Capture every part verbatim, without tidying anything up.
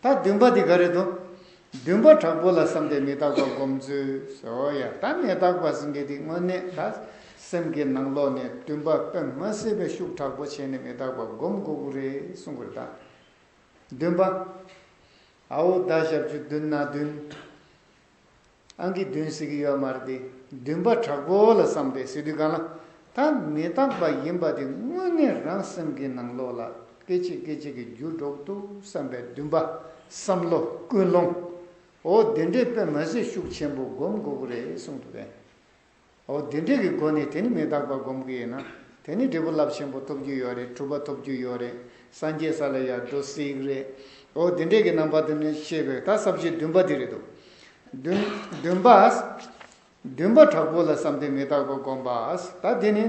ད་བདུན་པ་འདི་ག་རེད་དོ། བདུན་པ་དྲག་པོ་ལ་བསམས་ཏེ་མི་རྟག་པ་སྒོམ་ཚུལ་ཟེར། འོ་ཡ། ད་མི་རྟག་པ་ཟེར་མཁན་འདི་དངོས་གནས་ད་སེམས་ཀྱི་ནང་ལོགས་ནས་བདུན་པ་དཔེ་མ་སྲིད་པའི་ཤུགས་དྲག་པོ་བྱས་ནས་མི་རྟག་པ་སྒོམ་དགོས་ཀྱི་རེད་གསུང་གི་རེད་ད། བདུན་པ། ཨའོ་ད་ཞབས་ཀྱུ་བདུན་ན་བདུན། ཨང་ཀི་བདུན་ཟེར་གྱི་ཡོད་མ་རེད་དེ། བདུན་པ་དྲག་པོ་ལ་བསམས་ཏེ་ཟེར་དུས་གང་ལ། ད་མི་རྟག་པ་ཡིན་པ་དེ་དངོས་གནས་རང་སེམས་ཀྱི་ནང་ལོགས་ལ་སྐད་ཅིག་སྐད་ཅིག་གིས་འགྱུར་འགྲོ་གི་འདུག་བསམ་པའི་བདུན་པ། བསམ་བློ་ཀུན་སློང་། འོ་དེ་འདྲའི་དཔེ་མ་སྲིད་ཤུགས་ཆེན་པོ་སྒོམ་དགོས་ཀྱི་རེད་གསུངས་འདུག་པས། འོ་དེ་འདྲའི་གི་སྒོ་ནས་དེ་ནི་མི་རྟག་པ་སྒོམ་གྱི་ཡིན་ན། དེ་ནི་འབྲས་བུ་རླབས་ཆེན་པོ་ཐོབ་རྒྱུ་ཡོད་རེད། གྲུབ་པ་ཐོབ་རྒྱུ་ཡོད་རེད། སངས་རྒྱས་ས་ལ་ཡར་འགྲོ་སྲིད་ཀྱི་རེད། འོ་དེ་འདྲའི་གི་རྣམ་པ་དེ་ནི་ཤེས་དགོས། ད་ས་བཅད་བདུན་པ་དེ་རེད་འདུག་བདུན་བདུན་པ། བདུན་པ་དྲག་པོ་ལ་བསམས་ཏེ་མི་རྟག་པ་སྒོམ་པ། ད་དེ་ནི།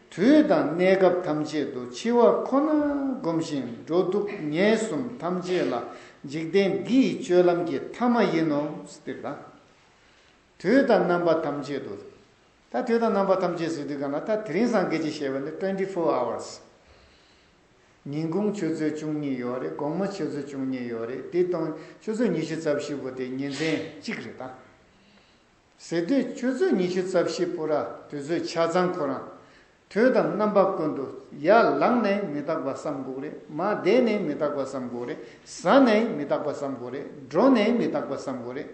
དུས་དང་གནས་སྐབས་ཐམས་ཅད་དུ་འཆི་བ་ཁོ་ན་བསྒོམ་ཞིང་འགྲོ་འདུག་ངལ་གསོ་ཐམས་ཅད་ལ་འཇིག་རྟེན་འདིའི་སྤྱོད་ལམ་གྱི་ཐ་མ་ཡིན་ནོ་ཟེར་ད། དུས་དང་རྣམ་པ་ཐམས་ཅད་དུ། ད་དུས་དང་རྣམ་པ་ཐམས་ཅད་ཟེར་དུས་གང་ལ་ད་དེ་རིང་སང་སྐད་ཆ་བཤད་པ་ནི་twenty four hours། ཉིན་གུང་ཆུ་ཚོད་བཅུ་གཉིས་ཡོད་རེད། དགོང་མོ་ཆུ་ཚོད་བཅུ་གཉིས་ཡོད་རེད། དེ་དང་ཆུ་ཚོད་ཉི་ཤུ་རྩ་བཞི་པོ་དེ་ཉིན་མཚན་གཅིག་རེད་ད། ཟེར་དུས་ཆུ་ཚོད་ཉི་ཤུ་རྩ་བཞི་པོ་ར་དུས་ཚོད་ཆ་ཚང་ཁོ་རང་། དུས་དང་རྣམ་པ་ཀུན་ཏུ་ཡར་ལངས་ནས་མི་རྟག་པ་བསམ་དགོས་རེད། མར་བསྡད་ནས་མི་རྟག་པ་བསམ་དགོས་རེད། ཟ་ནས་མི་རྟག་པ་བསམ་དགོས་རེད། འགྲོ་ནས་མི་རྟག་པ་བསམ་དགོས་རེད།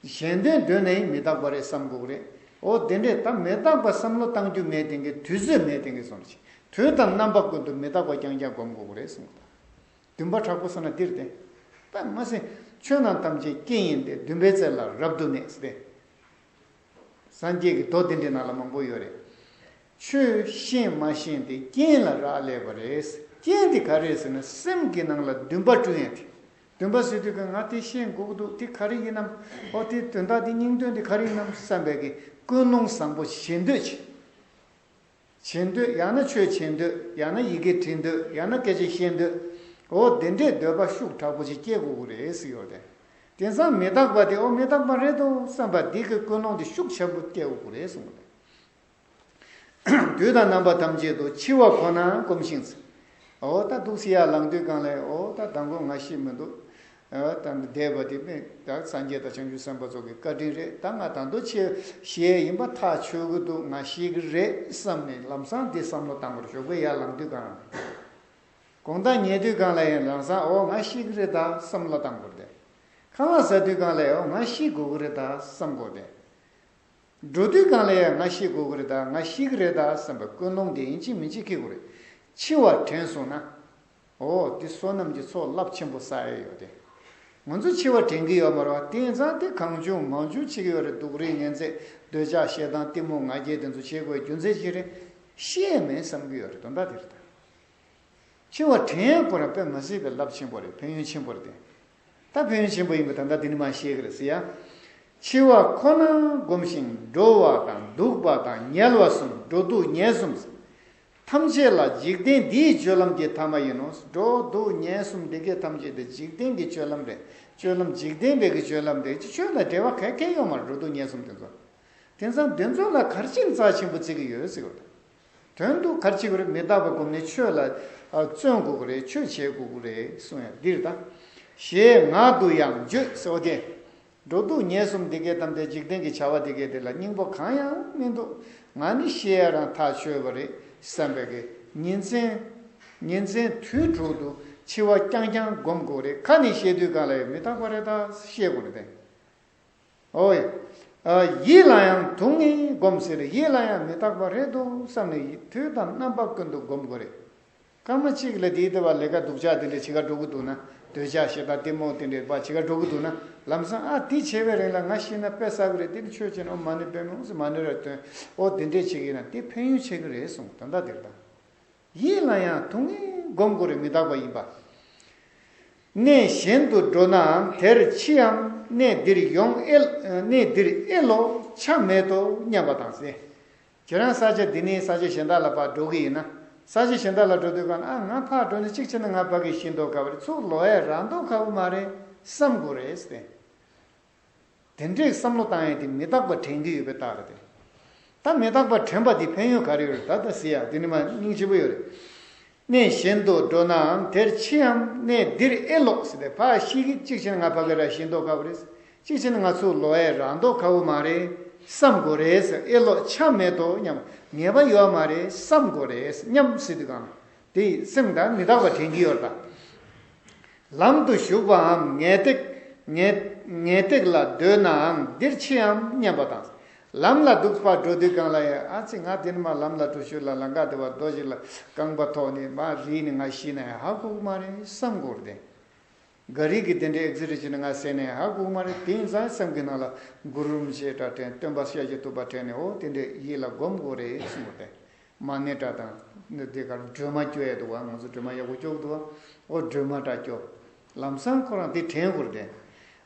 ཞལ་འདོན་འདོན་ནས་མི་རྟག་པ་རེད་བསམ་དགོས་རེད། འོ་དེ་འདྲས་ད་མི་རྟག་པ་བསམ་བློ་བཏང་རྒྱུ་མེད་དེ་གི་དུས་ཚོད་མེད་དེ་གི་སོང་རེད། དུས་དང་རྣམ་པ་ཀུན་ཏུ་མི་རྟག་པ་རྐྱང་རྐྱང་སྒོམ་དགོས་རེད་གསུངས་ད། བདུན་པ་དྲག་པོ་ཟེར་ན་འདིར་བསྟན། ད་མ་ཟད་ཆོས་རྣམས་ཐམས་ཅད་རྐྱེན་ཡིན་ཏེ། བདུན་པའི་རྩེ་ལ་རབ་ཏུ་གནས་ཟེར་ཏེ། སངས་རྒྱས་ཀྱི་མདོ་འདི་འདྲའི་ནང་ལ་མང་པོ་ཡོད་རེད། ཆོས་ཤེས་མ་ཤེས་དེ་རྐྱེན་ལ་རག་ལས་པ་རེད། རྐྱེན་དེ་ག་རེ་ཟེར་ན་སེམས་ཀྱི་ནང་ལ་འདུན་པ་བསྐྲུན་ཡས་དེ། འདུན་པ་ཟེར་དུས་ཀྱི་ང་དེ་ཤེས་དགོས་ཀྱི་འདུག་དེ་ག་རེ་ཡིན་ནམ། ཨོ་དེ་དོན་དག་དེ་སྙིང་དོན་དེ་ག་རེ་ཡིན་ནམ་བསམ་པའི་གི་ཀུན་སློང་བཟང་པོ་བྱེད་འདོད་ཆེ། བྱེད་འདོད། ཡང་ན་ཆོས་བྱེད་འདོད། ཡང་ན་ཡི་གེ་འབྲི་འདོད། ཡང་ན་སྐད་ཆ་བཤད་འདོད། འོ་དེ་འདྲའི་འདོད་པ་ཤུགས་དྲག་པོ་ཅིག་སྐྱེ་དགོས་ཀྱི་རེད་ཟེར་ཡོད་དེ། དེང་སང་མི་རྟག་པ་དེ་ཨོ་མི་རྟག་པ་རེད་དོ་བསམ་པ་འདི་གི་ཀུན་སློང་དེ་ཤུགས་ཆེན་པོ་སྐྱེ་དགོས་ཀྱི་རེད་གསུངས་པ་རེད། དུས་དང་རྣམ་པ་ཐམས་ཅད་དུ་འཆི་བ་ཁོ་ན་སྒོམ་ཞིང་། ཨོ་ད་འདུག་སེ་ཡར་ལངས་དུས་གང་ལ་ཨོ་ད་མདང་དགོང་ང་ཤི་མི་འདུག་ཨོ་ད་འདས་པ་དེ་ད་སངས་རྒྱས་དང་བྱང་ཆུབ་སེམས་དཔའ་ཚོ་གི་བཀའ་དྲིན་རེད། ད་ང་ད་དུང་ཆེ་ཞེ་ཡིན་པ་ཐག་ཆོད་གི་འདུག་ང་ཤི་གི་རེད་བསམ་ནས་ལམ་སང་དེ་བསམ་བློ་བཏང་དགོས་རེད། ཞོགས་པ་ཡར་ལངས་དུས་གང་ལ། དགོང་དག་ཉལ་དུས་གང་ལ་ཡང་ལམ་སང་ཨོ་ང་ཤི་གི་རེད་ད་བསམ་བློ་བཏང་དགོས་རེད། ཁ་ལག་ཟ་དུས་གང་ལ་ཡང་ཨོ་ང་ཤི་དགོས་གི་རེད་ད་བསམ་དགོས་རེད། འགྲོ་དུས་གང་ལ་ཡང་ང་ཤི་དགོས་ཀྱི་རེད་ད་ང་ཤི་གི་རེད་ད་བསམ་པའི་ཀུན་སློང་དེ་ཡིན་གཅིག་མིན་གཅིག་སྐྱེ་དགོས་རེད། འཆི་བ་དྲན་སོང་ན། འོ་དེ་བསོད་ནམས་ཀྱི་ཚོགས་རླབས་ཆེན་པོ་བསགས་ཡས་ཡོད་དེ། ང་ཚོ་འཆི་བ་དྲན་གྱི་ཡོད་མ་རེད་བ། དེང་སང་དེ་གང་བྱུང་མང་བྱུང་བྱེད་ཀྱི་ཡོད་རེད། སྡུག་རུས་ངན་ཚད་འདོད་ཆགས་ཞེ་སྡང་གཏི་མུག་ང་རྒྱལ་དེ་ཚོ་བྱེད་དགོས་རྒྱུ་མཚན་ཅི་རེད། ཤེས་མེད་བསམ་གྱི་ཡོད་རེད། དོན་དག་དེ་རེད་ད། འཆི་བ་དྲན་ཡས་ཁོ་རང་དཔེ་མ་སྲིད་པའི་རླབས་ཆེན་པོ་རེད། ཕན་ཡོན་ཆེན་པོ་རེད་དེ། ད་ཕན་ཡོན་ཆེན་པོ་ཡིན་པ་ད་ལྟ་འདི་ནི་མ་ཤེས་ཀྱི་རེད་ཟེར་ཡ། འཆི་བ་ཁོ་ན་སྒོམ་ཞིང་འགྲོ་བ་དང་འདུག་པ་དང་ཉལ་བ་གསུམ། འགྲོ་འདུག་ཉལ་གསུམ། ཐམས་ཅད་ལ་འཇིག་རྟེན་འདིའི་སྤྱོད་ལམ་གྱི་ཐ་མ་ཡིན་ནོ། འགྲོ་འདུག་ཉལ་གསུམ་འདི་གའི་ཐམས་ཅད་དེ་འཇིག་རྟེན་གྱི་སྤྱོད་ལམ་རེད། སྤྱོད་ལམ་འཇིག་རྟེན་པའི་གི་སྤྱོད་ལམ་རེད། ཆོས་ལ་འབྲེལ་བ་ག་གེ་ཡོད་མ་རེད། འགྲོ་འདུག་ཉལ་གསུམ་དེ་ཚོ། དེང་སང་དེ་ཚོ་ལ་ག་རེ་བྱས་ནས་རྩ་ཆེན་པོ་བརྩི་གི་ཡོད་ཟེར་གི་རེད། དོན་དུ་ག་རེ་བྱེད་དགོས་རེད། མི་རྟག་པ་སྒོམ་ནས་ཆོས་ལ་ཨ་བརྩོན་དགོས་ཀྱི་རེད། ཆོས་བྱེད་དགོས་ཀྱི་རེད་གསུང་ཡ་འདིར་ད། ཞེས་ངག་ཏུ་ཡང་བརྗོད་ཟེར་བ་དེ། འགྲོ་འདུག་ཉལ་གསུམ་འདི་གའི་ཐམས་ཅད་འཇིག་རྟེན་གྱི་བྱ་བ་འདི་གའི་དེ་ལ་སྙིང་པོ་གང་ཡང་མི་འདུག་ང་ནི་ཤི་ཡ་རང་ཐག་ཆོད་པ་རེད་བསམ་པའི་གི་ཉིན་མཚན། ཉིན་མཚན་དུས་དྲུག་ཏུ་འཆི་བ་རྐྱང་རྐྱང་སྒོམ་དགོས་རེད། ཁ་ནས་བཤད་དུས་གང་ལ་ཡང་མི་རྟག་པ་རེད་ད་བཤད་དགོས་རེད་དེ། ཨོ་ཡ། ཨ་ཡིད་ལ་ཡང་དུག་ལྔས་བསྒོམ་ཟེར། ཡིད་ལ་ཡང་མི་རྟག་པ་རེད་འདུག་བསམ་ནས་དུས་དང་རྣམ་པ་ཀུན་ཏུ་སྒོམ་དགོས་རེད། སྐར་མ་གཅིག་ལ་དེའི་ལྟ་བ་ལས་ཀ་སྡུག་ཅག་དེ་འདྲས་བྱེད་ག་འགྲོ་གི་འདུག་ན། འདོད་ཆགས་ཞེ་སྡང་གཏི་མུག་དེ་འདྲས་པ་བྱེད་ག་འགྲོ་གི་འདུག་ན། ལམ་སང་ཨ་དེ་བྱས་པའི་རིང་ལ་ང་ཤི་ན་དཔེ་བསགས་གི་རེད། དེ་ནི་ཆོས་བྱས་ན་ཨོ་མ་ཎི་དཔེ་མི་འོང་ཟེར་མ་ཎི་ར་འདོན། ཨོ་དེ་འདྲས་བྱེད་གི་ཡིན་ན་དེ་ཕན་ཡོན་ཆེ་གི་རེད་གསུངས། ད་ལྟ་དེར་དང་། ཡིད་ལ་ཡང་དུག་ལྔས་བསྒོམ་དགོས་རེད། མི་རྟག་པ་ཡིན་པ། གནས་གཞན་དུ་འགྲོ་ནའང་དེར་འཆིའམ་གནས་འདིར་ཡོང་ཨེ། གནས་འདིར་ཨེ་ལོ་ཆ་མེད་དོ་སྙམ་པ་དང་ཟེར། ཁྱེད་རང་ས་ཆ་འདི་ནས་ས་ཆ་གཞན་དག་ལ་ཕར་འགྲོ་གི་ཡིན་ན། ས་ཆ་གཞན་དག་ལ་འགྲོ་དུས་གང་ཨ་ང་ཕར་འགྲོ་ནས་གཅིག་བྱས་ན་ང་ཕ་གི་ཤི་མདོག་ཁ་བ་རེད། ཚུར་ལོག་ཡས་རག་མདོག་ཁ་བོ་མ་རེད་བསམ་དགོས་རེད་ཟེར། དེ་འདྲའི་བསམ་བློ་བཏང་ཡས་དེ་མི་རྟག་པ་དྲན་གྱི་ཡོད་པའི་རྟགས་རེད་དེ། ད་མི་རྟག་པ་དྲན་པ་དེ་ཕན་ཡོན་ག་རེ་ཡོད་རེད། ད་ལྟ་ཟེར་ཡ་དེ་ནི་མ་སྙིང་རྗེ་པོ་ཡོད་རེད། གནས་གཞན་དུ་འགྲོ་ནའང་དེར་འཆིའམ་གནས་འདིར་ཨེ་ལོག་ཟེར་ཏེ། ཕར་ཤི་གི་གཅིག་བྱས་ན་ང་ཕ་གི་ར་ཤི་མདོག་ཁ་པོ་རེད། གཅིག་བྱས་ན་ང་ཚུར་ལོག་ཡ་རག་མདོག་ཁ་པོ་མ་རེད་བསམ་དགོས་རེད་ཟེར། ཨེ་ལོག་ཆ་མེད་དོ་སྙམ། ངེས་པ་ཡོད་མ་རེད་བསམ་དགོས་རེད་སྙམ་ཟེར་དུས་གང་དེ་སེམས་དང་མི་རྟག་པ་དྲན་གྱི་ཡོད་ད། ལམ་དུ་ཞུགས་པའམ་ངེས་ཏིག་ངེས་ངེས་ཏིག་ལ་སྡོད་ནའང་འདིར་འཆིའམ་སྙམ་པ་དང་། ལམ་ལ་འདུག་པར་འགྲོ་དུས་གང་ལ་ཡང་ཨ་ཙི་ང་དེ་ནི་མ་ལམ་ལ་འགྲོ་ཤོད་ལ་ལམ་ཁ་དེ་བ་རྡོ་ཞིག་ལ་རྐང་པ་ཐོག་ནས་མ་རིལ་ནས་ང་ཤི་ན་ཡང་ཧ་གོ་གི་མ་རེད་བསམ་དགོས་རེད། ག་རེ་གི་དེ་འདྲའི་ཨེག་སི་རེ་བྱས་ནས་ང་བསད་ན་ཡང་ཧ་གོ་གི་མ་རེད། དེ་ཡིན་ཙང་སེམས་ཀྱི་ནང་ལ་གུ་རུ་རིན་པོ་ཆེ་དྲ་དྲན། སྟོན་པ་ཤཱཀྱ་ཐུབ་པ་དྲན་ནས་འོ་དེ་འདྲའི་ཡིད་ལ་སྒོམ་དགོས་རེད་གསུངས་པ་དེ། མ་ཎི་དྲ་དང་ནི་དེ་གར་སྒྲོལ་མ་སྐྱོ་ཡ་འདུག་བ། ང་ཚོ་སྒྲོལ་མ་ཡག་པོ་སྐྱོ་གི་འདུག་བ། འོ་སྒྲོལ་མ་དྲ་སྐྱོ། ལམ་སང་ཁོ་རང་དེ་དྲན་དགོས་རེད་དེ།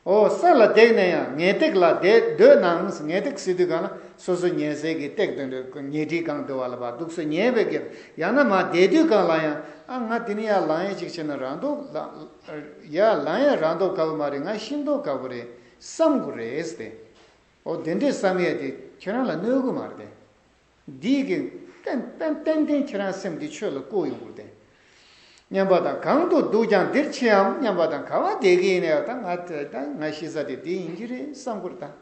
འོ་ས་ལ་བསྡད་ན་ཡང་ངེས་ཏིག་ལ་བསྡད་སྡོད་ནའང་ངེས་ཏིག་ཟེར་དུས་གང་ལ་སོ་སོ་ཉལ་སའི་གི་སྟེགས་དེ་འདྲ་ཉལ་ཁྲིའི་སྒང་དུ་བ་ལ་བ་འདུག་སེ་ཉལ་བའི་གི་ཡང་ན་མ་བསྡད་དུས་གང་ལ་ཡང་ཨ་ང་དེ་ནི་ཡར་ལངས་ཡ་ཅིག་བྱས་ན་རང་མདོག་ལ་ཡར་ལངས་ཡ་རང་མདོག་ཁ་པོ་མ་རེད། ང་ཤི་མདོག་ཁ་པོ་རེད་བསམ་དགོས་རེད་དེ། འོ་དེ་འདྲས་བསམ་ཡས་དེ་ཁྱེད་རང་ལ་གནོད་གི་མ་རེད་དེ། འདིའི་གི་ཏན་ཏན་ཏན་ཏན་ཁྱེད་རང་སེམས་འདི་ཆོས་ལ་བཀོད་ཡོང་དགོས་ཏེ། སྙམ་པ་དང་། གང་དུ་འདུག་ཀྱང་འདིར་འཆིའམ་སྙམ་པ་དང་། ག་བ་བསྡད་ཀྱི་ཡིན་ན་ཡང་ད་ང་ད་ང་ཤི་ས་དེ་འདི་ཡིན་གྱི་རེད་བསམ་དགོས་རེད་ད།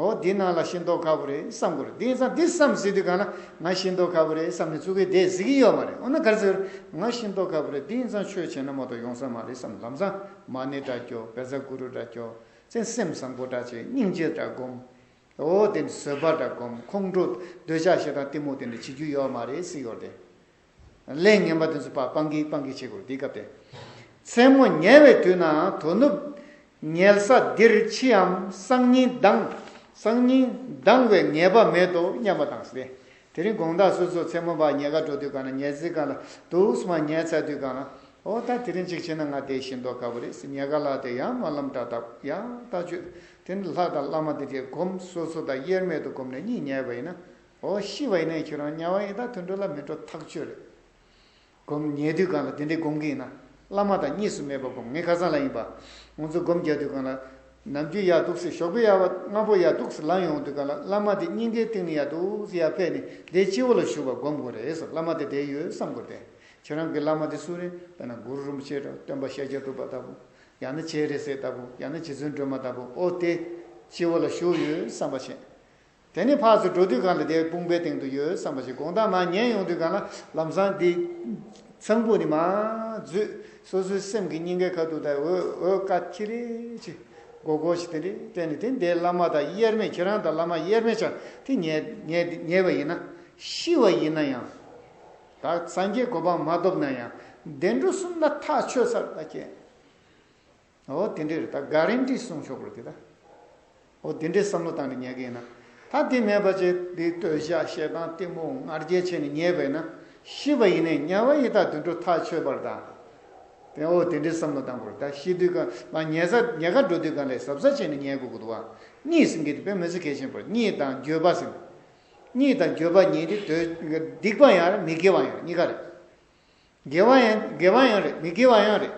འོ་འདི་ནང་ལ་ཤི་མདོག་ཁ་པོ་རེད་བསམ་དགོས་རེད། འདི་ཡིན་ཙང་འདི་བསམ་ཟེར་དུས་གང་ན་ང་ཤི་མདོག་ཁ་པོ་རེད་བསམ་ནས་ཙུ་གེ་བསྡད་ཟེར་གྱི་ཡོད་མ་རེད། འོ་ན་ག་རེ་ཟེར། ང་ཤི་མདོག་ཁ་པོ་རེད། འདི་ཡིན་ཙང་ཆོས་བྱས་ན་མ་གཏོགས་ཡོང་ས་མ་རེད་བསམ། ལམ་སང་མ་ཎི་དྲ་སྐྱོ། བཛྲ་གུ་རུ་དྲ་སྐྱོ། ཙན་སེམས་བཟང་པོ་དྲ་བྱེད། སྙིང་རྗེ་དྲ་སྒོམ། འོ་དེ་ནི་བཟོད་པ་འདྲ་སྒོམ། ཁོང་ཁྲོ་འདོད་ཆགས་ཞེ་སྡང་གཏི་མུག་དེ་འདྲ་བྱེད་རྒྱུ་ཡོད་མ་རེད་ཟེར་ཡོད་དེ། ལས་ངན་པ་དེ་ཚོ་ཕར་སྤང་གི་སྤང་གི་བྱེད་དགོས་དེའི་སྐབས་དེ། མཚན་མོ་ཉལ་བའི་དུས་ན་དོ་ནུབ་ཉལ་ས་འདིར་འཆིའམ་སང་ཉིན་ལྡང་སང་ཉིན་ལྡང་བའི་ངེས་པ་མེད་དོ་སྙམ་པ་དང་ཟེར། དེ་རིང་དགོང་དག་སོ་སོ་མཚན་མོ་ཕར་ཉལ་ཁ་འགྲོ་དུས་གང་ན་ཉལ་སའི་སྒང་ལ་འདུག་སེ་མར་ཉལ་ཚར་དུས་གང་ན། འོ་ད་དེ་རིང་གཅིག་བྱས་ན་ང་དེ་ཤི་མདོག་ཁ་པོ་རེད་ཟེར། ཉལ་ཁ་ལ་དེ་ཡང་སྨོན་ལམ་འདྲ་བཏབ། ཡང་ལྟ་སྤྱོད་དེ་ནི་ལྷ་དང་བླ་མ་དེ་འདྲས་སྒོམ། སོ་སོ་དང་དབྱེར་མེད་དུ་སྒོམ་ནས་གཉིད་ཉལ་བ་ཡིན་ན། འོ་ཤི་བ་ཡིན་ན་ཁྱོད་རང་དམྱལ་བ་ཡིན་ད་དུད་འགྲོ་ལ་མི་འགྲོ་ཐག་ཆོད་རེད། སྒོམ་ཉལ་དུས་གང་ལ་དེ་འདྲས་སྒོམ་གྱི་ཡིན་ན། བླ་མ་དང་གཉིས་སུ་མེད་པར་སྒོམ། ངས་ཁ་སང་ལ་ཡིན་པ། ང་ཚོ་སྒོམ་རྒྱག་དུས་གང་ལ། ནམ་རྒྱུན་ཡར་འདུག་སེ་ཞོགས་པའི་ཡར་བ་སྔ་པོ་ཡར་འདུག་སེ་ལངས་ཡོང་དུས་གང་ལ་བླ་མ་དེ་སྙིང་གའི་གཏིང་ནས་ཡར་འདུག་སེ་ཡར་ཕེབས་ནས་དེ་སྤྱི་བོ་ལ་བཞུགས་པ་སྒོམ་དགོས་རེད་ཟེར། བླ་མ་དེ་བསྡད་ཡོད་བསམ་དགོས་ཏེ། ཁྱེད་རང་གི་བླ་མ་དེ་སུ་རེད། དཔེར་ན་གུ་རུ་རིན་པོ་ཆེ་འདྲ། སྟོན་པ་ཤཱཀྱ་ཐུབ་པ་ལྟ་བུ། ཡང་ན་སྤྱན་རས་གཟིགས་ལྟ་བུ། ཡང་ན་རྗེ་བཙུན་སྒྲོལ་མ་ལྟ་བུ། ཨོ་དེ་སྤྱི་བོ་ལ་བཞུགས་ཡོད་བསམ་པ་བྱས། དེ་ནས་ཕར་ཚུར་འགྲོ་དུས་གང་ལ་དེ་དཔུང་པའི་སྟེང་དུ་ཡོད་བསམ་པ་ཞིག། དགོང་དག་མར་ཉལ་ཡོང་དུས་གང་ལ་ལམ་སང་དེ་ཚངས་བུག་ནས་མར་འཛུལ། སོ་སོའི་སེམས་ཀྱི་སྙིང་གའི་ཁ་ཐུག་དང་འོད་འོད་དཀར་ཁྱི་རེ་ཅིག་སྒོར་སྒོར་ཞིག་དེ་འདྲས་བསྟན་ནས། དེ་འདྲའི་བླ་མ་དང་དབྱེར་མེད། ཁྱེད་རང་དང་བླ་མ་དབྱེར་མེད་ཆགས། དེ་ཉལ་ཉལ་ཉལ་བ་ཡིན་ན། ཤི་བ་ཡིན་ན་ཡང་། ད་སངས་རྒྱས་གོ་འཕང་མ་ཐོབ་ན་ཡང་བདེ་འགྲོ་གསུམ་ལ་ཐག་ཆོད་ཚར་ད་ཁྱེད། འོ་དེ་འདྲས་རེད། ད་ག་རན་ཊི་གསུང་ཆོག་པ་རེད་དེ་ད། འོ་དེ་འདྲས་བསམ་བློ་བཏང་ནས་ཉལ་གི་ཡིན་ན། ད་དེ་མེད་པ་བྱས་དེ་འདོད་ཆགས་ཞེ་སྡང་གཏི་མུག་ང་རྒྱལ་བྱས་ནས་ཉལ་བས་ན། ཤི་བ་ཡིན་ནའི་དམྱལ་བ་ཡི་དྭགས་དུད་འགྲོ་ཐག་ཆོད་པར་གདའ། དེ་འོ་དེ་འདྲས་བསམ་བློ་བཏང་དགོས་རེད། ད་ཤི་དུས་གང་མ་ཉལ་ས་ཉལ་ཁ་འགྲོ་དུས་གང་ལས་གཟབ་གཟབ་བྱས་ནས་ཉལ་དགོས་ཀྱི་འདུག་བ། གཉིད་ཟེར་མཁན་དེ་དཔེ་མི་སྲིད་གལ་ཆེན་པོ་རེད། གཉིད་དང་འགྱོད་པ་ཟེར། གཉིད་དང་འགྱོད་པ་གཉིས་དེ་འདོད་སྡིག་པ་ཡང་རེད། མི་དགེ་བ་ཡང་རེད། གཉིས་ཀ་རེད། དགེ་བ་ཡང་དགེ་བ་ཡང་རེད། མི་དགེ་བ་ཡང་རེད།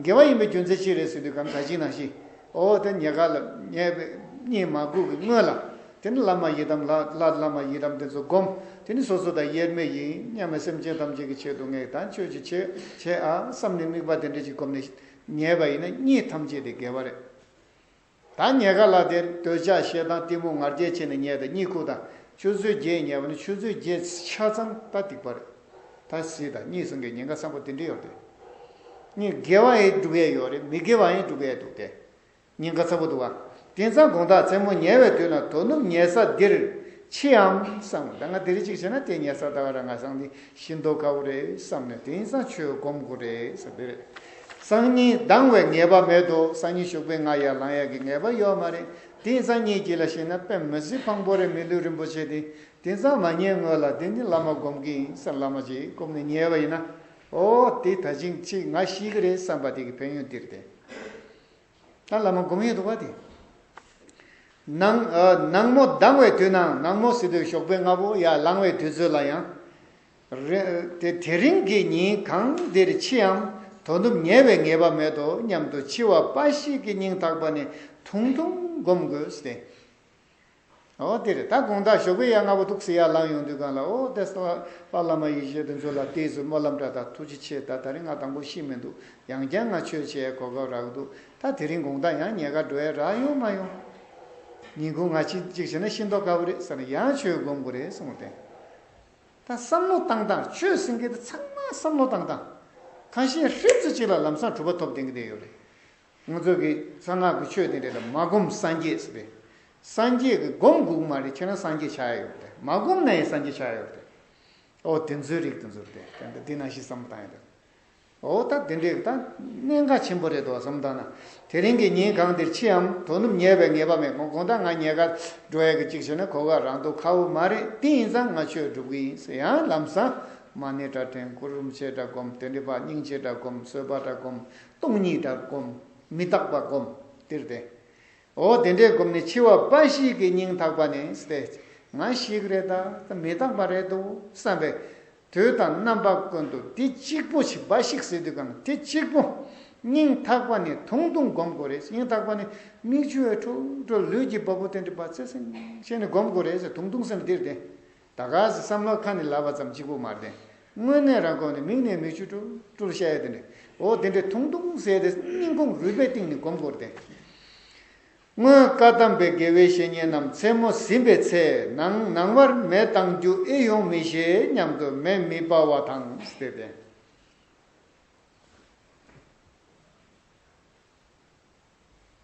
དགེ་བ་ཡིན་པའི་རྒྱུ་མཚན་ཅི་རེད་ཟེར་དུས་གང་ད་ཅི་ནང་བཞིན། འོ་དེ་ཉལ་ཁ་ལ་ཉལ་བའི་གཉིད་མ་ཁུག་གི་སྔོན་ལ། དེ་ནི་བླ་མ་ཡི་དམ་ལྷ་ལྷ་བླ་མ་ཡི་དམ་དེ་ཚོ་སྒོམ། དེ་ནི་སོ་སོ་དང་དབྱེར་མེད་ཡིན་སྙམ་ནས་སེམས་ཅན་ཐམས་ཅད་ཀྱི་ཆེད་དུ་ངས་ད་ཆོས་ཅིག་བྱེད་བྱེད་ཨ་བསམ་ནས་དམིགས་པ་དེ་འདྲ་ཅིག་བསྒོམས་ནས་ཉལ་བ་ཡིན་ན་གཉིད་ཐམས་ཅད་དེ་དགེ་བ་རེད། ད་ཉལ་ཁ་ལ་དེར་འདོད་ཆགས་ཞེ་སྡང་གཏི་མུག་ང་རྒྱལ་བྱས་ནས་ཉལ་དང་གཉིད་ཁུག་དང་ཆུ་ཚོད་བརྒྱད་ཉལ་བ་ནི་ཆུ་ཚོད་བརྒྱད་ཆ་ཚང་ད་སྡིག་པ་རེད། ད་གཟིགས་དང་གཉིད་སངས་རྒྱས་ཉེན་ཁ་ཚ་པོ་དེ་འདྲ་ཡོད་དེ། གཉིད་དགེ་བ་ཡིན་སྒྲུབ་ཡས་ཡོད་རེད། མི་དགེ་བ་ཡིན་སྒྲུབ་ཡས་འདུག་སྟེ། ཉེན་ཁ་ཚ་པོ་འདུག་བ། དེང་སང་དགོང་དག་མཚན་མོ་ཉལ་བའི་དུས་ན་དོ་ནུབ་ཉལ་ས་འདིར་འཆིའམ་བསམ། ད་ང་དེ་རིང་གཅིག་བྱས་ན་དེ་ཉལ་ས་ད་ག་ར་ང་སང་འདི་ཤི་མདོག་ཁ་པོ་རེད་བསམ་ནས་དེང་སང་ཆོས་སྒོམ་དགོས་རེད་ཟེར་དེ་རེད། སང་ཉིན་ལྡང་བའི་ངེས་པ་མེད་དོ། སང་ཉིན་ཞོགས་པའི་ང་ཡར་ལངས་ཡག་གི་ངེས་པ་ཡོད་མ་རེད། དེང་སང་གཉིད་སྐྱིད་ལ་ཤི་ན་དཔེ་མི་སྲིད་ཕངས་པོ་རེད། མི་ལུས་རིན་པོ་ཆེ་དེ། དེང་སང་མ་ཉལ་སྔོན་ལ་དེ་ནི་བླ་མ་སྒོམ་གི་ཡིན་ཟེར་བླ་མ་ཅིག་སྒོམ་ནས་ཉལ་བ་ཡིན་ན། ཨོ་དེ་ད་ཅིང་ཅིག་ང་ཤི་གི་རེད་བསམ་པ་དེ་གི་ཕན་ཡོན་འདིར་དེ། ད་བླ་མ་སྒོམ་ཡས་འདུག་བ་དེ། ནངས་ཨ་ནངས་མོ་ལྡང་བའི་དུས་ན་ནངས་མོ་ཟེར་དུས་ཞོགས་པའི་སྔ་པོ་ཡར་ལངས་པའི་དུས་ཚོད་ལ་ཡང་། རེ་དེ་དེ་རིང་གི་ཉིན་གང་འདིར་འཆིའམ་དོ་ནུབ་ཉལ་བའི་ངེས་པ་མེད་དོ་སྙམ་དུ་འཆི་བ་དཔའ་ཞིག་གི་སྙིང་ཐག་པ་ནས་ཐུང་ཐུང་སྒོམ་དགོས་ཏེ། འོ་དེ་རེད། ད་དགོང་དག་ཞོགས་པའི་ཡ་ང་བོ་འདུག་སེ་ཡར་ལངས་ཡོང་དུས་སྒང་ལ། འོ་དེ་ས་པ་བླ་མ་ཡེ་ཤེས་དེ་ཚོ་ལ་ཏོག་ཙམ་སྨོན་ལམ་འདྲ་དང་ཐུགས་རྗེ་ཆེ། ད་ད་རིང་ང་དང་པོ་ཤི་མི་འདུག་ཡང་བསྐྱར་ང་ཆོས་བྱེད་གོ་སྐབས་རག་འདུག་ད་དེ་རིང་དགོང་དག་ཡང་ཉལ་ཁར་འགྲོ་ཡ་རག་ཡོང་མ་ཡོང་། ཉིན་གུང་ང་ཅིག་ཅིག་བྱས་ན་ཤི་མདོག་ཁ་པོ་རེད་ཟེར་ནས་ཡང་ཆོས་སྒོམ་དགོས་རེད་གསུངས་ཏེ། ད་བསམ་བློ་བཏང་སྟངས། ཆོས་ཟེར་མཁན་དེ་ཚང་མ་བསམ་བློ་བཏང་སྟངས། ཁ་ཤས་ཧྲིབ་ཙམ་ཅིག་ལ་ལམ་སང་གྲུབ་པ་ཐོབ་བསྡད་མཁན་དེ་ཡོད་རེད། ང་ཚོ་གི་གསང་སྔགས་ཀྱི་ཆོས་དེ་འདྲ་ལ་མ་བསྒོམས་སངས་རྒྱས་ཟེར་བས། སངས་རྒྱས་ཀྱིས་སྒོམ་དགོས་མ་རེད། ཁྱེད་རང་སངས་རྒྱས་ཆགས་ཡ་ཡོད་རེད། མ་བསྒོམས་ན་ཡང་སངས་རྒྱས་ཆགས་ཡ་ཡོད་རེད། ཨོ་དེ་ཚོའི་རིགས་དེ་ཚོ་རེད། དེ་འདི་ནང་བཞིན་བསམ་བློ་བཏང་ཡ་རེད། ཨོ་ད་དེ་འདྲའི་ད་གནད་འགག་ཆེན་པོ་རེད་དོ་བསམ་བཏང་ན། དེ་རིང་གི་ཉིན་གང་འདིར་འཆི་འམ། དོ་ནུབ་ཉལ་བའི་ངེས་པ་མེད། དགོང་དག་ང་ཉལ་ཁར་འགྲོ་ཡ་གི་གཅིག་བྱས་ན་གོ་སྐབས་རག་འདུག་ཁ་བོ་མ་རེད། དེ་ཡིན་ཙང་ང་ཆོས་སྒྲུབ་གི་ཡིན་ཟེར། ཡང་ལམ་སང་མ་ཎི་འདྲ་འདྲེན། གུ་རུ་རིན་པོ་ཆེ་འདྲ་བསྒོམ། དེ་འདྲའི་བ་སྙིང་རྗེ་འདྲ་བསྒོམ། བཟོད་པ་འདྲ་བསྒོམ། སྟོང་ཉིད་འདྲ་བསྒོམ། མི་རྟག་པ་བསྒོམ། དེར་བསྟེན། འོ་དེ་འདྲའི་སྒོམ་ནས་འཆི་བ་འབའ་ཞིག་གི་སྙིང་ཐག་པ་ནས་སྟེ། ང་ཤི་གི་རེད། ད་མི་རྟག་པ་རེད་འདུག་བསམ་པའི་དུས་དང་རྣམ་པ་ཀུན་ཏུ་དེ་གཅིག་པོ་ཞིག་འབའ་ཞིག་ཟེར་དུས་གང་དེ་གཅིག་པོ་སྙིང་ཐག་པ་ནས་ཐུང་ཐུང་སྒོམ་དགོས་རེད། སྙིང་ཐག་པ་ནས་མིག་ཆུ་བའི་འཕྲོ་འཕྲོ་ལུས་ཀྱི་བ་སྤུ་དེ་འདྲ་བ་ཚེ་སྲིང་བྱས་ནས་སྒོམ་དགོས་རེད་ཟེར། ཐུང་ཐུང་སེམས་འདིར་བསྟེན། ད་ག་ཟེ་བསམ་བློ་ཁ་ནས་ལབ་པ་ཙམ་གཅིག་པུ་མ་རེད། དངོས་གནས་རང་ཁོག་ནས་མིག་ནས་མིག་ཆུ་དཀྲུག་དཀྲུག་བཤད་ཡ་དེ་འདྲ། འོ་དེ་འདྲའི་ཐུང་ཐུང་ཟེར་དེ་སྙིང་ཁུང་རུས་པའི་གཏིང་ནས་སྒོམ་དགོས་ཏེ། སྔོན་བཀའ་གདམས་པའི་དགེ་བའི་བཤེས་གཉེན་རྣམས། མཚན་མོ་ཟིན་པའི་ཚེ་ནང་ནང་བར་མེ་བཏང་རྒྱུ་ཨེ་ཡོང་མི་ཤེས་སྙམ་དུ་མེ་མི་སྤར་བ་དང་ཟེར་ཏེ།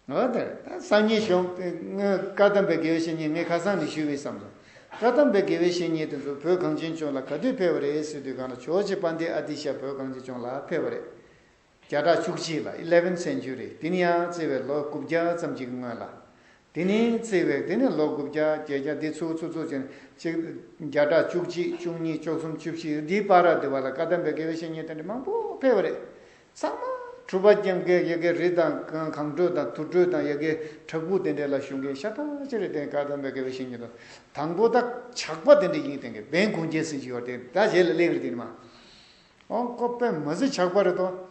འོ་དེ་ད་སང་ཉིན་ཞོགས་སྔོན་བཀའ་གདམས་པའི་དགེ་བའི་བཤེས་གཉེན་ངས་ཁ་སང་ནས་ཞུས་པའི་བསམ་སོང་། བཀའ་གདམས་པའི་དགེ་བའི་བཤེས་གཉེན་དེ་ཚོ་བོད་གངས་ཅན་ལྗོངས་ལ་ག་དུས་ཕེབས་པ་རེད་ཟེར་དུས་གང་ལ་ཇོ་བོ་རྗེ་དཔལ་ལྡན་ཨ་ཏི་ཤ་བོད་གངས་ཅན་ལྗོངས་ལ་ཕེབས་པ་རེད། བརྒྱ་ཕྲག་བཅུ་གཅིག་ལ་eleventh century། དེ་ནས་ཡང་བརྩིས་པའི་ལོ་དགུ་བརྒྱ་ཙམ་གྱི་སྔོན་ལ། དེ་ནས་བརྩིས་པའི་དེ་ནས་ལོ་དགུ་བརྒྱ་བརྒྱད་བརྒྱ་འདི་ཚུགས་ཚུགས་ཚུགས་བྱས་ནས་གཅིག་བརྒྱ་ཕྲག་བཅུ་གཅིག་བཅུ་གཉིས་བཅུ་གསུམ་བཅུ་བཞི་འདིའི་བར་དེ་བ་ལ་བཀའ་གདམས་པའི་དགེ་བའི་བཤེས་གཉེན་དེ་འདྲ་མང་པོ་ཕེབས་པ་རེད། ཚང་མ་གྲུབ་པ་མཉམ་སྐྱེས་ཡ་གི་རི་དང་གངས་ཁྲོད་དང་དུར་ཁྲོད་དང་ཡ་གི་བྲག་ཕུག་དེ་འདྲ་ལ་བཞུགས་མཁན་ཤ་སྟག་ཅིག་རེད། དེ་བཀའ་གདམས་པའི་དགེ་བའི་བཤེས་གཉེན་དང་དང་པོ་ད་ཇག་པ་དེ་འདྲ་ཡིན། དེ་གི་བན་གུང་རྒྱལ་ཟེར་གྱི་ཡོད་དེ་ད་རྗེས་ལ་གླེང་རེད། དེ་ནི་མ། ཨོ་ཁོ་དཔེ་མི་སྲིད་ཇག་པ་རེད་དོ།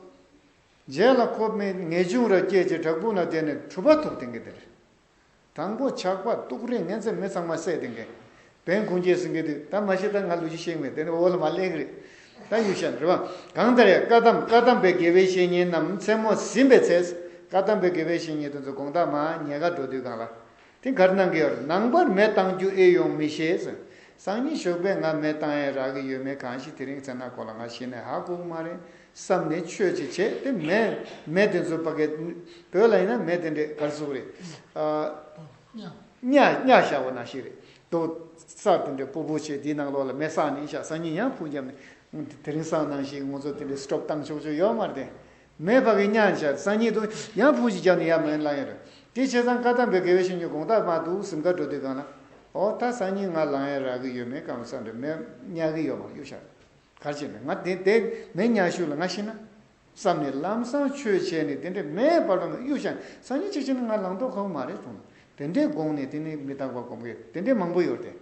རྗེས་ལ་ཁོ་མི་ངེས་འབྱུང་ར་སྐྱེས་ཀྱི་བྲག་ཕུག་ན་བསྡད་ནས་གྲུབ་པ་ཐོབ་བསྡད་མཁན་དེ་རེད། དང་པོ་ཇག་པ་སྡུག་རུས་ངན་ཚད་མེད་ཚང་མ་བསད་བསྡད་མཁན། བན་གུང་རྒྱལ་ཟེར་མཁན་དེ་ད་མ་གཞི་ད་ང་ལོ་རྒྱུས་ཤེས་མེད། དེ་ནི་འོག་ལ་མ་གླེང་གི་རེད། ད་ཡུལ་ཤ་རེད་བ། གང་ལྟར་ཡང་བཀའ་གདམས་བཀའ་གདམས་པའི་དགེ་བའི་བཤེས་གཉེན་རྣམས་མཚན་མོ་ཟིན་པའི་ཚེ། བཀའ་གདམས་པའི་དགེ་བའི་བཤེས་གཉེན་དེ་ཚོ་དགོང་དག་མར་ཉལ་ཁར་འགྲོ་དུས་སྒང་ལ། དེ་ག་རེ་གནང་གི་ཡོད་རེད། ནངས་པར་མེ་བཏང་རྒྱུ་ཨེ་ཡོང་མི་ཤེས་ཟེར། སང་ཉིན་ཞོགས་པའི་ང་མེ་བཏང་ཡས་རག་གི་ཡོད་མེད་གང་ཤེས། དེ་རིང་ཚེ་ན་ཁོ་ལ་ང་ཤི་ནས་ཧ་གོ་གི་མ་རེད་བསམ་ནས་ཆོས་ཅིག་བྱས་ཏེ་མེ་མེ་དེ་ཚོ་ཕ་གི་བོད་ལ་ཡིན་ན་མེ་དེ་འདྲས་ག་རེ་ཟེར་དགོས་རེད། ཨ། ཉ་ཉ་བཞག་པ་ནང་བཞིན་རེད། རྡོ་གསར་དེ་འདྲས་སྤུ་སྤུ་བྱས་དེའི་ནང་ལོགས་ལ་མེ་བསགས་ནས་བཞག་སང་ཉིན་ཡང་ཕུང་བརྒྱབ་ནས། དེ་རིང་སང་ནང་བཞིན་ང་ཚོ་དེ་འདྲས་སི་ཊོབ་བཏང་ཆོག་ཆོག་ཡོད་མ་རེད་དེ། མེ་ཕ་གི་ཉ་བཞག་སང་ཉིན་དུ་ཡང་ཕུང་ཞིག་བརྒྱབ་ནས་ཡར་མེ་ལངས་ཡོད་རེད། དེ་བྱས་ཙང་བཀའ་གདམས་པའི་དགེ་བའི་བཤེས་གཉེན་དགོང་དག་མར་འདུག་གཟིམ་ཁར་འགྲོ་དུས་སྒང་ལ། ཨོ་ད་སང་ཉིན་ང་ལངས་ཡས་རག་གི་ཡོད་མེད་གང་བསམ་རེད། མེ་ཉལ་གི་ཡོད་མ་གཡུག་བཞག་གར་བྱས་ནས་ང་དེ་དེ་མེ་ཉལ་ཤུལ་ལ་ང་ཤི་ན་བསམ་ནས་ལམ་སང་ཆོས་བྱས་ནས་དེ་འདྲའི་མེ་བར་དུ་གཡུག་བཞག་སང་ཉིན་གཅིག་བྱས་ན་ང་ལངས་མདོག་ཁ་པོ་མ་རེད་གསུངས། དེ་འདྲའི་དགོངས་ནས་དེ་ནི་མི་རྟག་པ་སྒོམ་མཁན་དེ་འདྲའི་མང་པོ་ཡོད་རེད་དེ།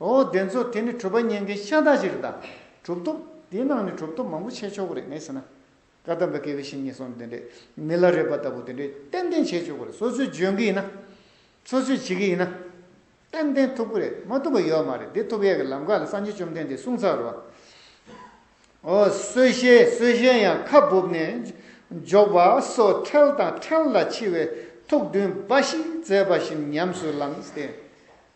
ཨོ་དེ་ཚོ་དེ་ནི་གྲུབ་པ་རྙེད་མཁན་ཤ་སྟག་ཅིག་རེད་ད། གྲུབ་ཐོབ་དེའི་ནང་ནས་གྲུབ་ཐོབ་མང་པོ་བྱས་ཆོག་གི་རེད། ངས་ཟེར་ན། བཀའ་གདམས་པའི་དགེ་བའི་བཤེས་གཉེན་སོང་དེ་འདྲས་མི་ལ་རས་པ་ལྟ་བུ་དེ་འདྲས་ཏན་ཏན་བྱེད་ཆོག་གི་རེད། སོ་སོས་འཇོན་གི་ཡིན་ན། སོ་སོས་བྱེད་ཀྱི་ཡིན་ན། ཏན་ཏན་ཐུབ་ཀྱི་རེད། མ་ཐུབ་པ་ཡོད་མ་རེད། འདི་ཐུབ་ཡས་ཀྱི་ལམ་ཁ་ལ་སངས་རྒྱས་བཅོམ་ལྡན་འདས་གསུངས་ཚར་རེད་བ། ཨོ་གསོད་བྱེད་གསོད་བྱེད་ཡང་ཁ་སྦུབ་ནས་འཇོག་པ་སོགས་འཕྲལ་དང་འཕྲལ་ལ་འཆི་བའི་ཐུགས་འདུན་འབའ་ཞིག་མཛད་པ་བཞིན་ཉམས་སུ་བླངས་ཏེ།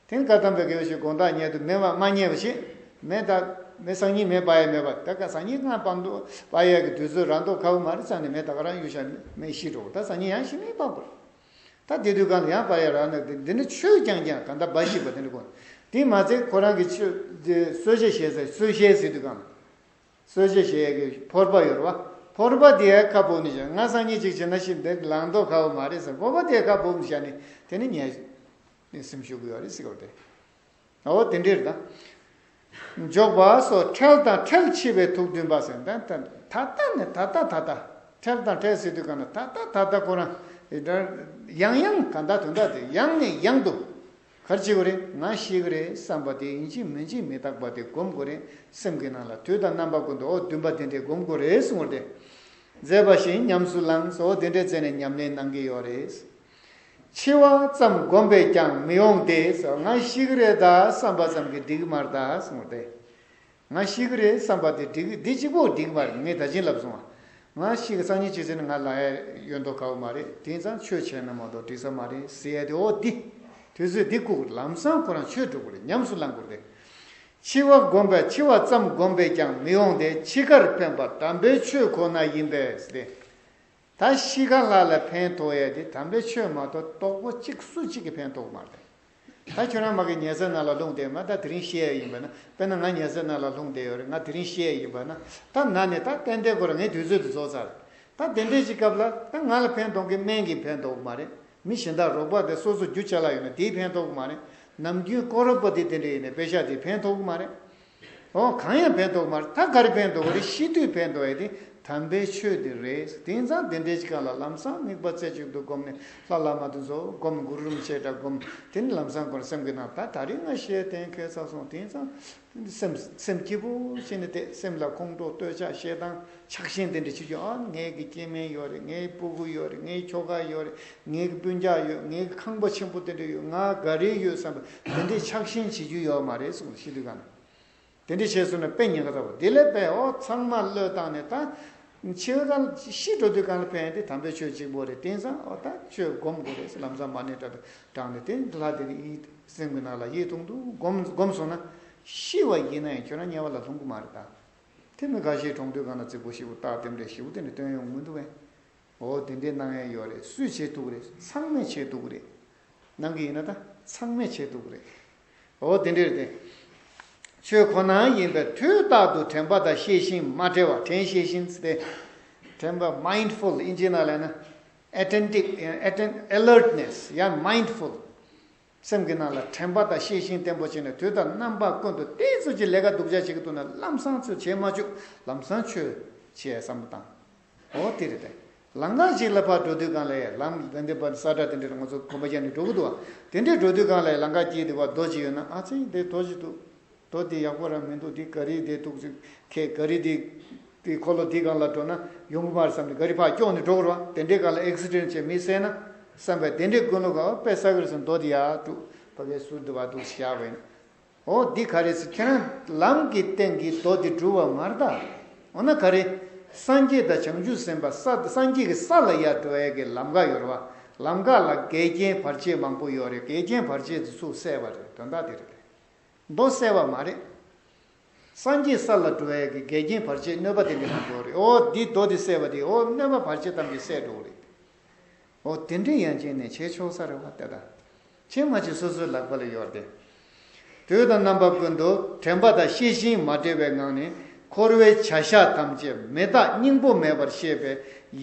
དེང་བཀའ་གདམས་པའི་དགེ་བའི་བཤེས་དགོང་དག་ཉལ་དུས་མེ་མ་མ་ཉལ་བ་ཞིག་མེ་ད་མེ་སང་ཉིན་མེ་སྤར་ཡས་མེད་པ། ད་ག་སང་ཉིན་སྔ་སྤར་འདུག་སྤར་ཡས་ཀྱི་དུས་ཚོད་རག་མདོག་ཁ་པོ་མ་རེད་བསམ་ནས་མེ་ད་ག་རང་གཡུག་བཞག་མེ་ཤི་འགྲོ། ད་སང་ཉིན་ཡང་ཤི་ནས་སྤར་དགོས། ད་དེ་དུས་གང་ལ་ཡང་སྤར་ཡས་རག་ན་འདི་འདི་ནི་ཆོས་རྐྱང་རྐྱང་གང་ལྟར་འབའ་ཞིག་པ་དེ་འདྲ་དགོས། དེ་མ་ཚད་ཁོ་རང་གི་ཆོས་དེ་གསོད་བྱེད་བྱེད་ཟེར་གསོད་བྱེད་ཟེར་དུས་གང་ལ། གསོད་བྱེད་བྱེད་ཡས་ཀྱི་ཕོར་པ་ཡོད་རེད་བ། ཕོར་པ་དེ་ཡང་ཁ་སྦུབ་ནས་བཞག་ང་སང་ཉིན་གཅིག་བྱས་ན་ཤི་འདི་ལངས་མདོག་ཁ་པོ་མ་རེད་ཟེར། ཕོར་པ་དེ་ཡང་ཁ་སྦུབ་ནས་བཞག་ནས་དེ་ནི་ཉལ་ནས་སེམས་ཤུགས་ཡོད་རེད་ཟེར་བ་དེ། འོ་དེ་འདྲས་རེད་ད། འཇོག་པ་སོགས་འཕྲལ་དང་འཕྲལ་འཆི་བའི་ཐུགས་འདུན་པ་ཟེར། ད་ད་ད་ལྟ་ནས་ད་ལྟ་ད་ལྟ་འཕྲལ་དང་འཕྲལ་ཟེར་དུས་གང་ན་ད་ལྟ་ད་ལྟ་ཁོ་རང་ཡང་ཡང་གང་ལྟར་དོན་དག་དེ་ཡང་ནས་ཡང་དུ་ག་རེ་བྱེད་དགོས་རེད། ང་ཤི་གི་རེད་བསམ་པ་དེ་ཡིན་གཅིག་མིན་གཅིག་མི་རྟག་པ་དེ་སྒོམ་དགོས་རེད། སེམས་ཀྱི་ནང་ལ་དུས་དང་རྣམ་པ་ཀུན་ཏུ་འོ་འདུན་པ་དེ་འདྲས་སྒོམ་དགོས་རེད་གསུངས་པ་དེ་མཛད་པ་བཞིན་ཉམས་སུ་བླངས་སོ། དེ་འདྲས་མཛད་ནས་ཉམས་ལེན་གནང་གི་ཡོད་རེད། འཆི་བ་ཙམ་བསྒོམས་པས་ཀྱང་མི་འོང་སྟེ་ཟེར། ང་ཤི་གི་རེད་ད་བསམ་པ་ཙམ་གྱིས་འགྲིག་གི་མ་རེད་ད་གསུངས་ཏེ། ང་ཤི་གི་རེད་བསམ་པ་དེ་འགྲིག་གི་འདི་གཅིག་པོ་འགྲིག་གི་མ་རེད། ངས་ད་གིན་ལབ་སོང་ང་། ང་ཤི་གི་སང་ཉིན་ཕྱི་ཚེ་ནི་ང་ལ་ཡ་ཡོད་མདོག་ཁ་པོ་མ་རེད། དེང་སང་ཆོས་བྱས་ན་མ་གཏོགས་འགྲིག་ས་མ་རེད་ཟེར་ཡ་དེ། འོ་འདི་དུས་ཚོད་འདི་བཀུག་ལམ་སང་ཁོ་རང་ཆོས་སྒྲུབ་དགོས་རེད། ཉམས་སུ་བླང་དགོས་རེད། འཆི་བ་བསྒོམས་པས་འཆི་བ་ཙམ་བསྒོམས་པས་ཀྱང་མི་འོང་སྟེ། འཆི་ཁར་ཕན་པ་དམ་པའི་ཆོས་ཁོ་ན་ཡིན་པས་ཟེར་ཏེ། ད་ཤི་ཁ་ལྷག་ལ་ཕན་ཐོགས་ཡས་དེ་དམ་པའི་ཆོས་མ་གཏོགས་རྟོགས་པ་གཅིག་སུ་གཅིག་གིས་ཕན་ཐོགས་མ་རེད། ད་ཁྱོད་རང་མ་གི་ཉལ་ས་ནང་ལ་ལྷུང་བསྡད་མ། ད་དེ་རིང་ཤི་ཡས་ཡིན་པ་ན། དཔེར་ན་ང་ཉལ་ས་ནང་ལ་ལྷུང་བསྡད་ཡོད་རེད། ང་དེ་རིང་ཤི་ཡས་ཡིན་པ་ན། ད་ན་ནས་ད་ཏན་ཏན་ཁོ་རང་ངའི་དུས་ཚོད་དེ་རྫོགས་ཚར་རེད། ད་དེ་འདྲའི་ཅིག་སྐབས་ལ་ད་ང་ལ་ཕན་ཐོགས་མཁན་སྨན་གྱིས་ཕན་ཐོགས་མ་རེད། མི་གཞན་དག་རོགས་པ་དེ་སོ་སོ་རྒྱུ་ཅ་ལག་ཡོད་ན་དེས་ཕན་ཐོགས་མ་རེད། ནམ་རྒྱུན་ཀོ་རོ་པ་དེ་དེ་འདྲ་ཡིན་ནས་པེ་ཤག་དེས་ཕན་ཐོགས་མ་རེད། འོ་གང་ཡང་ཕན་ཐོགས་མ་རེད། ད་ག་རེ་ཕན་ཐོགས་རེད། ཤི་དུས་ཕན་ཐོགས་ཡ་དེ་དམ་པའི་ཆོས་དེ་རེད། དེང་སང་དེ་འདྲའི་ཅིག་སྒང་ལ་ལམ་སང་དམིགས་པ་རྩེ་གཅིག་ཏུ་བསྒོམས་ནས་ལྷ་བླ་མ་དེ་ཚོ་བསྒོམ། གུ་རུ་རིན་པོ་ཆེ་འདྲ་བསྒོམ། དེ་ནི་ལམ་སང་ཁོ་རང་སེམས་ཀྱི་ནང་ད་ད་རེས་ང་ཤི་ཡས་གཏན་འཁེལ་ཚར་སོང་། དེང་སང་སེམས་སེམས་སྐྱིད་པོ་བྱས་ནས་བསྡད། སེམས་ལ་ཁོང་ཁྲོ་འདོད་ཆགས་ཞེ་སྡང་ཆགས་ཞེན་དེ་འདྲ་བྱེད་རྒྱུ། ཨ་ངའི་གི་སྐྱེ་དམན་ཡོད་རེད། ངའི་སྤུ་གུ་ཡོད་རེད། ངའི་ཁྱོ་ག་ཡོད་རེད། ངའི་གི་སྤུན་ཀྱག་ཡོད། ངའི་གི་ཁང་པ་ཆེན་པོ་དེ་འདྲ་ཡོད། ང་ག་རེ་ཡོད་བསམ་པ་དེ་འདྲའི་ཆགས་ཞེན་བྱེད་རྒྱུ་ཡོད་མ་རེད་གསུངས། ཤི་དུས་གང་ན། དེ་འདྲ་བྱས་སོང་ན་དཔེ་ཉེན་ཁ་ཚ་པོ་དེ་ལས་དཔེ། འོ་ཚང་མ་བློས་བཏང་ནས་ད་འཆི་བ་གང་ཤི་འགྲོ་དུས་གང་ལ་ཕན་དེ་དམ་པའི་ཆོས་གཅིག་པོ་རེད། དེང་སང་འོ་ད་ཆོས་སྒོམ་དགོས་རེད། ལམ་སང་མ་ཎི་འདྲ་དྲངས་ནས་དེ་ལྷ་དེ་ནི་ཡིད་སེམས་ཀྱི་ནང་ལ་ཡིད་ཐུང་ཐུང་སྒོམ་སྒོམ་སོང་ན། ཤི་བ་ཡིན་ན་ཡང་ཁྱོད་རང་དམྱལ་བ་ལ་ལྷུང་གི་མ་རེད་ད། དེ་མི་ཁ་ཤས་གྲོངས་དུས་གང་ལ་རྫིག་པོ་ཞིག་པོ་རྟགས་དེ་འདྲ་ཞིག་པོ་དེ་འདྲ་སྟོན་ཡོང་མི་འདུག་བས། འོ་དེ་འདྲའི་གནང་ཡས་ཡོད་རེད། སུས་བྱེད་ཐུབ་རེད། ཚང་མས་བྱེད་ཐུབ་རེད། གནང་གི་ཡིན་ན་ད་ཚང་མས་བྱེད་ཐུབ་རེད། འོ་དེ་འདྲ་རེད་དེ། ཆོས་ཁོ་ན་ཡིན་པས་དུས་རྟག་ཏུ་དྲན་པ་དང་ཤེས་བཞིན་མ་བྲལ་བ། དྲན་ཤེས་བཞིན་ཟེར་ཏེ། དྲན་པ། mindful ཨིན་ཇིའི་ནང་ལ་ཡིན་ན་attentive, atten- alertness ཡང་mindful སེམས་ཀྱི་ནང་ལ་དྲན་པ་དང་ཤེས་བཞིན་བརྟན་པོ་བྱས་ནས་དུས་དང་རྣམ་པ་ཀུན་ཏུ་དེ་ཚོ་གི་ལས་ཀ་སྡུག་ཅག་བྱེད་ཀྱི་འདུག་ན་ལམ་སང་ཚུར་བྱེད་མ་བཅུག་ལམ་སང་ཆོས་བྱེད་བསམ་བློ་བཏང་། འོ་དེ་རེད་དེ། ལམ་ཁ་ཅིག་ལ་ཕར་འགྲོ་དུས་གང་ལ་ཡ་ལམ་དེ་འདྲ་པ་ས་ཁྲ་དེ་འདྲ་ལ་ང་ཚོ་གོམ་པ་རྒྱག་ནས་འགྲོ་གི་འདུག་བ། དེ་འདྲའི་འགྲོ་དུས་གང་ལ་ཡ་ལམ་ཁ་དཀྱིལ་དེ་བ་རྡོ་ཅིག་ཡོད་ན། ཨ་ཙི་འདི་རྡོ་ཅིག་འདུག་རྡོ་འདི་ཡག་པོ་རང་མི་འདུག་འདི་ག་རི་འདི་འདུག་ཅིག་ཁེ་ག་རི་འདི་འདི་འཁོར་ལོ་འདི་སྒང་ལ་འགྲོ་ན་ཡོང་གི་མ་རེད་བསམ་ནས་ག་རི་ཕར་སྐྱོག་ནས་འགྲོ་གི་རེད་བ། དེ་འདྲའི་སྒང་ལ་ཨེག་སི་ཌེན་ཊི་བྱས་མི་བསད་ན་བསམ་པའི་དེ་འདྲའི་ཀུན་སློང་ག་བ་དཔེ་ས་གི་རེད་ཟེར། རྡོ་འདི་ཡར་དཀྲུག་ཕ་གིའི་ཟུར་འདི་བ་འདུག་བཞག་པ་ཡིན། འོ་འདི་ག་རེ་ཟེར། ཁྱེད་རང་ལམ་གྱི་སྟེང་གི་རྡོ་འདི་སྒྲུབ་པ་མ་རེད་ད། འོ་ན་ག་རེ། སངས་རྒྱས་དང་བྱང་ཆུབ་སེམས་དཔའ་ས་སངས་རྒྱས་ཀྱི་ས་ལ་ཡར་འགྲོ་ཡས་ཀྱི་ལམ་ཁ་ཡོད་རེད་བ། ལམ་ཁ་ལ་འགལ་རྐྱེན་བར་ཆད་མང་པོ་ཡོད་རེད། འགལ་རྐྱེན་བར་ཆད་དེ་ཚུར་བསལ་བ་རེད། དོན་དག་དེ་རེད། རྡོ་བསལ་བ་མ་རེད། སངས་རྒྱས་ས་ལ་འགྲོ་ཡས་ཀྱི་འགལ་རྐྱེན་བར་ཆད་གནོད་པ་དེ་འདྲ་མང་པོ་ཡོད་རེད། འོ་འདི་རྡོ་འདི་བསལ་བ་དེ་འོ་གནོད་པ་བར་ཆད་ཐམས་ཅད་བསལ་འགྲོ་གི་རེད། འོ་དེ་འདྲའི་ཡང་ཅིག་ནས་བྱེད་ཆོག་ས་རེད་བ་དེ་ད། བྱེད་མ་བྱེད་སོ་སོའི་ལག་པ་ལ་ཡོད་རེད་དེ། དུས་དང་རྣམ་པ་ཀུན་ཏུ་དྲན་པ་དང་ཤེས་བཞིན་མ་བྲལ་བའི་ངང་ནས་འཁོར་བའི་བྱ་བཞག་ཐམས་ཅད་མི་རྟག་སྙིང་པོ་མེད་པར་ཤེས་པའི་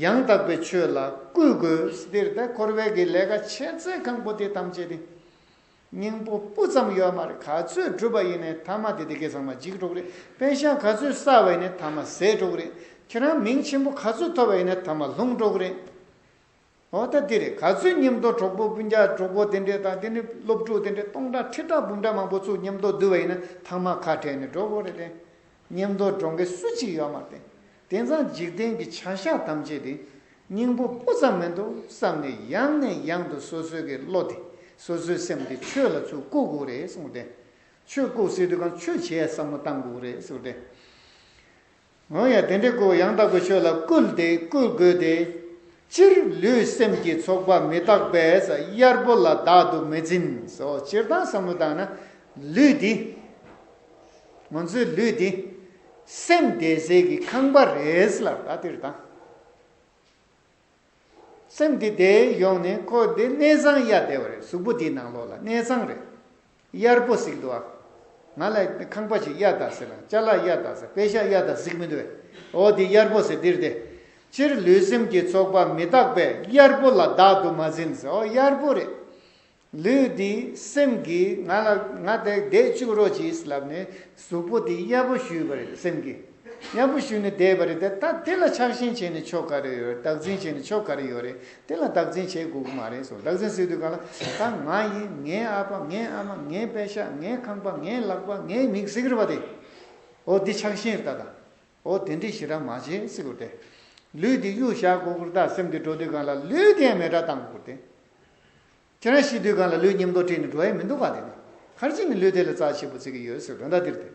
ཡང་དག་པའི་ཆོས་ལ་བསྐུལ་དགོས། འདིར་ད་འཁོར་བའི་གི་ལས་ཀ་ཆེ་ཚད་གང་པོ་དེ་ཐམས་ཅད་དེ། སྙིང་པོ་སྤུ་ཙམ་ཡོད་མ་རེད། ག་ཚོད་བསྒྲུབས་པ་ཡིན་ནའི་མཐའ་མ་དེ་དེ་གའི་ཚང་མ་འཇིག་འགྲོ་གི་རེད། པེ་ཤག་ག་ཚོད་བསགས་པ་ཡིན་ནའི་མཐའ་མ་ཟད་འགྲོ་གི་རེད། ཁྱེད་རང་མིང་ཆེན་པོ་ག་ཚོད་ཐོབ་པ་ཡིན་ནའི་མཐའ་མ་ལྷུང་འགྲོ་གི་རེད། འོ་ད་འདི་རེད། ག་ཚོད་མཉམ་དུ་གྲོགས་པོ་སྤུན་ཀྱག་གྲོགས་པོ་དེ་འདྲས་དང་དེ་ནི་སློབ་ཕྲུག་དེ་འདྲས་སྟོང་ཕྲག་ཁྲི་ཕྲག་འབུམ་ཕྲག་མང་པོ་ཚུར་མཉམ་དུ་བསྡུ་བ་ཡིན་ན་མཐའ་མ་ཁ་བྲལ་ནས་འགྲོ་དགོས་རེད་དེ། མཉམ་དུ་འགྲོ་མཁན་སུ་གཅིག་ཡོད་མ་རེད་དེ། དེང་སང་འཇིག་རྟེན་གྱི་བྱ་བཞག་ཐམས་ཅད་དེ་སྙིང་པོ་སྤུ་ཙམ་མི་འདུག་བསམ་ནས་ཡང་ནས་ཡང་དུ་སོ་སོའི་གི་བློ་དེ་སོ་སོའི་སེམས་དེ་ཆོས་ལ་ཚུར་བཀུག་དགོས་རེད་གསུངས་ཏེ། ཆོས་བཀུག་ཟེར་དུས་གང་ཆོས་བྱེད་ཡ་བསམ་བློ་བཏང་དགོས་རེད་ཟེར་ཏེ། འོ་ཡ་དེ་འདྲའི་སྐུ་ཡང་དག་པའི་ཆོས་ལ་བསྐུལ་ཏེ་བསྐུལ་དགོས་ཏེ། སྤྱིར་ལུས་སེམས་ཀྱི་ཚོགས་པ་མི་རྟག་པས་གཡར་པོ་ལ་བདག་ཏུ་མི་འཛིན་སོ། སྤྱིར་བཏང་བསམ་བློ་བཏང་ན་ལུས་འདི། ང་ཚོའི་ལུས་འདི། སེམས་བསྡད་སའི་གི་ཁང་པ་རེད་ལབ་ད་དེར་ད། སེམས་འདི་དེ་ཡོང་ནས་ཁོ་འདི་གནས་ཚང་གཡར་བསྡད་པ་རེད། གཟུགས་པོ་འདིའི་ནང་ལོགས་ལ་གནས་ཚང་རེད། གཡར་པོ་ཟེར་གྱི་འདུག་ཨ། ང་ལ་ཁང་པ་ཅིག་གཡར་དང་ཟེར་ལ་ཅ་ལག་གཡར་དང་ཟེར་པེ་ཤག་གཡར་དང་ཟེར་གྱི་མི་འདུག་ཨེ། འོ་འདི་གཡར་པོ་ཟེར་འདིར་དེ། སྤྱིར་ལུས་སེམས་ཀྱི་ཚོགས་པ་མི་རྟག་པས་གཡར་པོ་ལ་བདག་ཏུ་མ་འཛིན་ཟེར། འོ་གཡར་པོ་རེད། ལུས་འདི་སེམས་ཀྱིས་ང་ལ་ང་དེ་བསྡད་བཅུག་རོགས་གྱིས་ལབ་ནས་གཟུགས་པོ་འདི་གཡར་པོ་ཞུས་པ་རེད་སེམས་ཀྱིས། གཡར་པོ་ཞུས་ནས་བསྡད་པ་རེད་དེ། ད་དེ་ལ་ཆགས་ཞེན་བྱས་ནས་ཆོ་ག་རེ་ཡོད་རེད། བདག་འཛིན་བྱས་ནས་ཆོ་ག་རེ་ཡོད་རེད། དེ་ལ་བདག་འཛིན་བྱེད་དགོས་ཀྱི་མ་རེད་སོ། བདག་འཛིན་ཟེར་དུས་གང་ལ་ད་ང་ཡིན། ངའི་ཨ་ཕ། ངའི་ཨ་མ། ངའི་པེ་ཤག་ངའི་ཁང་པ། ངའི་ལག་པ། ངའི་མིག་ཟེར་གྱི་རེད་པ་དེ། འོ་འདི་ཆགས་ཞེན་རེད་ད་ད། འོ་དེ་འདྲའི་ཞེ་དྲག་མ་བྱེད་ཟེར་དགོས་ཏེ། ལུས་འདི་གཡུག་བཞག་དགོས་ཀྱི་རེད་ད་སེམས་འདི་འགྲོ་དུས་གང་ལ་ལུས་དེ་ཡང་མེ་སྲེག་བཏང་དགོས་ཏེ། ཁྱེད་རང་ཤི་དུས་གང་ལ་ལུས་མཉམ་དུ་ཁྲིད་ནས་འགྲོ་ཡ་མི་འདུག་ག་དེ་ནི། ག་རེ་བྱས་ནས་ལུས་དེ་ལ་རྩ་ཆེ་པོ་བརྩི་གི་ཡོད་ཟེར་དོན་དག་འདིར་ཏེ།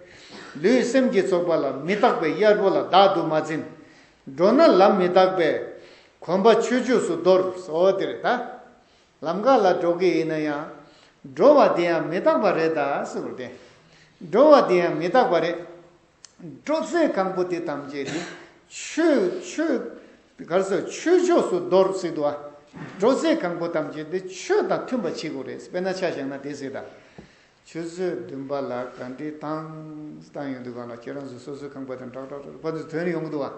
ལུས་སེམས་ཀྱི་ཚོགས་པ་ལ་མི་རྟག་པའི་གཡར་པོ་ལ་བདག་ཏུ་མ་འཛིན། འགྲོ་ན་ལམ་མི་རྟག་པས་གོམ་པ་ཆོས་ཆོས་སུ་དོར་ཟེར་བ་དེ་རེད་ད། ལམ་ཁ་ལ་འགྲོ་གི་ཡིན་ན་ཡང་། འགྲོ་བ་དེ་ཡང་མི་རྟག་པ་རེད་ད་ཟེར་བ་དེ། འགྲོ་བ་དེ་ཡང་མི་རྟག་པ་རེད། འགྲོ་ཚེ་གང་པོ་དེ་ཐམས་ཅད་དེ་ཆོས་ཆོས། ག་རེ་ཟེར། ཆོས་ཆོས་སུ་དོར་ཟེར་འདུག་བ། འགྲོ་ཚེ་གང་པོ་ཐམས་ཅད་དེ་ཆོས་དང་མཐུན་པ་བྱེད་དགོས་རེད། དཔེར་ན་ཆ་བཞག་ན་དེ་ཟེར་ད། ཆུ་ཚོད་བདུན་པ་ལ་ག་འདྲའི་བཏང་བཏང་ཡོང་དུས་གང་ལ་ཁྱེད་རང་ཚོ་སོ་སོའི་ཁང་པ་དང་ཏག་ཏག་ཏག་ཏག་ཕར་ཚུར་ཐོན་ཡོང་གི་འདུག་བ།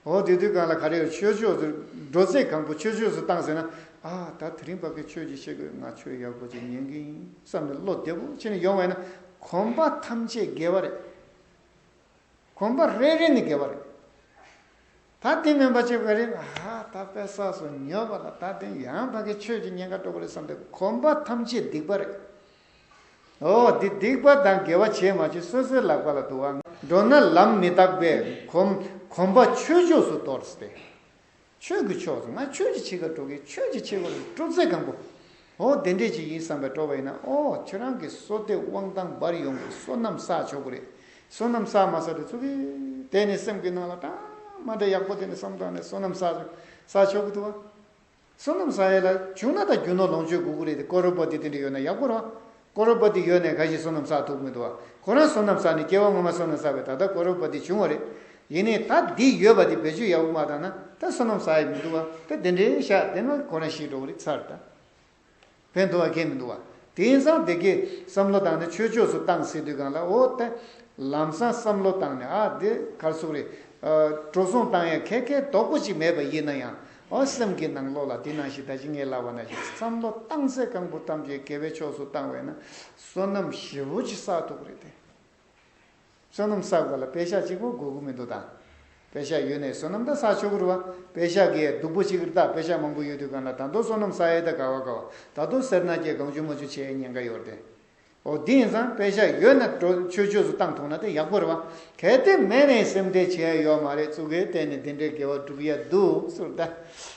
འོ་དེ་དུས་གང་ལ་ག་རེ་ཡོད། ཆོས་ཆོས་སུ། འགྲོ་ཚེ་གང་པོ་ཆོས་ཆོས་སུ་བཏང་ཟེར་ན། ཨ་ད་དེ་རིང་ཕ་གི་ཆོས་ཅིག་བཤད་དགོས། ང་ཆོས་ཡག་པོ་ཅིག་ཉན་གི་ཡིན་བསམ་ནས་བློ་བདེ་པོ་བྱས་ནས་ཡོང་བས་ན། གོམ་པ་ཐམས་ཅད་དགེ་བ་རེད། གོམ་པ་རེ་རེ་ནས་དགེ་བ་རེད། ད་དེ་མིན་པ་ཅིག་ག་རེ། ཨ་ད་དཔེ་བསགས་སོ་ཉོབ་པ་ལ་ད་དེ་ཡང་ཕ་གི་ཆོས་ཅིག་ཉན་ག་འགྲོ་གི་རེད་བསམ་སྟེ་གོམ་པ་ཐམས་ཅད་སྡིག་པ་རེད། འོ་འདི་སྡིག་པ་དང་དགེ་བ་བྱས་མ་བྱས་སོ་སོའི་ལག་པ་ལ་འདུག་བ། འགྲོ་ན་ལམ་མི་རྟག་པས་གོམ་གོམ་པ་ཆོས་ཆོས་སུ་དོར་ཏེ། ཆོས་ཀྱི་ཕྱོགས་སུ་ང་ཆོས་ཀྱི་ཕྱི་ཁར་འགྲོ་གི། ཆོས་ཀྱི་ཕྱི་ཁར་འགྲོ་ཚེ་གང་པོ། འོ་དེ་འདྲས་ཅིག་ཡིན་བསམ་པའི་སྤྲོ་བ་ཡིན་ན། འོ་ཁྱོད་རང་གི་བསོད་བདེ་དབང་ཐང་འབར་ཡོང་གི། བསོད་ནམས་བསགས་ཆོག་གི་རེད། བསོད་ནམས་བསགས་མ་བསགས་དེ་ཚོ་གི་དེ་ནི་སེམས་ཀྱི་ནང་ལ་ད་མ་འདྲ་ཡག་པོ་དེ་ནི་བསམ་བཏང་ནས་བསོད་ནམས་བསགས་བསགས་ཆོག་གི་འདུག་བ། བསོད་ནམས་བསགས་ཡས་ལ་བྱུང་ན་ད་རྒྱུ་ནོར་ལོངས་སྤྱོད་དགོས་ཀྱི་རེད་དེ། ཀོ་རོ་པ་ཏི་དེ་འདྲ་ཡོད་ན་ཡག་པོ་རེད་བ། ཀོ་རོ་པ་ཏི་ཡོད་ནས་ག་ཞིག་བསོད་ནམས་བསགས་ཐུབ་མི་འདུག་བ། ཁོ་རང་བསོད་ནམས་བསགས་ནས་སྐྱེ་བ་སྔོན་མ་བསོད་ནམས་བསགས་པས་ད་ལྟ་ཀོ་རོ་པ་ཏི་བྱུང་བ་རེད། ཡིན་ནའི་ད་འདི་ཡོད་པ་དེ་བེད་སྤྱོད་ཡག་པོ་མ་བཏང་ན་ད་བསོད་ནམས་བསགས་ཡས་མི་འདུག་བ། ད་དེ་འདྲའི་ཤག་དེ་ན་ཁོ་རང་ཤི་འགྲོ་གི་རེད། ཚར་ད། ཕན་ཐོགས་པ་གང་མི་འདུག་བ། དེ་ཡིན་ཙང་དེ་གའི་བསམ་བློ་བཏང་ནས་ཆོས་ཕྱོགས་སུ་བཏང་ཟེར་དུས་གང་ལ། འོ་དེ་ལམ་སང་བསམ་བློ་བཏང་ནས། ཨ་དེ་གར་སོང་རེད། ཨ་འགྲོ་སོང་བཏང་ཡ་ཁེ་ཁེ་དོག་པོ་ཅིག་མེད་པ་ཡིན་ན་ཡང་། འོ་སེམས་ཀྱི་ནང་ལོགས་ལ་དེ་ནང་བཞིན་ད་ཅི་ངས་ལབ་པ་ནང་བཞིན་བསམ་བློ་བཏང་ཚེ་གང་པོ་ཐམས་ཅད་དགེ་བའི་ཕྱོགས་སུ་བཏང་བས་ན་བསོད་ནམས་ཞེ་པོ་ཅིག་བསགས་ཐུབ་ཀྱི་རེད་དེ། བསོད་ནམས་བསགས་པ་ལ་པེ་ཤག་གཅིག་པོ་དགོས་ཀྱི་མི་འདུག་ད། པེ་ཤག་ཡོད་ནས་བསོད་ནམས་ད་བསགས་ཆོག་གི་རེད་བ། པེ་ཤག་གི་སྡུག་པོ་ཅིག་རེད་ད། པེ་ཤག་མང་པོ་ཡོད་དུས་གང་ལ་ད་དུང་བསོད་ནམས་བསགས་ཡས་ད་ག་བ་ག་བ། ད་དུང་སེར་སྣ་སྐྱེ་གང་བྱུང་མང་བྱུང་བྱེད་ཡས་ཉེན་ཁ་ཡོད་རེད་དེ། འོ་དེ་ཡིན་ཙང་པེ་ཤག་ཡོད་ན་འགྲོ་ཆོས་ཕྱོགས་སུ་བཏང་ཐུབ་ན་དེ་ཡག་པོ་རེད་བ། གལ་ཏེ་མེད་ནས་སེམས་ཁྲལ་བྱེད་ཡ་ཡོད་མ་རེད། ཙུ་གེ་བལྟས་ནས་དེ་འདྲའི་དགེ་བ་སྒྲུབ་ཡ་འདུག་ཟེར་ད།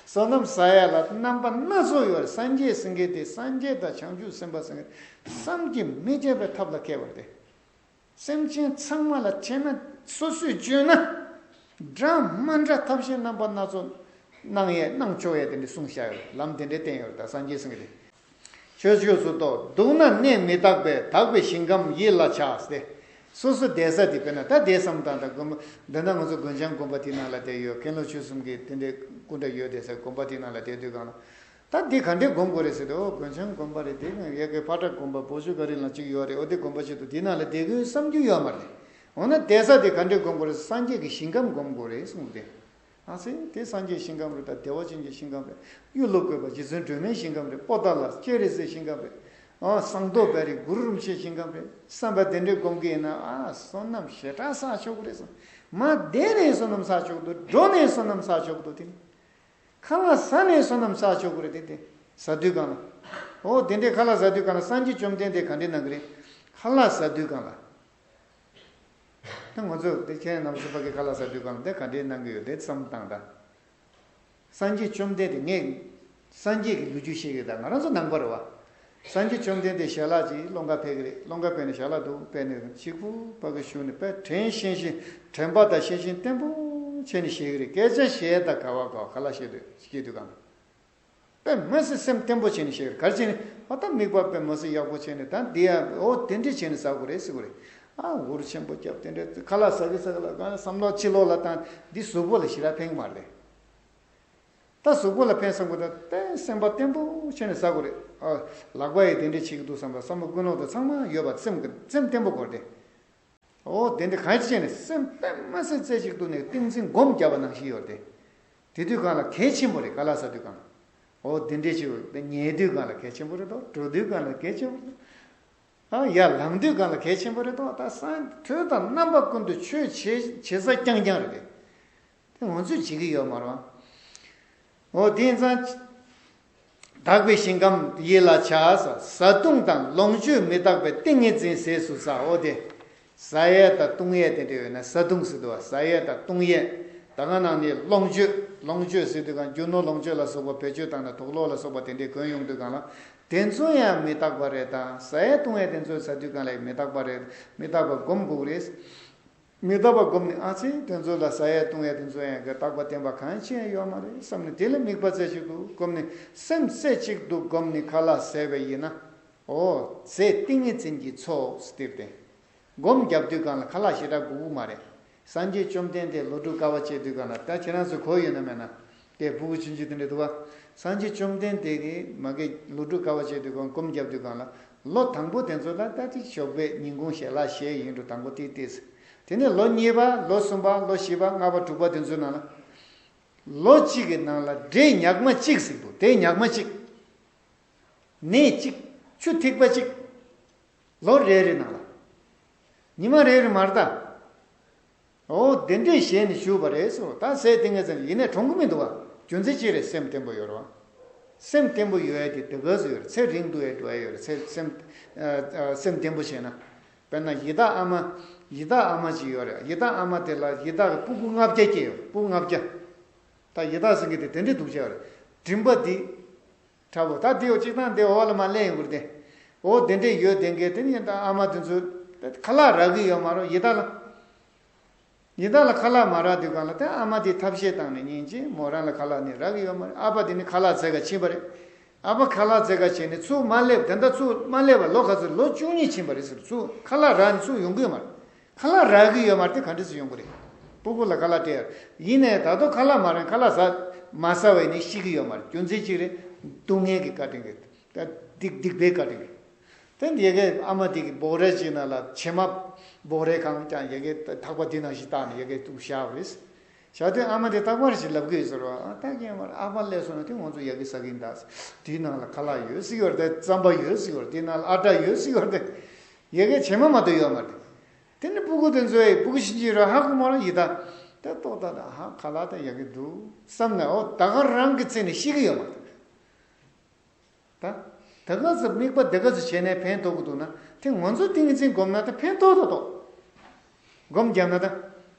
བསོད་ནམས་བསགས་ཡ་ལ་རྣམ་པ་སྣ་ཚོགས་ཡོད་རེད། སངས་རྒྱས་ཟེར་མཁན་དེ་སངས་རྒྱས་དང་བྱང་ཆུབ་སེམས་དཔའ་ཟེར་མཁན་བསམ་གྱིས་མི་ཁྱབ་པའི་ཐབས་ལ་མཁས་པ་རེད་དེ། སེམས་ཅན་ཚང་མ་ལ་ཁྱེད་རང་སོ་སོས་བཅོས་ན། འདྲ་མ་འདྲ་ཐབས་ཤེས་རྣམ་པ་སྣ་ཚོགས་གནང་ཡས་གནང་ཆོག་ཡས་དེ་འདྲ་གསུངས་བཞག་ཡོད། ལམ་དེ་འདྲ་བསྟན་ཡོད་རེད། ད་སངས་རྒྱས་ཟེར་མཁན་དེ། ཆོས་ཕྱོགས་སུ་གཏོགས། སྡུག་ན་གནས་མི་རྟག་པས། དག་པའི་ཞིང་ཁམས་ཡིད་ལ་བྱ་སྟེ། སོ་སོ་བསྡད་ས་དེ། དཔེར་ན་ད་བསྡད་བསམ་བཏང་། ད་དགོན་པ་འདི་ན་ང་ཚོ་རྒུན་ཆང་དགོན་པ་དེ་ནང་ལ་བསྡད་ཡོད། མཁན་སློབ་ཆོས་གསུམ་གྱི་དེ་འདྲའི་སྐུ་འདྲ་ཡོད་བསྡད་ས་དགོན་པ་དེ་ནང་ལ་བསྡད་དུས་གང་ལ། ད་འདི་ག་འདྲས་སྒོམ་དགོས་རེད་ཟེར་དུས། འོ་རྒུན་ཆང་དགོན་པ་རེད། དེ་ཡ་གི་ཕ་བྲག་དགོན་པ་བོ་ཇོ་ག་རི་ལ་གཅིག་ཡོད་རེད། འོ་དེ་དགོན་པ་ཆེད་དུ་དེ་ནང་ལ་བསྡད་དགོས་བསམ་རྒྱུ་ཡོད་མ་རེད། འོ་ན་བསྡད་ས་དེ་ག་འདྲས་སྒོམ་དགོས་རེད། སངས་རྒྱས་ཀྱི་ཞིང་ཁམས་སྒོམ་དགོས་རེད་གསུངས་ཏེ། ཨ་ཙི་དེ་སངས་རྒྱས་ཞིང་ཁམས་རེད། ད་བདེ་བ་ཅན་གྱི་ཞིང་ཁམས་རེད། གཡུ་ལོ་བཀོད་པ་རྗེ་བཙུན་སྒྲོལ་མའི་ཞིང་ཁམས་རེད། པོ་ཏཱ་ལ་སྤྱན་རས་གཟིགས་ཞིང་ཁམས་རེད། ཨ་ཟངས་མདོག་དཔལ་རི་གུ་རུ་རིན་པོ་ཆེའི་ཞིང་ཁམས་རེད་བསམ་པ་དེ་འདྲས་སྒོམ་གི་ཡིན་ན། ཨ་བསོད་ནམས་ཞེ་དྲག་བསགས་ཆོག་གི་རེད་གསུངས། མ་བསྡད་ནས་བསོད་ནམས་བསགས་ཆོག་གི་འདུག་འགྲོ་ནས་བསོད་ནམས་བསགས་ཆོག་གི་འདུག་དེ་ནི། ཁ་ལག་ཟ་ནས་བསོད་ནམས་བསགས་ཆོག་གི་རེད་དེ། དེ་ཟ་དུས་གང་ལ། འོ་དེ་འདྲའི་ཁ་ལག་ཟ་དུས་གང་ལ་སངས་རྒྱས་བཅོམ་ལྡན་འདས་ག་འདྲས་གནང་གི་རེད། ཁ་ལག་ཟ་དུས་གང་ལ། ད་ང་ཚོ་དེ་ཁྱེད་རྣམ་པ་ཚོ་ཕ་གི་ཁ་ལག་ཟ་དུས་གང་ལ་དེ་ག་འདྲས་གནང་གི་ཡོད་དེ་བསམ་བཏང་ད། སངས་རྒྱས་བཅོམ་ལྡན་འདས་ངས་སངས་རྒྱས་ཀྱི་ལོ་རྒྱུས་བཤད་གི། ད་ང་རང་ཚོ་ནང་པ་རེད་བ། སངས་རྒྱས་བཅོམ་ལྡན་འདས་ཞལ་ལག་ཅིག་སློང་ག་ཕེབས་ཀྱི་རེད། སློང་ག་ཕེབས་ནས་ཞལ་ལག་འདུག་ཕེབས་ནས་གཅིག་པུ་ཕ་གི་བཞུགས་ནས་དཔེ་དྲན་ཤེས་བཞིན་དྲན་པ་དང་ཤེས་བཞིན་བརྟན་པོ་བྱས་ནས་བཞུགས་ཀྱི་རེད། སྐད་ཆ་བཤད་ད་ག་བ་ག་བ་ཁ་ལག་བཤད་དུས་བཤད་དུས་གང་། དཔེ་མི་སྲིད་སེམས་བརྟན་པོ་བྱས་ནས་བཞུགས་ཀྱི་རེད། ག་རེ་བྱས་ནས་ཨ་ད་དམིགས་པ་དཔེ་མི་སྲིད་ཡག་པོ་བྱས་ནས་ད་འདི་ཡ་འོ་དེ་འདྲས་བྱས་ནས་ཟ་དགོས་རེད་ཟེར་དགོས་རེད། ཨ་འུར་ཆེན་པོ་བརྒྱབ་དེ་འདྲས་ཁ་ལག་ཟ་གི་ཟ་གི་ལ་གང་བསམ་བློ་ཕྱི་ལོགས་ལ་བཏང་འདི་གཟུགས་པོ་ལ་ཞེ་དྲག་ཕན་གི་མ་རེད། ད་གཟུགས་པོ་ལ་ཕན་བསམ་གི་འདུག་དེ་སེམས་པ་བརྟན་པོ་བྱས་ནས་ཟ་དགོས་རེད། ཨ་ལག་པ་ཡིས་དེ་འདྲས་བྱེད་ཀྱི་འདུག་བསམ་པ་བསམ་བློ་ཀུན་སློང་དང་ཚང་མ་ཡོད་པ་སེམས་ཀྱི་སེམས་བརྟན་པོ་དགོས་ཏེ། འོ་དེ་འདྲས་གང་ཅི་བྱས་ནས་སེམས་དཔེ་མ་སྲིད་རྩེ་གཅིག་ཏུ་ནས་ཏིང་འཛིན་སྒོམ་བརྒྱབ་པ་ནང་བཞིན་ཡོད་དེ། དེ་དུས་གང་ལ་གལ་ཆེན་པོ་རེད། ཁ་ལག་ཟ་དུས་གང་ལ། འོ་དེ་འདྲས་བྱེད་དགོས། ཉལ་དུས་གང་ལ་གལ་ཆེན་པོ་རེད་དོ། འགྲོ་དུས་གང་ལ་གལ་ཆེན་པོ་རེད། ཨ་ཡར་ལངས་དུས་གང་ལ་གལ་ཆེན་པོ་རེད་དོ། ད་སང་དུས་དང་རྣམ་པ་ཀུན་ཏུ་ཆོས་བྱེད་བྱེད་ས་རྐྱང་རྐྱང་རེད་དེ། དེ་ང་ཚོས་བྱེད་ཀྱི་ཡོད་མ་རེད། འོ་དེ་ཡིན་ཙང་། དག་པའི་ཞིང་ཁམས་ཡིད་ལ་བྱ། བཟའ་བཏུང་དང་ལོངས་སྤྱོད་མི་རྟག་པའི་ཏིང་ངེ་འཛིན་ཟས་སུ་ཟ། འོ་དེ། བཟའ་ཡས་དང་བཏུང་ཡས་དེ་འདྲ་ཡོད་ན་བཟའ་བཏུང་ཟེར་འདུག་བ། བཟའ་ཡས་དང་བཏུང་ཡས། ད་ག་ནང་ནས་ལོངས་སྤྱོད། ལོངས་སྤྱོད་ཟེར་དུས་གང་རྒྱུ་ནོར་ལོངས་སྤྱོད་ལ་སོགས་པ་བེད་སྤྱོད་བཏང་ནས་དུག་ལོག་ལ་སོགས་པ་དེ་འདྲས་གོན་ཡོང་དུས་གང་ལ། དེ་ཚོ་ཡང་མི་རྟག་པ་རེད་དང་ཟ་ཡས་བཏུང་ཡས་དེ་ཚོ་ཟ་དུས་གང་ལ་མི་རྟག་པ་རེད། མི་རྟག་པ་སྒོམ་དགོས་རེད། མི་རྟག་པ་སྒོམ་ནས་ཨ་ཙི་དེ་ཚོ་ལ་ཟ་ཡས་བཏུང་ཡས་དེ་ཚོ་ཡང་གི་རྟག་པ་བརྟན་པ་གང་ཅི་ཡང་ཡོད་མ་རེད་བསམ་ནས་དེ་ལ་དམིགས་པ་རྩེ་གཅིག་ཏུ་བསྒོམས་ནས་སེམས་རྩེ་གཅིག་ཏུ་བསྒོམས་ནས་ཁ་ལག་ཟས་པ་ཡིན་ན། ཨོ་ཟས་ཏིང་ངེ་འཛིན་གྱི་ཚོགས་སྟེར་ཏེ། སྒོམ་རྒྱབ་དུས་གང་ལ་ཁ་ལག་ཞེ་དྲག་དགོས་ཀྱི་མ་རེད། སངས་རྒྱས་བཅོམ་ལྡན་འདས་ལོ་དྲུག་དཀའ་བ་སྤྱད་དུས་གང་ལ་ད་ཁྱེད་རང་ཚོས་གོ་ཡོད་ན་མེད་ན། དེ་སྤུ་གུ་ཆུང་ཆུང་དེ་འདྲ་འདུག་བ། སངས་རྒྱས་བཅོམ་ལྡན་འདས་ཀྱིས་མ་གི་ལོ་དྲུག་དཀའ་བ་སྤྱད་དུས་གང་སྒོམ་རྒྱབ་དུས་གང་ལ། ལོ་དང་པོ་དེ་ཚོ་ལ་ད་ཅིག་ཞོགས་པས་ཉིན་གུང་ཞལ་ལག་བཞེས་ཡིན་འགྲོ་དང་པོ་དེ་དེ། དེ་ནས་ལོ་གཉིས་པ་ལོ་གསུམ་པ་ལོ་བཞི་པ་ལྔ་པ་དྲུག་པ་དེ་ཚོའི་ནང་ལ། ལོ་གཅིག་གི་ནང་ལ་འབྲས་ཉག་མ་གཅིག་ཟིག་འདུག་དེ་ཉག་མ་གཅིག་ནས་གཅིག་ཆུ་ཐིགས་པ་གཅིག་ལོ་རེ་རེ་ནང་ལ། ཉི་མ་རེ་རེ་མར་ལྟ། ཨོ་དེ་འདྲས་བྱས་ནས་བཞུགས་པ་རེད་ཟེར་བ་ད་ཟས་ཏིང་ངེ་འཛིན་ཡིན་ནས་གྲོངས་གི་མི་འདུག་བ། རྒྱུ་མཚན་ཅི་རེད། སེམས་བརྟན་པོ་ཡོད་རེད་བ། སེམས་བརྟན་པོ་ཡོད་ཡ་དེ་དེ་ག་ཟེར་ཡོད་རེད། ཚེ་རིང་དུ་ཡ་འགྲོ་ཡ་ཡོད་རེད། ཚེ་སེམས་ཨ་ཨ་སེམས་བརྟན་པོ་བྱས་ན། དཔེར་ན་ཡི་དྭགས་ཨ་མ། ཡི་དྭགས་ཨ་མ་ཅིག་ཡོད་རེད། ཡི་དྭགས་ཨ་མ་དེ་ལ་ཡི་དྭགས་ཀྱི་སྤུ་གུ་ལྔ་བརྒྱ་སྐྱེས་ཡོད། སྤུ་གུ་ལྔ་བརྒྱ། ད་ཡི་དྭགས་ཟེར་མཁན་དེ་དེ་འདྲས་སྡུག་ཅག་རེད། མགྲིན་པ་འདི། ཁྲ་བོ་ད་དེའོ་གཅིག་དང་དེ་འོག་ལ་མ་སླེབས་ཡོང་གི་རེད་དེ། འོ་དེ་འདྲས་ཡོད་དེ་འགས་དེ་ནི་ད་ཨ་མ་དེ་ཚོ་ཁ་ལག་རག་གི་ཡོད་མ་རེད་ཡི་དྭགས་ལ། ཡི་དྭགས་ལ་ཁ་ལག་མ་རག་དུས་གང་ལ་དེ་ཨ་མ་དེ་ཐབས་ཤེས་བཏང་ནས་ཉིན་གཅིག་མོ་རང་ལ་ཁ་ལག་ནི་རག་གི་ཡོད་མ་རེད། ཨ་ཕ་དེ་ནི་ཁ་ལག་འཛེག་ག་ཕྱིན་པ་རེད། ཨ་ཕ་ཁ་ལག་འཛེག་ག་ཕྱིན་ནས་ཚུར་མ་སླེབས། དེ་འདྲ་ཚུར་མ་སླེབས་པ་ལོ་ག་ཚོད་ལོ་བཅུ་གཉིས་ཕྱིན་པ་རེད་ཟེར། ཚུར་ཁ་ལག་རག་ནས་ཚུར་ཡོང་གི་ཡོད་མ་རེད། ཁ་ལག་རག་གི་ཡོད་མ་རེད་དེ་ག་འདྲ་ཟེར་ཡོང་གི་རེད། སྤུ་གུ་ལ་ཁ་ལག་སྤྲད་ཡོད་ཡིན་ནའི་ད་དུང་ཁ་ལག་མ་རག་ཁ་ལག་ཟ་མ་ཟ་བས་ནི་ཤི་གི་ཡོད་མ་རེད། རྒྱུ་མཚན་གཅིག་རེད། སྡུག་བསྔལ་གྱི་བཀའ་དྲིན་གྱིས། ད་སྡིག་སྡིག་པའི་བཀའ་དྲིན་གྱིས། དེ་ཡ་གི་ཨ་མ་དེ་གི་འབོག་རས་ཅིག་ནང་ལ་བྱེ་མ་འབོག་རས་གང་ཀྱང་ཡ་གི་ཐག་པ་དེ་ནང་བཞིན་བཏགས་ནས་ཡ་གི་བཏུགས་བཞག་པ་རེད། བཞག་དུས་ཨ་མ་དེ་རྟག་པར་ཞིག་ལབ་གི་ཡོད་ཟེར་བ། ཨ་ད་ཀྱེ་མར་ཨ་ཕ་སླེབས་སོང་ན་དེ་ང་ཚོ་ཡ་གི་ཟ་གིན་གདའ། དེའི་ནང་ལ་ཁ་ལག་ཡོད་ཟེར་ཡོད་རེད་དེ། རྩམ་པ་ཡོད་ཟེར་ཡོད་རེད། དེའི་ནང་ལ་ཨ་བྲ་ཡོད་ཟེར་ཡོད་རེད་དེ། ཡ་གི་བྱེ་མ་མ་གཏོགས་ཡོད་མ་རེད། དེ་ནི་སྤུ་གུ་དེ་ཚོའི་སྤུ་གུ་ཤི་གི་ར་ཧ་གོ་མ་ར་ཡི་ད། དེ་ཏོག་ད་ད་ཧ་ཁ་ལག་ད་ཡ་གི་འདུག་བསམ་ནས་ཨོ་ད་ག་རང་གི་ཚེ་ནས་ཤི་གི་ཡོད་མ་རེད། ད། དེ་ག་ཚོད་དམིགས་པ་དེ་ག་ཚོད་བྱས་ནས་ཕན་ཐོགས་ཀྱི་འདུག་ན་དེ་ང་ཚོ་ཏིང་ངེ་འཛིན་སྒོམ་ན་ད་ཕན་ཐོགས་ད་ཐོགས། སྒོམ་བརྒྱབ་ན་ད།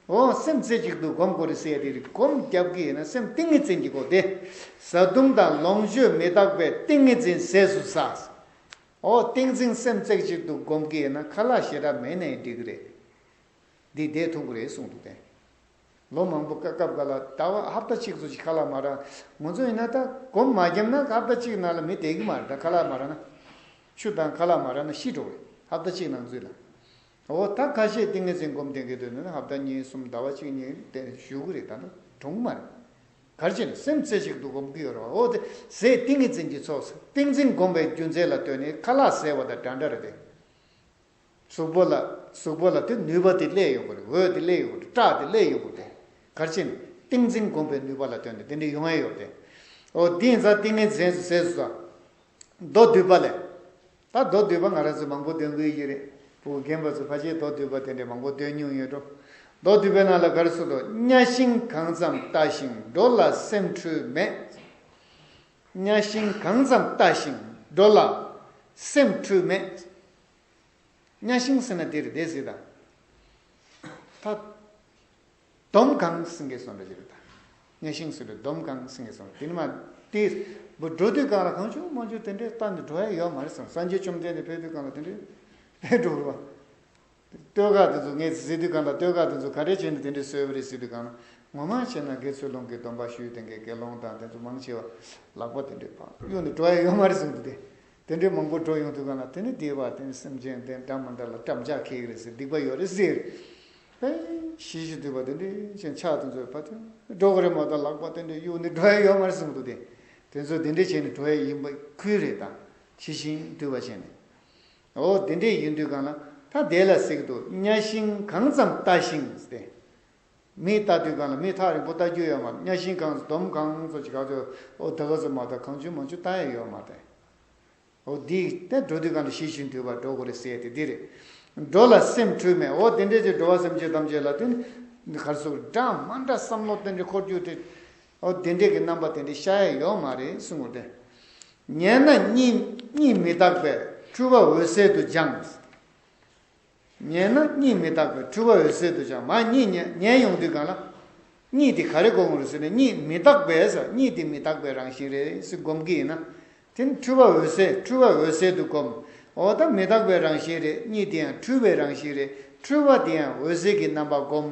འོ་སེམས་རྩེ་གཅིག་ཏུ་སྒོམ་དགོས་རེད་ཟེར་ཡ་དེ་རེད། སྒོམ་བརྒྱབ་ཀྱི་ཡིན་ན་སེམས་ཏིང་ངེ་འཛིན་གྱི་སྒོ་དེ། བཟའ་བཏུང་དང་ལོངས་སྤྱོད་མི་རྟག་པའི་ཏིང་ངེ་འཛིན་ཟས་སུ་ཟ། འོ་ཏིང་འཛིན་སེམས་རྩེ་གཅིག་ཏུ་སྒོམ་གྱི་ཡིན་ན་ཁ་ལག་ཞེ་དྲག་མེད་ནའི་འགྲིག་གི་རེད། འདི་བསྡད་ཐུབ་ཀྱི་རེད་གསུངས་འདུག་སྟེ། ལོ་མང་པོ་སྐབས་སྐབས་འགའ་ལ་ཟླ་བ་ཧབ་ཏ་གཅིག་ཙམ་ཞིག་ཁ་ལག་མ་རག་ང་ཚོ་ཡིན་ན་ད་སྒོམ་མ་བརྒྱབ་ན་ཧབ་ཏ་གཅིག་ནང་ལ་མི་བསྡད་ཀྱི་མ་རེད། ད་ཁ་ལག་མ་རག་ན། ཆུ་དང་ཁ་ལག་མ་རག་ན་ཤི་འགྲོ་གི་རེད། ཧབ་ཏ་གཅིག་ནང་ཚུད་ལ། འོ་ད་ཁ་ཤས་ཏིང་ངེ་འཛིན་སྒོམ་བསྡད་མཁན་དེ་ནི་ཧབ་ཏ་གཉིས་གསུམ་ཟླ་བ་གཅིག་གཉིས་དེ་བཞུགས་ཀྱི་རེད། ད་ནི་གྲོངས་ཀྱི་མ་རེད། ག་རེ་བྱས་ནས་སེམས་རྩེ་གཅིག་ཏུ་སྒོམ་གྱི་ཡོད་རེད་བ། འོ་དེ་ཟས་ཏིང་ངེ་འཛིན་གྱི་ཚོགས། ཏིང་འཛིན་སྒོམ་པའི་རྒྱུ་མཚན་ལ་ལྟོས་ནས་ཁ་ལག་ཟས་པ་དང་འདྲ་འདྲ་རེད་དེ། གཟུགས་པོ་ལ། གཟུགས་པོ་ལ་དེ་ནུས་པ་དེ་སླེབས་ཡོང་གི་རེད། འོད་དེ་སླེབས་ཡོང་གི་རེད། སྐྲ་དེ་སླེབས་ཡོང་གི་རེད། ག་རེ་བྱས་ནས་ཏིང་འཛིན་སྒོམ་པའི་ནུས་པ་ལ་ལྟོས་ནས་དེ་འདྲ་ཡོང་ཡ་ཡོད་རེད། འོ་དེ་ཡིན་ཙང་ཏིང་ངེ་འཛིན་ཟས་སུ་ཟ། མདོ་སྡུད་པ་ལས། ད་མདོ་སྡུད་པ་ང་རང་ཚོ་མང་པོ་འདོན་གི་ཡོད་རེད། བུ་རྒན་པ་ཚོ་ཕལ་ཆེར་མདོ་སྡུད་པ་དེ་འདྲ་མང་པོ་འདོན་མྱོང་ཡོད་འགྲོ། མདོ་སྡུད་པའི་ནང་ལ་ག་རེ་གསུངས་འདུག་གཉའ་ཤིང་གང་ཙམ་བལྟ་ཞིང་འགྲོ་ལ་སེམས་འཁྲུལ་མེད། གཉའ་ཤིང་གང་ཙམ་བལྟ་ཞིང་འགྲོ་ལ་སེམས་འཁྲུལ་མེད། གཉའ་ཤིང་ཟེར་ན་དེ་རེད་དེ་ཟེར་ད། ད། འདོམ་གང་ཟེར་མཁན་སོང་འདྲ་ཅིག་རེད་ད། གཉའ་ཤིང་ཟེར་དུས་འདོམ་གང་ཟེར་མཁན་སོང་དེ་ནི་མ། དེ། འགྲོ་དུས་གང་ལ་གང་བྱུང་མང་བྱུང་དེ་འདྲའི་ལྟ་ནས་འགྲོ་ཡ་ཡོད་མ་རེད་བསམ། སངས་རྒྱས་བཅོམ་ལྡན་འདས་ཕེབས་དུས་གང་ལ་དེ་འདྲའི་ཕེབས་འགྲོ་རུ་བ། སྟོད་འགག་དེ་ཚོ་ངས་ཟེར་དུས་གང་ལ་སྟོད་འགག་དེ་ཚོ་ག་འདྲས་བྱས་ནས་དེ་འདྲས་བཟོས་པ་རེད་ཟེར་དུས་གང་ལ། ངོ་མ་བྱས་ན་དགེ་ཚུལ་སློང་གི་སྡོམ་པ་ཞུས་དེ་འགའི་དགེ་སློང་དང་དེ་ཚོ་མང་ཆེ་བ་ལག་པ་དེ་འདྲས་བར་གཡུག་ནས་འགྲོ་ཡ་ཡོད་མ་རེད་གསུངས་འདུག་སྟེ། དེ་འདྲའི་མང་པོ་འགྲོ་ཡོང་དུས་གང་ལ་དེ་ནི་བདེ་བ་དེ་ནི་སེམས་ཅན་དེ་འདྲ་མི་འདྲ་ལ་དགྲ་ལྕག་འཁེལ་གི་རེད་ཟེར། སྡིག་པ་ཡོད་རེད་ཟེར། ཨེ། ཤི་ཤི་དུས་པ་དེ་འདྲའི་ཅན་ཆགས་དེ་ཚོའི་བར་དུ་འགྲོ་གི་རེད་མ་གཏོགས་ལག་པ་དེ་འདྲའི་གཡུག་ནི་འགྲོ་ཡ་ཡོད་མ་རེད་གསུངས་འདུག་སྟེ། དེ་ཚོ་དེ་འདྲའི་བྱས་ནས་འགྲོ་ཡ་ཡིན་པ་ཁུལ་རེད་ད། ཤི་ཤིང་དུས་པ་བྱས་ནས། འོ་དེ་འདྲའི་ཡིན་དུས་གང་ལ་ད་དེ་ལ་ཟེར་གི་འདུག་གཉའ་ཤིང་གང་ཙམ་བལྟ་ཞིང་ཟེར་ཏེ། མི་ལྟ་དུས་གང་ལ་མི་ཐག་རིང་པོ་ལྟ་རྒྱུ་ཡོད་མ་རེད། གཉའ་ཤིང་གང་འདོམ་གང་ཚོ་ཅིག་ག་ཚོད་འོ་ད་ག་ཚོད་མ་ལྟ་གང་བྱུང་མང་བྱུང་ལྟ་ཡ་ཡོད་མ་རེད། འོ་འདི་དེ་འགྲོ་དུས་གང་ལ་ཤི་ཤིང་དུས་པ་འགྲོ་དགོས་རེད་ཟེར་ཏེ་འདི་རེད། འགྲོ་ལ་སེམས་འཁྲུལ་མེད། འོ་དེ་འདྲས་ཀྱི་འགྲོ་བ་སེམས་ཅན་ཐམས་ཅད་ལ་དེ་ནི་གར་སོགས་འདྲ་མ་འདྲ་བསམ་བློ་དེ་འདྲས་འཁོར་རྒྱུ་དེ། འོ་དེ་འདྲས་ཀྱི་རྣམ་པ་དེ་འདྲས་ཤར་ཡ་ཡོད་མ་རེད་གསུངས་པ་དེ། ཉལ་ན་གཉིད་གཉིད་མི་རྟག་པས་འཁྲུལ་པ་འོད་གསལ་དུ་སྦྱངས། ཉལ་ན་གཉིད་མི་རྟག་པས་འཁྲུལ་པ་འོད་གསལ་དུ་སྦྱངས། མར་གཉིད་ཉལ་ཉལ་ཡོང་དུས་གང་ལ། གཉིད་དེ་ག་རེ་སྒོམ་དགོས་རེད་ཟེར་ན། གཉིད་མི་རྟག་པས་ཟེར། གཉིད་དེ་མི་རྟག་པའི་རང་བཞིན་རེད་ཟེར་སྒོམ་གྱི་ཡིན་ན། དེ་ནི་འཁྲུལ་བ་འོད་གསལ། འཁྲུལ་བ་འོད་གསལ་དུ་སྒོམ། འོ་ད་མི་རྟག་པའི་རང་བཞིན་རེད། གཉིད་དེ་ཡང་འཁྲུལ་བའི་རང་བཞིན་རེད། འཁྲུལ་བ་དེ་ཡང་འོད་གསལ་གྱི་རྣམ་པ་སྒོམ།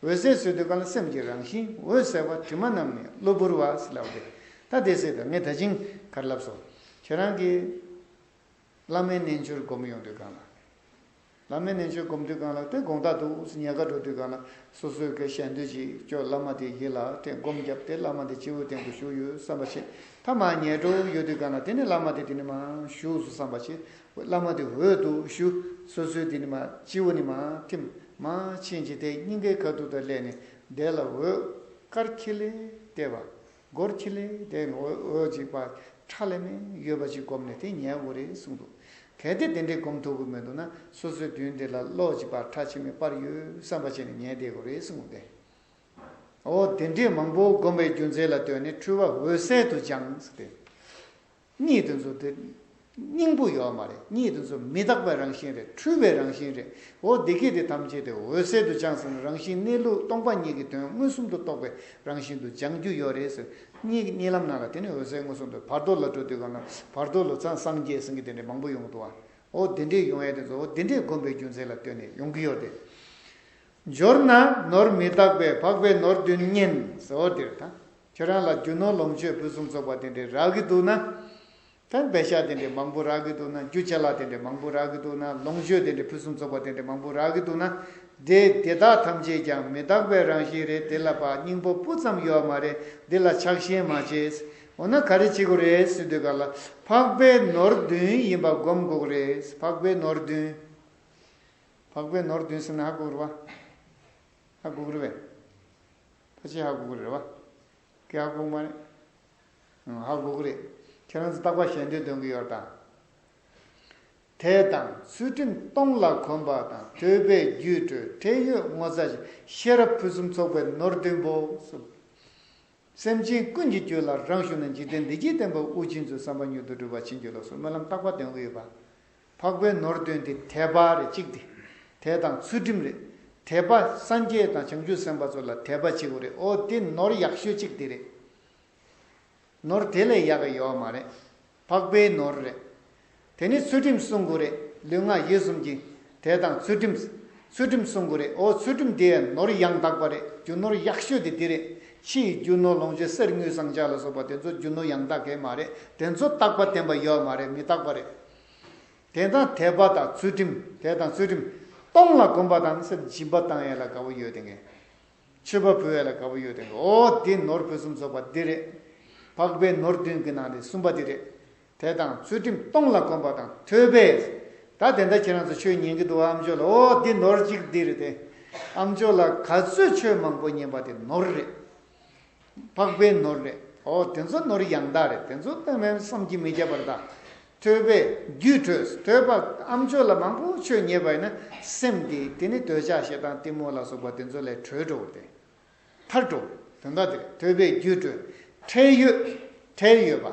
འོད་གསལ་ཟེར་དུས་གང་ལ་སེམས་ཀྱི་རང་བཞིན། འོད་གསལ་བ་དྲི་མ་རྣམས་ནི་གློ་བུར་བ་ཟེར་ལབ་པས། ད་དེ་ཟེར་དུས་ངས་ད་ཅིང་ག་རེ་ལབ་སོང་། ཁྱེད་རང་གིས་བླ་མའི་རྣལ་འབྱོར་སྒོམ་ཡོང་དུས་གང་ལ། བླ་མའི་རྣལ་འབྱོར་སྒོམ་དུས་གང་ལ་དེ་དགོངས་དག་འདུག་ཟེར་ཉལ་ཁ་འགྲོ་དུས་གང་ལ་སོ་སོའི་གི་ཞལ་འདོན་ཅིག་ཅོག་བླ་མ་དེ་ཡིད་ལ་དེ་སྒོམ་བརྒྱབ་སྟེ་བླ་མ་དེ་སྤྱི་བོའི་སྟེང་དུ་བཞུགས་ཡོད་བསམ་པ་བྱེད། ཐ་མ་ཉལ་འགྲོ་ཡོད་དུས་གང་ལ་དེ་ནི་བླ་མ་དེ་དེ་ནི་མར་བཞུགས་སུ་བསམ་པ་བྱེད། བླ་མ་དེ་འོད་དུ་ཞུ། སོ་སོའི་དེ་ནི་མར་སྤྱི་བོ་ནི་མར་ཐིམ། མར་ཕྱིན་གྱི་དེ་སྙིང་གའི་ཁ་ཐུག་ཏུ་སླེབས་ནས་དེ་ལ་འོད་དཀར་ཁྱི་ལེ་བལྟས་པ། སྒོར་ཁྱི་ལེ་དེ་འོད་འོད་ཅིག་པ་ཁྲ་ལེ་མེ་ཡོད་པ་ཅིག་བསྒོམས་ནས་དེ་ཉལ་དགོས་རེད་གསུངས་འདུག། གལ་ཏེ་དེ་འདྲའི་སྒོམ་ཐུབ་ཀྱི་མི་འདུག་ན་སོ་སོའི་མདུན་དེ་ལ་གློག་ཅིག་པ་ཁྲ་ཆེ་མེ་སྤར་ཡོད་བསམ་པ་བྱས་ནས་ཉལ་བསྡད་དགོས་རེད་གསུངས་འདུག་སྟེ། འོ་དེ་འདྲའི་མང་པོ་བསྒོམ་པའི་རྒྱུ་མཚན་ལ་ལྟོས་ནས་འཁྲུལ་བ་འོད་གསལ་དུ་སྦྱངས་ཟེར་ཏེ། གཉིད་དེ་ཚོ་དེ་སྙིང་པོ་ཡོད་མ་རེད། གཉིད་དེ་ཚོ་མི་རྟག་པའི་རང་བཞིན་རེད། འཁྲུལ་བའི་རང་བཞིན་རེད། འོ་དེ་སྐད་དེ་ཐམས་ཅད་དེ་འོད་གསལ་དུ་སྦྱངས་ཟེར་ན་རང་བཞིན་གནས་ལུགས་སྟོང་པ་ཉིད་ཀྱི་དོན་མངོན་སུམ་དུ་རྟོགས་པའི་རང་བཞིན་དུ་སྦྱང་རྒྱུ་ཡོད་རེད་ཟེར། གཉིད་གཉིད་ལམ་ནང་ལ་དེ་ནི་འོད་གསལ་མངོན་སུམ་དུ་བར་དོ་ལ་འགྲོ་དུས་གང་ན་བར་དོ་ལ་ཚང་སངས་རྒྱས་ཟེར་གྱི་དེ་འདྲ་མང་པོ་ཡོང་གི་འདུག་བ། འོ་དེ་འདྲས་ཡོང་ཡས་དེ་ཚོ་འོ་དེ་འདྲས་སྒོམ་པའི་རྒྱུ་མཚན་ལ་ལྟོས་ནས་ཡོང་གི་ཡོད་དེ། འབྱོར་ན་ནོར་མི་རྟག་པས་འཕགས་པའི་ནོར་བདུན་རྙེད་ཟེར་བ་འདིར་ད། ཁྱེད་རང་ལ་རྒྱུ་ནོར་ལོངས་སྤྱོད་ཕུན་སུམ་ཚོགས་པ་དེ་འདྲས་རག་གི་འདུག་ན། ད་པེ་ཤག་དེ་འདྲས་མང་པོ་རག་གི་འདུག་ན། རྒྱུ་ཅ་ལག་དེ་འདྲས་མང་པོ་རག་གི་འདུག་ན། ལོངས་སྤྱོད་དེ་འདྲས་ཕུན་སུམ་ཚོགས་པ་དེ་འདྲས་མང་པོ་རག་གི་འདུག་ན། དེ་དེ་དག་ཐམས་ཅད་ཀྱང་མི་རྟག་པའི་རང་བཞིན་རེད། དེ་ལ་ཕར་སྙིང་པོ་སྤུ་ཙམ་ཡོད་མ་རེད། འདི་ལ་ཆགས་ཞེན་མ་བྱེད། འོ་ན་ག་རེ་བྱེད་དགོས་རེད་ཟེར་དུས་ག་ལ་འཕགས་པའི་ནོར་བདུན་ཡིན་པ་སྒོམ་དགོས་རེད། འཕགས་པའི་ནོར་བདུན། འཕགས་པའི་ནོར་བདུན་ཟེར་ན་ཧ་གོ་གི་རེད་བ། ཧ་གོ་གི་རེད་བས། ཕལ་ཆེར་ཧ་གོ་གི་རེད་བ། ཀྱེ་ཧ་གོ་གི་མ་རེད། ཧ་གོ་གི་རེད། ཁྱེད་རང་ཚོ་རྟག་པར་ཞལ་འདོན་འདོན་གི་ཡོད་དང་། དད་དང་ཚུལ་ཁྲིམས་སྟོང་ལ་གོམས་པ་དང་། ཐོས་པས་རྒྱུད་གྲོལ་ཁྲེལ་ཡོད་ངོ་ཚ་ཞི། ཤེས་རབ་ཕུན་སུམ་ཚོགས་པའི་ནོར་བདུན་པོ། སེམས་ཅན་ཀུན་གྱི་རྒྱུད་ལ་རང་ཞུགས་ན། འཇིག་རྟེན་བདེ་སྐྱིད་ལྡན་པ་དབུགས་འབྱིན་ཚུལ། བསམ་པ་མྱུར་དུ་འགྲུབ་པར་བྱིན་གྱིས་རློབས་སོགས་སྨོན་ལམ་རྟག་པར་འདོན་གི་ཡོད་པ། འཕགས་པའི་ནོར་བདུན་དེ་དད་པ་རེད་གཅིག་དེ། དད་དང་ཚུལ་ཁྲིམས་རེད། དད་པ་སངས་རྒྱས་དང་བྱང་ཆུབ་སེམས་དཔའ་ཚོ་ལ་དད་པ་བྱེད་དགོས་རེད། ཨོ་དེ་ནོར་ཡག་ཤོས་གཅིག་དེ་རེད། ནོར་དེ་ལས་ཡག་གི་ཡོད་མ་རེད། འཕགས་པའི་ནོར་རེད། དེ་ནི་ཚུལ་ཁྲིམས་སྲུང་དགོས་རེད། ལུས་ངག་ཡིད་གསུམ་གྱི། དད་དང་ཚུལ་ཁྲིམས། ཚུལ་ཁྲིམས་སྲུང་དགོས་རེད། ཨོ་ཚུལ་ཁྲིམས་དེ་ནོར་ཡང་དག་པ་རེད། རྒྱུ་ནོར་ཡག་ཤོས་དེ་དེ་རེད། ཕྱི་ཡི་རྒྱུ་ནོར་ལོངས་སྤྱོད་གསེར་དངུལ་ཟངས་ལྕགས་ལ་སོགས་པ་དེ་ཚོ་རྒྱུ་ནོར་ཡང་དག་གས་མ་རེད། དེ་ཚོ་རྟག་པ་བརྟན་པ་ཡོད་མ་རེད། མི་རྟག་པ་རེད། དེ་དང་དད་པ་དང་ཚུལ་ཁྲིམས། དད་དང་ཚུལ་ཁྲིམས། སྟོང་ལ་གོམས་པ་དང་ཟེར་སྦྱིན་པ་བཏང་ཡས་ལ་དགའ་བོ་ཡོད་དེ་ངས། མཆོད་པ་ཕུལ་བས་ལ་དགའ་བོ་ཡོད་དེ། ཨོ་འདི་ནོར་ཕུན་སུམ་ཚོགས་པ་འདི་རེད། འཕགས་པའི་ནོར་བདུན་གྱི་ནང་ནས་གསུམ་པ་འདི་རེད། དད་དང་ཚུལ་ཁྲིམས་སྟོང་ལ་གོམས་པ་དང་ཐོས་པས། ད་དེ་འདྲ་ཁྱེད་རང་ཚོ་ཆོས་ཉན་གྱི་འདུག་ཨ། ཨམ་ཅོག་ལ། ཨོ་འདི་ནོར་གཅིག་འདི་རེད་དེ། ཨམ་ཅོག་ལ་ག་ཚོད་ཆོས་མང་པོ་ཉན་པ་དེ་ནོར་རེད། འཕགས་པའི་ནོར་རེད། ཨོ་དེ་ཚོ་ནོར་ཡང་དག་རེད། དེ་ཚོ་གཏན་ནས་བསམ་གྱིས་མི་ཁྱབ་པར་གདའ། ཐོས་པས་རྒྱུད་གྲོལ། ཐོས་པ་ཨམ་ཅོག་ལ་མང་པོ་ཆོས་ཉན་པ་ཡིན་ན་སེམས་དེ་དེ་ནི་འདོད་ཆགས་ཞེ་སྡང་གཏི་མུག་ལ་སོགས་པ་དེ་ཚོ་ལས་གྲོལ་འགྲོ་བ་དེ། ཐར་འགྲོ། དོན་དག་དེ་རེད། ཐོས་པས་རྒྱུད་གྲོལ། ཁྲེལ་ཡོད། ཁྲེལ་ཡོད་པ།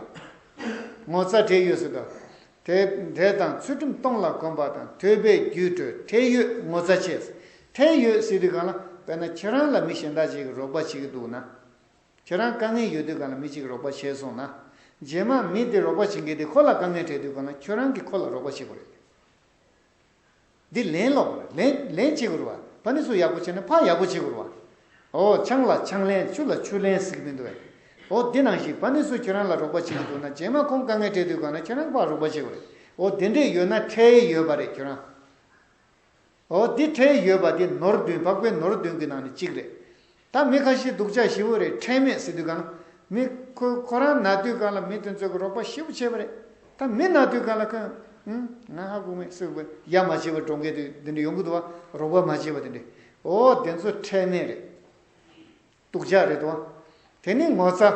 ངོ་ཚ་ཁྲེལ་ཡོད་ཟེར་དུས། དེ་དད་དང་ཚུལ་ཁྲིམས་སྟོང་ལ་གོམས་པ་དང་། ཐོས་པས་རྒྱུད་གྲོལ། ཁྲེལ་ཡོད་ངོ་ཚ་ཆེ། ཁྲེལ་ཡོད་ཟེར་དུས་གང་ལ་དཔེར་ན་ཁྱེད་རང་ལ་མི་གཞན་དག་ཅིག་གིས་རོགས་པ་བྱེད་ཀྱི་འདུག་ན། ཁྱེད་རང་དཀའ་ངལ་ཡོད་དུས་གང་ལ་མི་གཅིག་རོགས་པ་བྱས་སོང་ན། རྗེས་མ་མི་དེ་རོགས་པ་བྱེད་མཁན་དེ་ཁོ་ལ་དཀའ་ངལ་འཕྲད་དུས་གང་ལ་ཁྱོད་རང་གིས་ཁོ་ལ་རོགས་པ་བྱེད་དགོས་རེད། འདི་ལན་སློག་དགོས་རེད། ལན་ལན་བྱེད་དགོས་རེད་བ། ཕ་ནི་ཚུར་ཡག་པོ་བྱས་ན་ཕར་ཡག་པོ་བྱེད་དགོས་རེད་བ། ཨོ་ཆང་ལ་ཆང་ལན། ཆུ་ལ་ཆུ་ལན་ཟེར་གྱི་མི་འདུག་བས། ཨོ་འདི་ནང་བཞིན་ཕ་ནི་ཚུར་ཁྱོད་རང་ལ་རོགས་པ་བྱེད་ཀྱི་འདུག་ན། རྗེས་མ་ཁོང་དཀའ་ངལ་འཕྲད་དུས་གང་ལ་ཁྱོད་རང་ཕར་རོགས་པ་བྱེད་དགོས་རེད། ཨོ་དེ་འདྲས་ཡོད་ན་ཁྲེལ་ཡོད་པ་རེད་ཁྱོད་རང་། འོ་འདི་ཁྲེལ་ཡོད་པ་འདི་ནོར་བདུན། འཕགས་པའི་ནོར་བདུན་གྱི་ནང་ནས་གཅིག་རེད། ད་མི་ཁ་ཤས་སྡུག་ཅག་ཞེ་པོ་རེད། ཁྲེལ་མེད་ཟེར་དུས་གང་། མི་ཁོ་ཁོ་རང་ན་དུས་གང་ལ་མི་དེ་ཚོ་གི་རོགས་པ་ཞེ་པོ་བྱས་པ་རེད། ད་མི་ན་དུས་གང་ལ་ཁོ་ཨུམ་ང་ཧ་གོ་མེད་ཟེར་བ་ཡ་མ་བྱས་པ་འགྲོ་མཁན་དེ་འདི་འདྲ་ཡོང་གི་འདུག་བ། རོགས་པ་མ་བྱས་པ་དེ་འདྲ། འོ་དེ་ཚོ་ཁྲེལ་མེད་རེད། སྡུག་ཅག་རེད་དོ། དེ་ནི་ངོ་ཚ།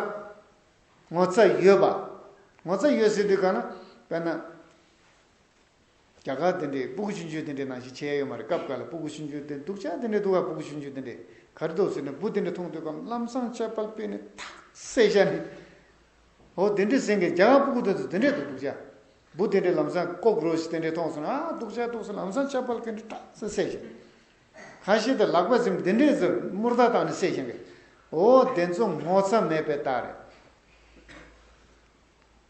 ངོ་ཚ་ཡོད་པ། ངོ་ཚ་ཡོད་ཟེར་དུས་གང་ལ་དཔེར་ན། རྒྱ་གར་དེ་འདྲའི་སྤུ་གུ་ཆུང་ཆུང་དེ་འདྲའི་ནང་བཞིན་བྱས་ཡོད་མ་རེད། སྐབས་འགའ་ལ་སྤུ་གུ་ཆུང་ཆུང་དེ་སྡུག་ཅག་དེ་འདྲའི་འདུག་ག་སྤུ་གུ་ཆུང་ཆུང་དེ་འདྲའི་ག་རེ་འདུག་ཟེར་ན། འབུ་དེ་འདྲ་མཐོང་དུས་སྐབས་ལམ་སང་ཆ་པལ་ཕུད་ནས་ཐག་བསད་བཞག་ནས། འོ་དེ་འདྲའི་ཟེར་མཁན་རྒྱ་གར་སྤུ་གུ་དེ་ཚོ་དེ་འདྲའི་འདུག་སྡུག་ཅག་འབུ་དེ་འདྲའི་ལམ་སང་ཀོག་རོ་ཆི་དེ་འདྲའི་མཐོང་སོང་ན། ཨ་སྡུག་ཅག་སྡུག་ཟེར་ལམ་སང་ཆ་པལ་ཕུད་ནས་ཐག་བསད་བཞག་ག་ཤེད་དེ་ལག་པ་ཟིན་དེ་འདྲས་ཟེར་མུར་ད་བཏང་ནས་བསད་བཞིན་པས། འོ་དེ་ཚོ་ངོ་ཚ་མེད་པའི་རྟགས་རེད།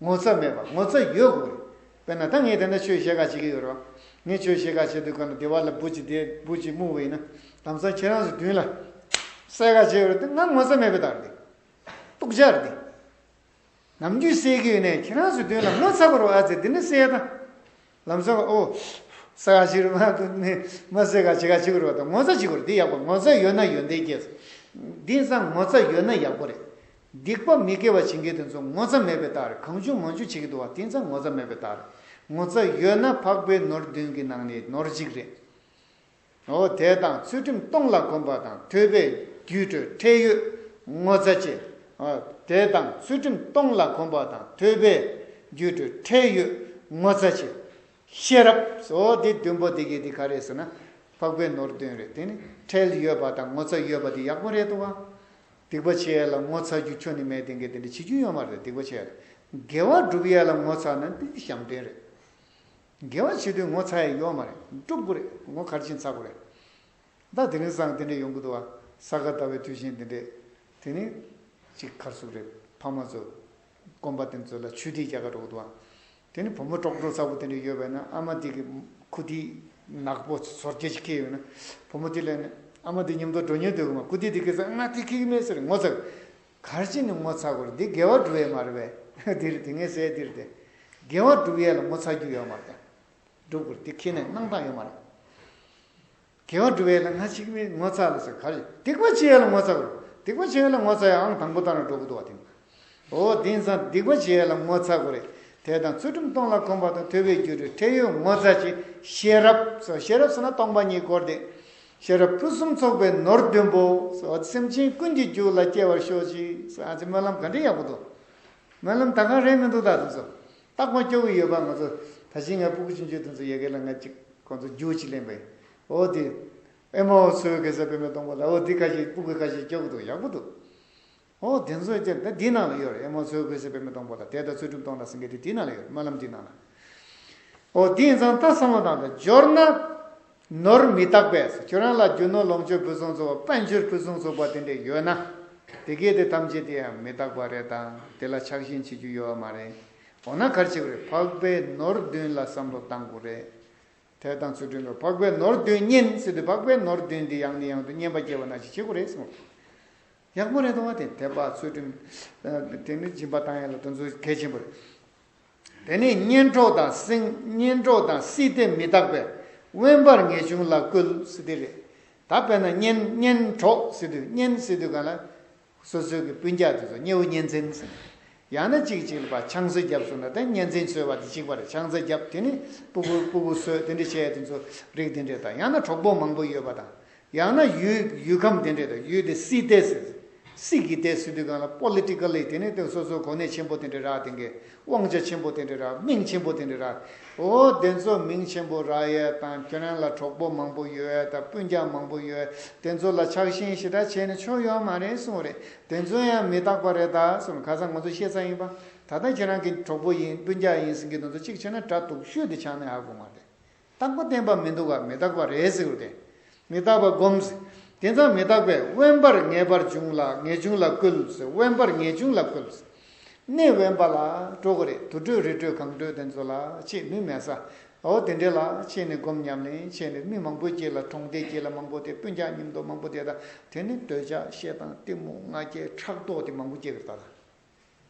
ངོ་ཚ་མེད་པ། ངོ་ཚ་ཡོད་དགོས་རེད། དཔེར་ན་ད་ངས་དེ་འདྲ་ཆོས་བཤད་ག་བྱེད་ཀྱི་ཡོད་རེད་བ། ངས་ཆོས་བཤད་ག་བྱེད་དུས་ག་ན་སྡེ་བ་ལ་བུ་གཅིག་དེ་བུ་གཅིག་སྨུག་པ་ཡིན་ན། ལམ་སང་ཁྱེད་རང་ཚོ་མདུན་ལ་བསད་ག་བྱེད་ཡོད་རེད་དེ། ང་ངོ་ཚ་མེད་པའི་རྟགས་རེད། སྡུག་ཅག་རེད་དེ། ནམ་རྒྱུན་བསད་ཀྱི་ཡོད་ནས་ཁྱེད་རང་ཚོའི་མདུན་ལ་ངོ་ཚ་དགོས་རེད་བ། ཨ་ཙི་དེ་ནི་བསད་ད། ལམ་སང་ཨོ། ས་ག་ཞིག་རུ་མ་དུ་ནི་མ་ཟེ་ག་ཅི་ག་ཅི་ག་རུ་བ་དང་ངོ་ཚ་ཅི་ག་རུ་འདི་ཡག་པོ། ངོ་ཚ་ཡོད་ན་ཡོན་ཏན་སྐྱེས། འདི་ཚང་ངོ་ཚ་ཡོད་ན་ཡག་པོ་རེད། སྡིག་པ་མི་དགེ་བ་བྱེད་མཁན་དེ་ཚོ་ངོ་ཚ་མེད་པའི་རྟགས་རེད། གང་བྱུང་མང་བྱུང་བྱེད་ཀྱི་འདུག་བ། དེ་ཚང་ངོ་ཚ་མེད་པའི་རྟགས་རེད། ངོ་ཚ་ཡོད་ན་འཕགས་པའི་ནོར་བདུན་གྱི་ནང་ནས་ནོར་གཅིག་རེད། འོ་དེ་དང་ཚུལ་ཁྲིམས་སྟོང་ལ་གོམས་པ་དང་ཐོས་པས་རྒྱུད་གྲོལ་ཁྲེལ་ཡོད་ངོ་ཚ་ཆེ། འོ་དེ་དང་ཚུལ་ཁྲིམས་སྟོང་ལ་གོམས་པ་དང་ཐོས་པས་རྒྱུད་གྲོལ་ཁྲེལ་ཡོད་ངོ་ཚ་ཆེ། ཤེས་རབ་སོ་དེ་བདུན་པོ་དེ་གའི་དེ་ག་རེ་ཟེར་ན། འཕགས་པའི་ནོར་བདུན་རེད། དེ་ནི་ཁྲེལ་ཡོད་པ་དང་ངོ་ཚ་ཡོད་པ་དེ་ཡག་པོ་རེད་འདུག་བ། སྡིག་པ་བྱེད་ཡ་ལ་ངོ་ཚ་རྒྱུ་ཁྱོན་ནས་མེད། དེ་འགའི་དེ་འདྲ་བྱེད་རྒྱུ་ཡོད་མ་རེད། སྡིག་པ་བྱེད་ཡ་ལ། དགེ་བ་སྒྲུབ་ཡ་ལ་ངོ་ཚ་ན་དེ་ཞབས་འདྲེན་རེད། དགེ་བ་བྱེད་དུས་ངོ་ཚ་ཡ་ཡོད་མ་རེད། སྒྲུབ་དགོས་རེད། ངོ་ག་རེ་བྱས་ནས་ཚ་དགོས་རེད། ད་དེ་རིང་སང་དེ་འདྲས་ཡོང་གི་འདུག་བ། ས་ག་ཟླ་བའི་དུས་ཆེན་དེ་འདྲས། དེ་ནི་ཅིག་ག་རེ་ཟེར་དགོས་རེད། ཕ་མ་ཚོ་དགོན་པ་དེ་ཚོ་ལ་ཆོས་ཁྲིད་རྒྱག་ག་འགྲོ་གི་འདུག་བ། དེ་ནི་བུ་མོ་ཀྲོག་ཀྲོག་ཚ་པོ་དེ་འདྲས་ཡོད་པ་ན་ཨ་མ་དེ་གི་ཁུ་ཏི་ནག་པོ་ཚོར་སྐྱེ་ཞིག་ཁེལ་ཡོད་ན། བུ་མོ་དེ་ལ་ནི་ཨ་མ་དེ་མཉམ་དུ་འགྲོ་མྱོང་འདུག་གི་མ། ཁུ་ཏི་དེ་གིས་ང་དེ་ཁེལ་གི་མེད་ཟེར་ངོ་ཚ། གར་ཅི་ནི་ངོ་ཚ་དགོས་རེད། འདི་དགེ་བ་སྒྲུབ་ཡས་མ་རེད་པས། འདིར་དེ་ངས་ཟེར་འདིར་དེ། དགེ་བ་སྒྲུབ་ཡས་ལ་ངོ་ཚ་རྒྱུ་ཡོད་མ་རེད། སྒྲུབ་དགོས་རེད། དེ་ཁྱེད་ནས་གནང་སྟངས་ཡོད་མ་རེད། དགེ་བ་སྒྲུབ་ཡས་ལ་ང་ཅིག་མི་ངོ་ཚ་ལ་ཟེར་ག་རེད། སྡིག་པ་བྱེད་ཡས་ལ་ངོ་ཚ་དགོས་རེད། སྡིག་པ་བྱེད་ཡས་ལ་ངོ་ཚ་ཡ་ཨང་དང་པོ་ལྟར་ན་འགྲོ་གི་འདུག་བ་དེ། འོ་དེང་སང་སྡིག་པ་བྱེད་ཡས་ལ་ངོ་ཚ་དགོས་རེད། དེ་དང་ཚུལ་ཁྲིམས་སྟོང་ལ་གོམས་པ་དང་ཐོས་པས་རྒྱུད་གྲོལ་ཁྲེལ་ཡོད་ངོ་ཚ་ཆེ། ཤེས་རབ་སོ། ཤེས་རབ་ཟེར་ན་སྟོང་པ་ཉིད་སྐོར་དེ། ཤེས་རབ་ཕུན་སུམ་ཚོགས་པའི་ནོར་བདུན་པོ། སེམས་ཅན་ཀུན་གྱི་རྒྱུད་ལ་སྐྱེ་བར་ཤོག་ཅིག་ཨ་ཙི་སྨོན་ལམ་ག་འདྲ་ཡག་པོ་འདུག་སྨོན་ལམ་ད་ག་རེད་མི་འདུག་ད་དེ་ཚོ་རྟག་པར་སྐྱོ་གི་ཡོད་པ། ང་ཚོ་ད་ཅི་ངའི་སྤུ་གུ་ཆུང་ཆུང་དེ་ཚོ་ཡ་གི་ལ་ང་ཅིག་ཁོང་ཚོ་རྒྱུགས་ཅིག་ལེན་པ་ཡིན། འོ་དེ་ཨེ་མའོ་མཚོ་བོད་གེ་སར་པདྨའི་སྡོང་པོ་ལ། འོ་དེ་ཁ་ཤས་སྤུ་གུ་ཁ་ཤས་སྐྱོ་གི་འདུག་ཡག་པོ་འདུག་འོ་དེ་ཚོ་ཅན་ད་འདི་ནང་ལ་ཡོད་རེད། ཨེ་མའོ་མཚོ་བོད་གེ་སར་པདྨའི་སྡོང་པོ་ལ། དེ་ད་ཚུལ་ཁྲིམས་སྟོང་ལ་ཟེར་མཁན་དེ་དེ་ནང་ལ་ཡོད་རེད། སྨོན་ལམ་འདི་ནང་ལ། འོ་དེ་ཡིན་ཙང་ད་བསམ་བློ་བཏང་སྟེ་འབྱོར་ན་ནོར་མི་རྟག་པས། ཁྱོད་རང་ལ་རྒྱུ་ནོར་ལོངས་སྤྱོད་ཕུན་སུམ་ཚོགས་པ་དཔལ་འབྱོར་ཕུན་སུམ་ཚོགས་པ་དེ་འདྲས་ཡོད་ན། དེ་གས་དེ་ཐམས་ཅད་དེ་ཡང་མི་རྟག་པ་རེད་དང་། དེ་ལ་ཆགས་ཞེན་བྱེད་རྒྱུ་ཡོད་མ་རེད། འོ་ན་ག་རེ་བྱེད་དགོས་རེད། འཕགས་པའི་ནོར་བདུན་ལ་བསམ་བློ་བཏང་དགོས་རེད། དེ་དང་ཚུལ་ཁྲིམས་ལ། འཕགས་པའི་ནོར་བདུན་བསྙེན་ཟེར་དུས་འཕགས་པའི་ནོར་བདུན་འདི་ཡང་ནས་ཡང་དུ་བསྙེན་པ་སྐྱེ་བ་ནང་བཞིན་བྱེད་དགོས་རེད་གསུངས། ཡག་པོ་རེད་དོ་བ་དེ། དད་པ་ཚུལ་ཁྲིམས། དེ་ནི་སྦྱིན་པ་བཏང་ཡ་ལ་དེ་ཚོ་གལ་ཆེན་པོ་རེད། དེ་ནས་གཉེན་གྲོགས་དང་སྲིང་། གཉེན་གྲོགས་དང་སྲིད་དེ་མི་རྟག་པས། དབེན་པར་ངེས་འབྱུང་ལ་བསྐུལ་ཟེར་དེ་རེད། ད་དཔེར་ན་གཉེན། གཉེན་གྲོགས་ཟེར་དུས། གཉེན་ཟེར་དུས་ག་ལ། སོ་སོའི་གི་སྤུན་ཀྱག་དེ་ཚོ་གཉེན་པོ་གཉེན་ཚན་ཟེར། ཡང་ན་གཅིག་གཅིག་ལ་ཕར་ཆང་ས་བརྒྱབ་སོང་ན་ད་གཉེན་ཚན་འཚོལ་བ་དེ་གཅིག་པ་རེད། ཆང་ས་བརྒྱབ་དེ་ནི་སྤུ་གུ་སྤུ་གུ་གསོས་དེ་འདྲ་བྱས་དེ་ཚོ་རིགས་དེ་འདྲས་དང་། ཡང་ན་གྲོགས་པོ་མང་པོ་ཡོད་པ་དང་། ཡང་ན་ཡུལ། ཡུལ་ཁམས་དེ་འདྲས་དང་། ཡུལ་དེ་སྲིད་དེ་ཟེར། སྲིད་ཀྱི་དེ་ཟེར་དུས་གང་ལ་པོ་ལི་ཊི་ཀལ་ལི་དེ་ནི་དེ་སོ་སོ་གོ་གནས་ཆེན་པོ་དེ་འདྲས་རག་དེ་འགའི་དབང་ཆ་ཆེན་པོ་དེ་འདྲས་རག་མིང་ཆེན་པོ་དེ་འདྲས་རག་འོ་དེ་ཚོ་མིང་ཆེན་པོ་རག་ཡས་དང་། ཁྱོད་རང་ལ་གྲོགས་པོ་མང་པོ་ཡོད་ཡས་དང་། སྤུན་ཀྱག་མང་པོ་ཡོད་ཡས། དེ་ཚོ་ལ་ཆགས་ཞེན་ཞེ་དྲག་བྱས་ནས་ཆོ་ཡོད་མ་རེད་གསུངས་རེད། དེ་ཚོ་ཡང་མི་རྟག་པ་རེད་ད་གསུངས། ཁ་སང་ང་ཚོ་བཤད་ས་ཡིན་པ། ད་ལྟ་ཁྱེད་རང་གི་གྲོགས་པོ་ཡིན་སྤུན་ཀྱག་ཡིན་ཟེར་མཁན་དེ་ཚོ་གཅིག་བྱས་ན་དགྲ་སྡུག་ཤོས་དེ་ཆགས་ནས་ཧ་གོ་མ་རེད། རྟག་པ་བརྟན་པ་མི་འདུག་ག་མི་རྟག་པ་རེད་ཟེར་དགོས་ཏེ། མི་རྟག་པ་སྒོམ་ཟེར། དེ་ཙང་མི་རྟག་པས་དབེན་པར་ངེས་པར་འབྱུང་ལ། ངེས་འབྱུང་ལ་བསྐུལ་ཟེར། དབེན་པར་ངེས་འབྱུང་ལ་བསྐུལ་ཟེར། གནས་དབེན་པ་ལ་འགྲོ་དགོས་རེད། དུར་ཁྲོད་རི་ཁྲོད་གངས་ཁྲོད་དེ་ཚོ་ལ་ཕྱིན། མི་མེད་ས། འོ་དེ་འདྲས་ལ་ཕྱིན་ནས་སྒོམ་ཉམས་ལེན་བྱས་ནས། མི་མང་པོའི་རྗེས་ལ། གྲོང་སྡེའི་རྗེས་ལ་མང་པོ་དེ། སྤུན་ཀྱག་མཉམ་དུ་མང་པོ་དེ་དང་། དེ་ནི་འདོད་ཆགས་ཞེ་སྡང་གཏི་མུག་ང་རྒྱལ་ཕྲག་དོག་དེ་མང་པོ་སྐྱེ་གི་རེད་ད།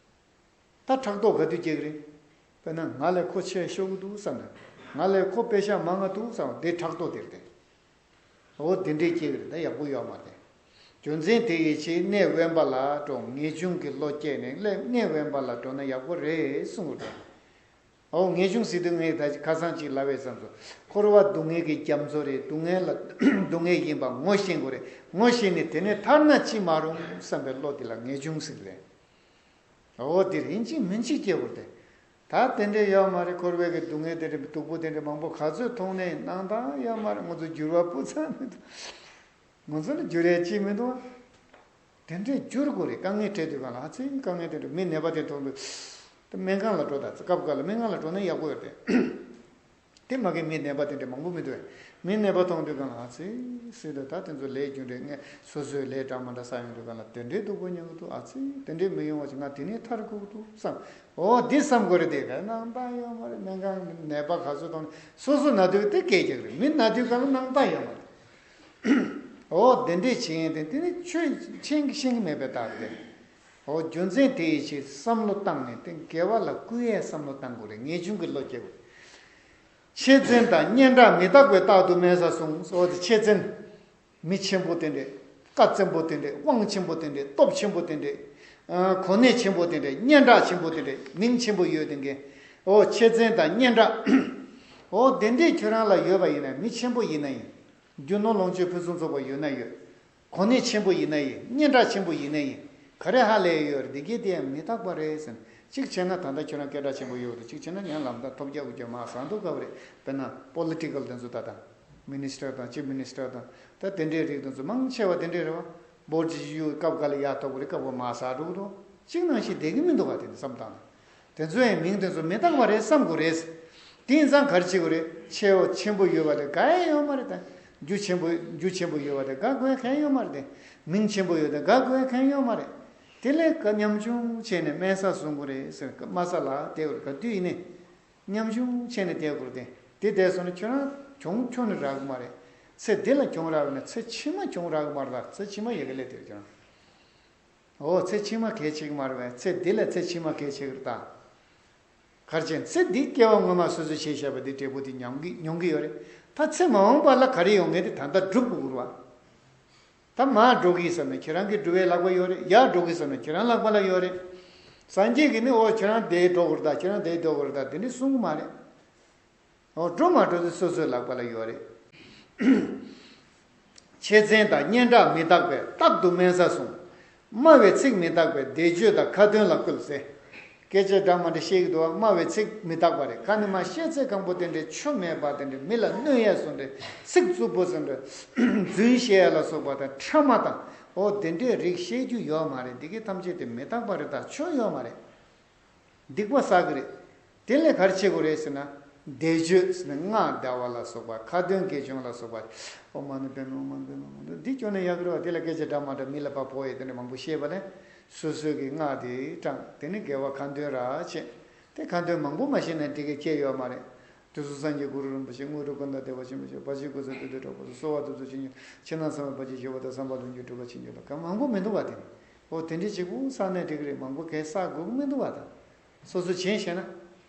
ད་ཕྲག་དོག་ག་དུས་སྐྱེ་གི་རེད། དཔེར་ན་ང་ལས་ཁོ་ཆེ་ཤོས་འདུག་བསམ་ན། ང་ལས་ཁོ་པེ་ཤ་མང་ང་འདུག་བསམ་ན། དེ་ཕྲག་དོག་དེ་རེད་དེ། འོ་དེ་འདྲས་སྐྱེ་གི་རེད་ད། ཡག་པོ་ཡོད་མ་རེད། རྒྱུ་མཚན་དེ་ཡི་ཕྱིར་གནས་དབེན་པ་ལ་འགྲོ། ངེས་འབྱུང་གི་བློ་སྐྱེས་ནས་གནས། གནས་དབེན་པ་ལ་འགྲོ་ན་ཡག་པོ་རེད་གསུངས་རེད། འོ་ངེས་འབྱུང་ཟེར་དུས་ངས་ད་ཁ་སང་ཅིག་ལབ་པའི་བསམ་ཚུལ། འཁོར་བ་སྡུག་བསྔལ་གྱི་རྒྱ་མཚོ་རེད། སྡུག་བསྔལ་ལ་སྡུག་བསྔལ་ཡིན་པ་ངོ་ཤེས་དགོས་རེད། ངོ་ཤེས་ནས་དེ་ནས་ཐར་ན་ཅི་མ་རུང་བསམ་པའི་བློ་དེ་ལ་ངེས་འབྱུང་ཟེར་གི་རེད། འོ་དེ་རེད། ཡིན་གཅིག་མིན་གཅིག་སྐྱེ་དགོས་རེད་དེ། ད་དེ་འདྲས་ཡོད་མ་རེད། འཁོར་བའི་གི་སྡུག་བསྔལ་དེ་འདྲས་སྡུག་པོ་དེ་འདྲས་མང་པོ་ག་ཚོད་མཐོང་ནའི་སྣང་དག་ཡོད་མ་རེད། ང་ཚོ་འགྱུར་བ་སྤུ་ཙམ་མི་འདུག་ང་ཚོ་ལ་འགྱུར་ཡས་ཅི་མི་འདུག་དེ་འདྲས་འགྱུར་དགོས་རེད། དཀའ་ངལ་འཕྲད་དུས་གང་ལ། ཨ་ཙི་དཀའ་ངལ་དེ་འདྲས། མི་ནད་པ་དེ་མཐོང་དུས་དེ་སྨན་ཁང་ལ་འགྲོ། ད་སྐབས་འགའ་ལ་སྨན་ཁང་ལ་འགྲོ་ན་ཡག་པོ་ཡོད་རེད། དེ་མ་གི་མི་ནད་པ་དེ་འདྲ་མང་པོ་མི་འདུག་མི་ནད་པ་མཐོང་དུས་གང་ལ་ཨ་ཙི་སྲིད་དུ་ད་དེ་ཚོ་ལས་རྒྱུ་འབྲས་ངས་སོ་སོའི་ལས་འདྲ་མ་འདྲ་བསགས་ཡོང་དུས་གང་ལ་དེ་འདྲའི་སྡུག་པོ་མྱོང་གི་འདུག་ཨ་ཙི་དེ་འདྲའི་མི་ཡོང་བ་ཅིག་ང་དེ་ནས་ཐར་དགོས་ཀྱི་འདུག་བསམ། འོ་འདི་བསམ་དགོས་རེད། དེ་ག་ནང་པ་ཡོད་མ་རེད། སྨན་ཁང་ནད་པ་ག་ཚོད་གཏོང་ནས་སོ་སོ་ན་དུས་དེ་སྐད་རྒྱག་རེད། མི་ན་དུས་གང་ལ་ནང་པ་ཡོད་མ་རེད། འོ་དེ་འདྲས་བྱེད་ཡས་དེ་དེ་ནི་ཆོས་ཤེས་ཀྱི་ཤེས་ཀྱི་མེད་པའི་རྟགས་རེད། འོ་རྒྱུ་མཚན་དེ་ཡི་ཕྱིར་བསམ་བློ་བཏང་ནས་དེ་དགེ་བ་ལ་བསྐུལ་ཡས་བསམ་བློ་བཏང་དགོས་རེད། ངེས་འབྱུང་གི་བློ་སྐྱེ་དགོས། ཆེ་བཙན་དང་སྙན་གྲགས་མི་རྟག་པས་རྟག་ཏུ་དམན་ས་བཟུང་། འོ་དེ་ཆེ་བཙན། མི་ཆེན་པོ་དེ་འདྲས། བཀའ་བཙན་པོ་དེ་འདྲས། དབང་ཆེན་པོ་དེ་འདྲས། སྟོབས་ཆེན་པོ་དེ་འདྲས། ཨ་གོ་གནས་ཆེན་པོ་དེ་འདྲས། སྙན་གྲགས་ཆེན་པོ་དེ་འདྲས། མིང་ཆེན་པོ་ཡོད་དེ་འགན། འོ་ཆེ་བཙན་དང་སྙན་གྲགས། འོ་དེ་འདྲས་ཁྱོད་རང་ལ་ཡོད་པ་ཡིན་ན། མི་ཆེན་པོ་ཡིན་ན་ཡིན། རྒྱུ་ནོར་ལོངས་སྤྱོད་ཕུན་སུམ་ཚོགས་པ་ཡོད་ན་ཡོད། གོ་གནས་ཆེན་པོ་ཡིན་ན་ཡིན། སྙན་གྲགས་ཆེན་པོ་ཡིན་ན་ཡིན། ག་རེ་ཧ་ལས་ཡོད་རེད། འདི་གས་དེ་ཡང་མི་རྟག་པ་རེད་ཟེར་ན། གཅིག་བྱས་ན་ད་ལྟ་ཁྱོད་རང་སྐད་གྲགས་ཆེན་པོ་ཡོད་འདུག་གཅིག་བྱས་ན་ཡང་ལམ་ཐག་ཐོབ་རྒྱག་དགོས་རྒྱུ་མ་ཟ་འདུག་སྐབས་རེད། དཔེར་ན་པོ་ལི་ཊི་ཀལ་དེ་ཚོ་ད་ལྟ་མི་ནི་སི་ཊར་དང་ཅིབ་མི་ནི་སི་ཊར་དང་ད་དེ་འདྲའི་རིགས་དེ་ཚོ་མང་ཆེ་བ་དེ་འདྲས་རེད་བ། བོ་ཊི་ཅིག་གཡུག་སྐབས་འགའ་ལ་ཡར་ཐོབ་རེད། སྐབས་འགའ་མར་ཟག་འགྲོ་གི་འདུག་གཅིག་ནང་བཞིན་བསྡད་ཀྱི་མི་འདུག་ག་དེ་འདྲ་བསམ་བཏང་ན། དེ་ཚོ་ཡང་མིང་དེ་ཚོ་མི་རྟག་པ་རེད་བསམ་དགོས་རེད། དེ་ཡིན་ཙང་ག་རེ་བྱེད་དགོས་རེད། ཆེ་བ་ཆེན་པོ་ཡོད་པ་དེ་དགའ་ཡས་ཡོད་མ་རེད་ད། རྒྱུ་ཆེན་པོ་རྒྱུ་ཆེན་པོ་ཡོད་པ་དེ་དགའ་དགོས་མཁན་ཡོད་མ་རེད་དེ། མིང་ཆེན་པོ་ཡོད་དེ་དགའ་དགོས་མཁན་ཡོད་མ་རེད། དེ་ལས་ཀ་ཉམ་ཆུང་བྱས་ནས་དམན་ས་བཟུང་དགོས་རེད་ཟེར། དམའ་ས་ལ་བསྡད་དགོས་རེད། ག་དུས་ཡིན་ནའི་ཉམ་ཆུང་བྱས་ནས་བསྡད་དགོས་རེད་དེ། དེ་བསྡད་སོང་ན་ཁྱོད་རང་གྱོང་ཁྱོན་ནས་རག་གི་མ་རེད། ཚེ་འདི་ལ་གྱོང་རག་ན་ཚེ་ཕྱི་མ་གྱོང་རག་གི་མ་རེད་ད། ཚེ་ཕྱི་མ་ཡི་གེ་ལས་དེར་ཁྱོད་རང་། འོ་ཚེ་ཕྱི་མ་གལ་ཆེ་གི་མ་རེད་པས། ཚེ་འདི་ལས་ཚེ་ཕྱི་མ་གལ་ཆེ་གི་རེད་ད། ག་རེ་བྱས་ཚེ་འདིའི་སྐྱེ་བ་སྔོན་མ་སོ་སོས་བྱས་བཞག་པ་འདི་འབྲས་བུ་དེ་མྱོང་གི་མྱོང་གི་ཡོད་རེད། ད་ཚེ་མ་འོངས་པ་ལ་ག་རེ་ཡོང་མཁན་དེ་ད་ལྟ་སྒྲུབ་དགོས་རེད་བ། ད་མར་འགྲོ་གི་བསམ་ན་ཁྱེད་རང་གི་སྒྲུབ་པའི་ལག་པ་ཡོད་རེད། ཡར་འགྲོ་གི་བསམ་ན་ཁྱེད་རང་ལག་པ་ལ་ཡོད་རེད། སངས་རྒྱས་ཀྱིས་ནི་འོ་ཁྱེད་རང་འདིར་འགྲོ་དགོས་རེད་ད། ཁྱེད་རང་འདིར་འགྲོ་དགོས་རེད་ད། དེ་འདྲ་གསུང་གི་མ་རེད། འོ་འགྲོ་མ་འགྲོ་དེ་སོ་སོའི་ལག་པ་ལ་ཡོད་རེད། ཆེ་བཙན་དང་སྙན་གྲགས་མི་རྟག་པས་རྟག་ཏུ་དམན་ས་བཟུང་། སྨྲ་བའི་ཚིག་མི་རྟག་པས་བཟླས་བརྗོད་དང་ཁ་འདོན་ལ་བསྐུལ་ཟེར། སྐད་ཆ་འདྲ་མ་འདྲ་བཤད་ཀྱི་འདུག་བ། སྨྲ་བའི་ཚིག་མི་རྟག་པ་རེད། ཁ་ནས་མར་བཤད་ཚད་གང་པོ་དེ་འདྲའི་ཆོ་མེད་པ་དེ་འདྲའི་མི་ལ་གནོད་ཡས་བཟོ་འདྲའི་ཚིག་རྩུབ་པོ་བཟོ་འདྲའི་རྫུན་བཤད་ཡས་ལ་སོགས་པ་དང་ཕྲ་མ་དང་། འོ་དེ་འདྲའི་རིགས་བཤད་རྒྱུ་ཡོད་མ་རེད། འདི་གའི་ཐམས་ཅད་དེ་མི་རྟག་པ་རེད་ད། ཆོ་ཡོད་མ་རེད། སྡིག་པ་བསགས་ཀྱི་རེད། དེ་ལས་ག་རེ་བྱེད་དགོས་རེད་ཟེར་ན། བཟླས་བརྗོད་ཟེར་ན་སྔགས་བཟླ་བ་ལ་སོགས་པ། ཁ་འདོན་དགེ་སྦྱོར་ལ་སོགས་པ། ཨོཾ་མ་ཎི་པདྨེ་ཧཱུྃ། ཨོཾ་མ་ཎི་པདྨེ་ཧཱུྃ། འདི་སྐྱོན་ནི་ཡག་གི་རེད་བ། དེ་ལ་སྐད་ཆ་འདྲ་མ་འདྲ་མི་ལ་ཕར་ཕོག་ཡས་དེ་འདྲ་མང་པོ་བཤད་པ་ལས། སོ་སོའི་གི་སྔགས་དེ་བགྲངས། དེ་ནི་དགེ་བ་ཁ་འདོན་ར་བྱེད། དེ་ཁ་འདོན་མང་པོ་མ་བྱས་ན་འགྲིག་གི་ཁྱད་ཡོད་མ་རེད། དུས་གསུམ་སངས་རྒྱས་གུ་རུ་རིན་པོ་ཆེ། དངོས་གྲུབ་ཀུན་བདག་བདེ་བ་ཆེན་པོ་མཆོག། བར་ཆད་ཀུན་སེལ་བདུད་འདུལ་གྲགས་པ་སོགས། གསོལ་བ་ཐུགས་སུ་ཆུད་མཁྱེན། ཕྱི་ནང་གསང་བའི་བར་ཆད་ཞི་བ་དང་། བསམ་པ་ལྷུན་གྱིས་གྲུབ་པ་ཆོས་ཀྱི་རྟོགས། གང་མང་པོ་མི་འདུག་བ་དེ་ནི། འོ་དེ་འདྲའི་གཅིག་པུ་བསགས་ནས་འགྲིག་གི་རེད། མང་པོ་གས་བསགས་དགོས་ཀྱི་མི་འདུག་བ་དང་། སོ་སོ་བྱས་ཤེས་ན་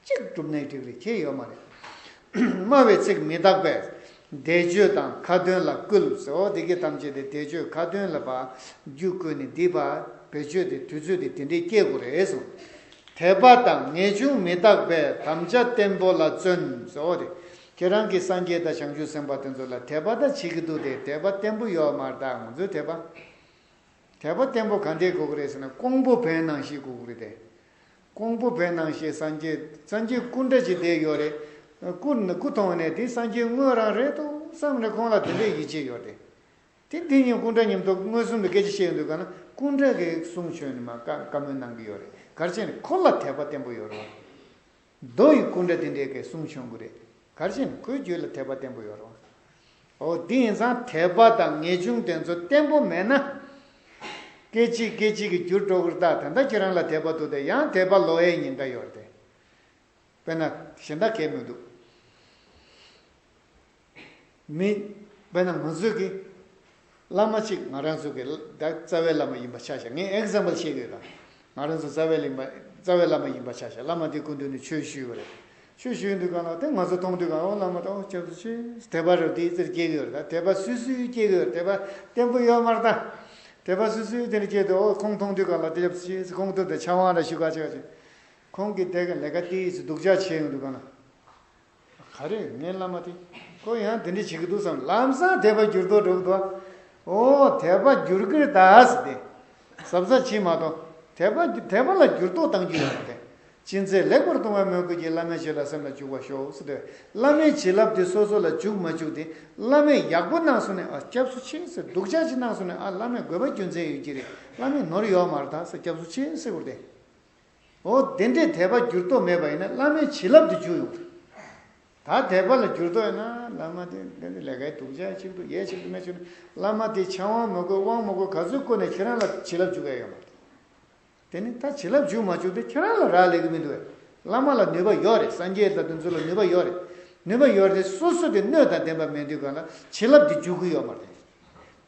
གཅིག་སྒྲུབ་ནས་འགྲིག་གི་རེད། ཁྱད་ཡོད་མ་རེད། སྨྲ་བའི་ཚིག་མི་རྟག་པས། བཟླས་བརྗོད་དང་ཁ་འདོན་ལ་བསྐུལ་ཟེར། འོ་དེ་གའི་ཐམས་ཅད་དེ་བཟླས་བརྗོད་ཁ་འདོན་ལ་ཕར་རྒྱུ་བསྐུལ་ནས་འདི་ཕར་བེད་སྤྱོད་དེ་དུས་ཚོད་དེ་དེ་འདྲའི་སྐྱེལ་དགོས་རེད་གསུངས། དད་པ་དང་ངེས་འབྱུང་མི་རྟག་པས། དམ་བཅའ་བརྟན་པོ་ལ་བརྩོན་ཟེར། འོ་དེ་ཁྱེད་རང་གིས་སངས་རྒྱས་དང་བྱང་ཆུབ་སེམས་དཔའ་དེ་ཚོ་ལ་དད་པ་ད་བྱེད་ཀྱི་འདུག་སྟེ། དད་པ་བརྟན་པོ་ཡོད་མ་རེད་ད། ང་ཚོའི་དད་པ། དད་པ་བརྟན་པོ་ག་འདྲས་དགོས་ཀྱི་རེད་ཟེར་ན། ཀོང་པོ་བོན་ནང་བཞིན་དགོས་ཀྱི་རེད་དེ། ཀོང་པོ་བོན་ནང་བཞིན་སངས་རྒྱས་སངས་རྒྱས་སྐུ་འདྲ་ཅིག་བསྡད་ཡོད་རེད། སྐུ་སྐུ་མཐོང་ནས་དེ་སངས་རྒྱས་དངོས་རང་རེད་འདུག་བསམ་ནས་ཁོང་ལ་དེ་འདྲས་ཡིད་ཆེས་ཡོད་རེད། དེ་དེ་ཉིད་སྐུ་འདྲ་མཉམ་དུ་མངོན་སུམ་དུ་སྐད་ཆ་བཤད་ཡོང་དུས་གང་ན། སྐུ་འདྲ་གིས་གསུང་བྱོན་ནས་མར་བཀའ་བཀའ་མོལ་གནང་གི་ཡོད་རེད། ག་རེ་བྱས་ནས་ཁོ་ལ་དད་པ་བརྟན་པོ་ཡོད་རེད། མདོ་ཡི་སྐུ་འདྲ་དེ་འདྲའི་གི་གསུང་བྱོན་གི་རེད། ག་རེ་བྱས་ནས་ཁོའི་རྒྱུད་ལ་དད་པ་བརྟན་པོ་ཡོད་རེད། འོ་དེ་ཡིན་ཙང་དད་པ་དང་ངེས་འབྱུང་དེ་ཚོ་བརྟན་པོ་མེད་ན། སྐད་ཅིག་སྐད་ཅིག་གིས་འགྱུར་འགྲོ་གི་རེད་ད། ད་ལྟ་ཁྱེད་རང་ལ་དད་པ་འདུག་སྟེ། ཡང་དད་པ་ལོག་ཡའི་ཉེན་ཁ་ཡོད་རེད་དེ། དཔེར་ན་གཞན་དག་གས་མི་འདུག་མི། དཔེར་ན་ང་ཚོས་ཀྱི་བླ་མ་གཅིག་ང་རང་ཚོ་གི་ད་རྩ་བའི་བླ་མ་ཡིན་པ་ཆ་བཞག་ངས་ཨེག་ཛམ་པལ་བཤད་ཀྱི་ཡོད་ད། ང་རང་ཚོ་རྩ་བའི་ཡིན་པ་རྩ་བའི་བླ་མ་ཡིན་པ་ཆ་བཞག་བླ་མ་དེ་སྐུ་མདུན་ནས་ཆོས་ཞུས་པ་རེད། ཆོས་ཞུས་དུས་གང་ལ་དེ་ང་ཚོ་མཐོང་དུས་གང་། ཨོ་བླ་མ་ད་ཨོ་སྐྱབས་སུ་མཆི། དད་པ་རེད་དེ་ཙིར་སྐྱེ་གི་ཡོད་རེད་ད། དད་པ་སུས་སུས་སྐྱེ་གི་ཡོད་རེད། དད་པ་བརྟན་པོ་ཡོད་མ་རེད་ད། དད་པ་སུས་སུས་དེ་འདྲ་སྐྱེས་དུས། ཨོ་ཁོང་མཐོང་དུས་གང་ལ་དེ་སྐྱབས་སུ་མཆི། ཁོང་མཐོང་དུས་ཕྱག་དབང་ར་ཞུ་ག་ཆེ་ག་ཆེ། ཁོང་གིས་དེ་ག་ལས་ཀ་དེ་ཡིས་སྡུག་ཅག་བྱས་ཡོང་དུས་གང་ལ། ག་རེ་ངའི་བླ་མ་དེ། ཁོ་ཡང་དེ་འདྲ་བྱེད་ཀྱི་འདུག་བསམ། ལམ་སང་དད་པ་འགྱུར་ལྡོག་འགྲོ་གི་འདུག་ཨོ་དད་པ་འགྱུར་གྱི་རེད་ད་ཟེར་ཏེ། གཟབ་གཟབ་བྱེད་མ་གཏོགས། དད་པ་དད་པ་ལ་འགྱུར་ལྡོག་གཏང་རྒྱུ་ཡོད་མ་རེད། ཅི་མཛད་ལེགས་པར་མཐོང་བའི་མོས་གུས་ཀྱིས། བླ་མའི་བྱིན་རླབས་སེམས་ལ་འཇུག་པར་ཤོག་ཟེར་ཏེ། བླ་མའི་བྱིན་རླབས་དེ་སོ་སོ་ལ་འཇུག་མ་འཇུག་དེ། བླ་མས་ཡག་པོ་གནང་སོང་ན་ཨ་སྐྱབས་སུ་མཆི་ཟེར། སྡུག་ཅག་ཅིག་གནང་སོང་ན་ཨ་བླ་མས་དགོས་པ་རྒྱུ་མཚན་ཡོད་ཀྱི་རེད། བླ་མས་ནོར་ཡོད་མ་རེད་ད་ཟེར་སྐྱབས་སུ་མཆི་ཟེར་དགོས་ཏེ། འོ་དེ་འདྲའི་དད་པ་འགྱུར་ལྡོག་མེད་པ་ཡིན་ན་བླ་མའི་བྱིན་རླབས་དེ་འཇུག་ཡོང་གི་རེད། ད་དད་པ་ལ་འགྱུར་ལྡོག་ཡོད་ན་བླ་མ་དེ་འདི་འདི་ལས་ཀའི་སྡུག་ཅག་ཅིག་འདུག་ཡས་ཅིག་འདུག་མེད་ཅིག་འདུག་བླ་མ་དེ་ཕྱག་དབང་མི་དགོས་དབང་མི་དགོས་ག་ཚོད་བསྐུར་ནས་ཁྱེད་རང་ལ་བྱིན་རླབས་འཇུག་གི་ཡོད་མ་རེད། དེ་ནི་ད་བྱིན་རླབས་འཇུག་མ་འཇུག་དེ་ཁྱེད་རང་ལ་རག་ལས་ཀྱི་མི་འདུག་བས། བླ་མ་ལ་ནུས་པ་ཡོད་རེད། སངས་རྒྱས་དང་དེ་ཚོ་ལ་ནུས་པ་ཡོད་རེད། ནུས་པ་ཡོད་རེད་དེ་སོ་སོ་དེ་སྣོད་དང་ལྡན་པ་མེད་དུས་གང་ལ་བྱིན་རླབས་དེ་འཇུག་གི་ཡོད་མ་རེད།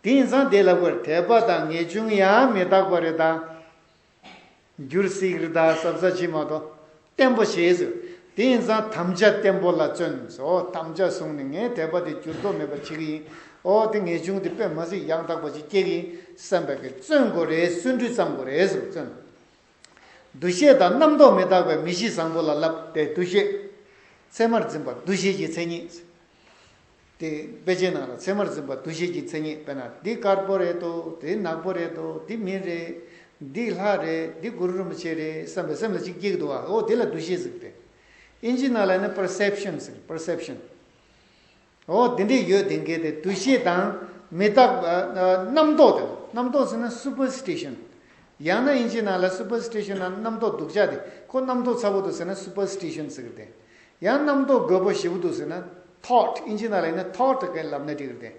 དེ་ཡིན་ཙང་དེ་ལ་བར་དད་པ་དང་ངེས་འབྱུང་ཡང་མི་རྟག་པ་རེད་ད། འགྱུར་སྲིད་རེད་ད་ཟབ་ཟབ་ཅིག་མ་གཏོགས་བརྟན་པོ་ཞེས་ཟེར། དེ་ཡིན་ཙང་དམ་བཅའ་བརྟན་པོ་ལ་བརྩོན་ཟེར། ཨོ་དམ་བཅའ་བཟུང་ནས་ངས་དད་པ་དེ་འགྱུར་ལྡོག་མེད་པ་བྱེད་ཀྱི་ཡིན། ཨོ་དེ་ངེས་འབྱུང་དེ་དཔེ་མ་སྲིད་ཡང་དག་པ་ཅིག་སྐྱེ་གི་ཡིན་བསམ་པའི་གི་བརྩོན་དགོས་རེད། བརྩོན་འགྲུས་བརྩམ་དགོས་རེད་ཟེར་བརྩོན། འདུ་ཤེས་དང་རྣམ་རྟོག་མི་རྟག་པའི་མི་གཤིས་བཟང་པོ་ལ་བསླབ་སྟེ་འདུ་ཤེས། མཚན་མར་འཛིན་པ་འདུ་ཤེས་ཀྱི་མཚན་ཉིད། དེ་དཔེ་ཆའི་ནང་ལ་མཚན་མར་འཛིན་པ་འདུ་ཤེས་ཀྱི་མཚན་ཉིད་དཔེར་ན་འདི་དཀར་པོ་རེད་དོ། དེ་ནག་པོ་རེད་དོ། འདི་མི་རེད། འདི་ལྷ་རེད། འདི་གུ་རུ་རིན་པོ་ཆེ་རེད་བསམ་པའི་སེམས་ལ་གཅིག་སྐྱེ་གི་འདུག་བ། འོ་དེ་ལ་འདུ་ཤེས་ཟེར་གི་རེད། ཨིན་ཇི་ནང་ལ་ནི་པར་སེབ་ཤན་ཟེར། པར་སེབ་ཤན། འོ་དེ་འདྲས་ཡོད་དེ་འགས་དེ་འདུ་ཤེས་དང་མི་རྟག་པ་རྣམ་རྟོག་དེ། རྣམ་རྟོག་ཟེར་ན་སུ་པར་སི་ཊི་ཤན། ཡང་ན་ཨིན་ཇི་ནང་ལ་སུ་པར་སི་ཊི་ཤན་ན་རྣམ་རྟོག་སྡུག་ཅག་དེ་ཁོ་རྣམ་རྟོག་ཚ་པོ་འདུག་ཟེར་ན་སུ་པར་སི་ཊི་ཤན་ཟེར་གི་རེད་དེ། ཡང་རྣམ་རྟོག་རྒོད་པོ་ཞེ་པོ་འདུག་ཟེར་ན་ཐོཊ། ཨིན་ཇི་ནང་ལ་ཡིན་ན་ཐོཊ་གི་ལབ་ན་འགྲིག་གི་རེད་དེ།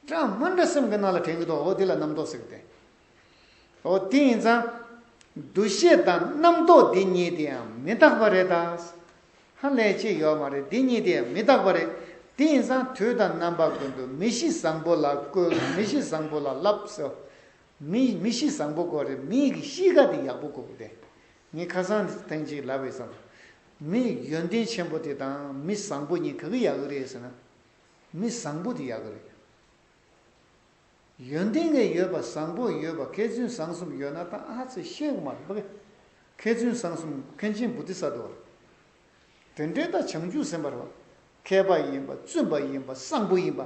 འདྲ་མི་འདྲ་སེམས་ཀྱི་ནང་ལ་དྲན་གྱི་འདུག་འོ་དེ་ལ་རྣམ་རྟོག་ཟེར་གི་རེད་དེ། འོ་དེ་ཡིན་ཙང་། འདུ་ཤེས་དང་རྣམ་རྟོག་འདི་གཉིས་དེ་ཡང་མི་རྟག་པ་རེད་ད། ཧ་ལས་ཅི་ཡོད་མ་རེད། འདི་གཉིས་དེ་ཡང་མི་རྟག་པ་རེད། དེ་ཡིན་ཙང་དུས་དང་རྣམ་པ་ཀུན་ཏུ་མི་གཤིས་བཟང་པོ་ལ་བཀོལ། མི་གཤིས་བཟང་པོ་ལ་བསླབ་ཟེར། མི་མི་གཤིས་བཟང་པོ་དགོས་རེད། མི་གི་གཤིས་ཀ་དེ་ཡག་པོ་དགོས་ཀྱི་རེད། ངས་ཁ་སང་ཐེངས་གཅིག་ལབ་པའི་བསམ། མི་ཡོན་ཏན་ཆེན་པོ་དེ་དང་མི་བཟང་པོ་གཉིས་ག་གི་ཡག་གི་རེད་ཟེར་ན། མི་བཟང་པོ་དེ་ཡག་གི་རེད། ཡོན་ཏན་གྱི་ཡོད་པ་བཟང་པོ་ཡོད་པ་མཁས་བཙུན་བཟང་གསུམ་ཡོད་ན་ད་ཨ་ཙི་ཤེས་དགོས་མ་རེད་པ། མཁས་བཙུན་བཟང་གསུམ་མཁན་ཆེན་བོ་དྷི་ས་ཏྭ་རེད། དེ་འདྲའི་ད་བྱང་ཆུབ་སེམས་དཔའ་རེད་པ། མཁས་པ་ཡིན་པ་བཙུན་པ་ཡིན་པ་བཟང་པོ་ཡིན་པ།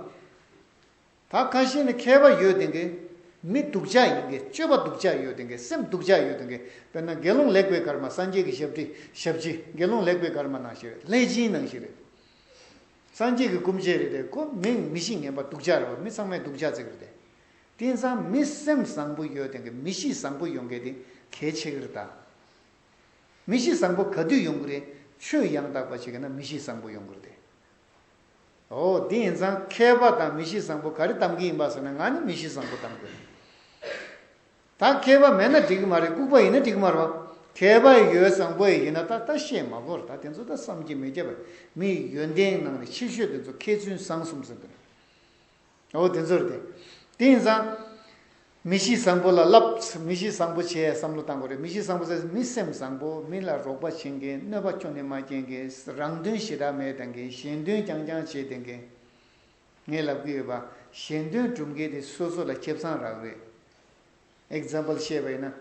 ད་ཁ་ཤས་ནི་མཁས་པ་ཡོད་དེ་གས། མི་སྡུག་ཅག་ཡིན་གས། སྤྱོད་པ་སྡུག་ཅག་ཡོད་དེ་གས། སེམས་སྡུག་ཅག་ཡོད་དེ་གས། དཔེར་ན་དགེ་སློང་ལེགས་པའི་སྐར་མ། སངས་རྒྱས་ཀྱི་ཞབས་ཕྱི། ཞབས་ཕྱི། དགེ་སློང་ལེགས་པའི་སྐར་མ་ནང་བཞིན་རེད། ལྷས་སྦྱིན་ནང་བཞིན་རེད། སངས་རྒྱས་ཀྱི་སྐུ་མཆེད་རེད་དེ། ཁོ་མི་མི་གཤིས་ངན་པ་སྡུག་ཅག་རེད་པ། མི་ཚང་མས་སྡུག་ཅག་བརྩི་གི་རེད་དེ། དེང་སང་མི་སེམས་བཟང་པོ་ཡོད་དེ་གས། མི་གཤིས་བཟང་པོ་ཡོང་གས་དེ་གལ་ཆེ་གི་རེད་ད། མི་གཤིས་བཟང་པོ་ག་དུས་ཡོང་གི་རེད། ཆོས་ཡང་དག་པ་བྱེད་ཀྱི་ན་མི་གཤིས་བཟང་པོ་ཡོང་གི་རེད་དེ། འོ་དེ་ཡིན་ཙང་མཁས་པ་དང་མི་གཤིས་བཟང་པོ་ག་རེ་གདམ་གི་ཡིན་པ་ཟེར་ན་ང་ནི་མི་གཤིས་བཟང་པོ་གདམ་གི་རེད། ད་མཁས་པ་མེད་ན་འགྲིག་གི་མ་རེད། ལྐུགས་པ་ཡིན་ན་འགྲིག་གི་མ་རེད་པ། མཁས་པ་ཡོད་བཟང་པོ་ཡིན་ན་ད་ད་བཤད་མ་དགོས་རེད། ད་དེ་ཚོ་ད་བསམ་གྱིས་མི་ཁྱབ་པ། མི་ཡོན་ཏན་ནང་ནས་ཆེ་ཤོས་དེ་ཚོ་མཁས་བཙུན་བཟང་གསུམ་ཟེར་འདུག་འོ་དེ་ཚོ་རེད་དེ། དེ་ཡིན་ཙང་། མི་གཤིས་བཟང་པོ་ལ་བསླབ། མི་གཤིས་བཟང་པོ་བྱས་བསམ་བློ་བཏང་དགོས་རེད། མི་གཤིས་བཟང་པོ་ཟེར་མི་སེམས་བཟང་པོ། མི་ལ་རོགས་པ་བྱེད་མཁན། གནོད་པ་ཁྱོན་ནས་མ་སྐྱེལ་མཁན། རང་དོན་ཞེ་དྲག་མེད་བསྡད་མཁན། གཞན་དོན་རྐྱང་རྐྱང་བྱེད་བསྡད་མཁན། ངས་ལབ་ཀྱི་ཡོད་པ། གཞན་དོན་སྒྲུབ་མཁན་དེ་སོ་སོ་ལ་ཁེ་བཟང་རག་རེད། ཨེག་ཛམ་པལ་བཤད་པ་ཡིན་ན།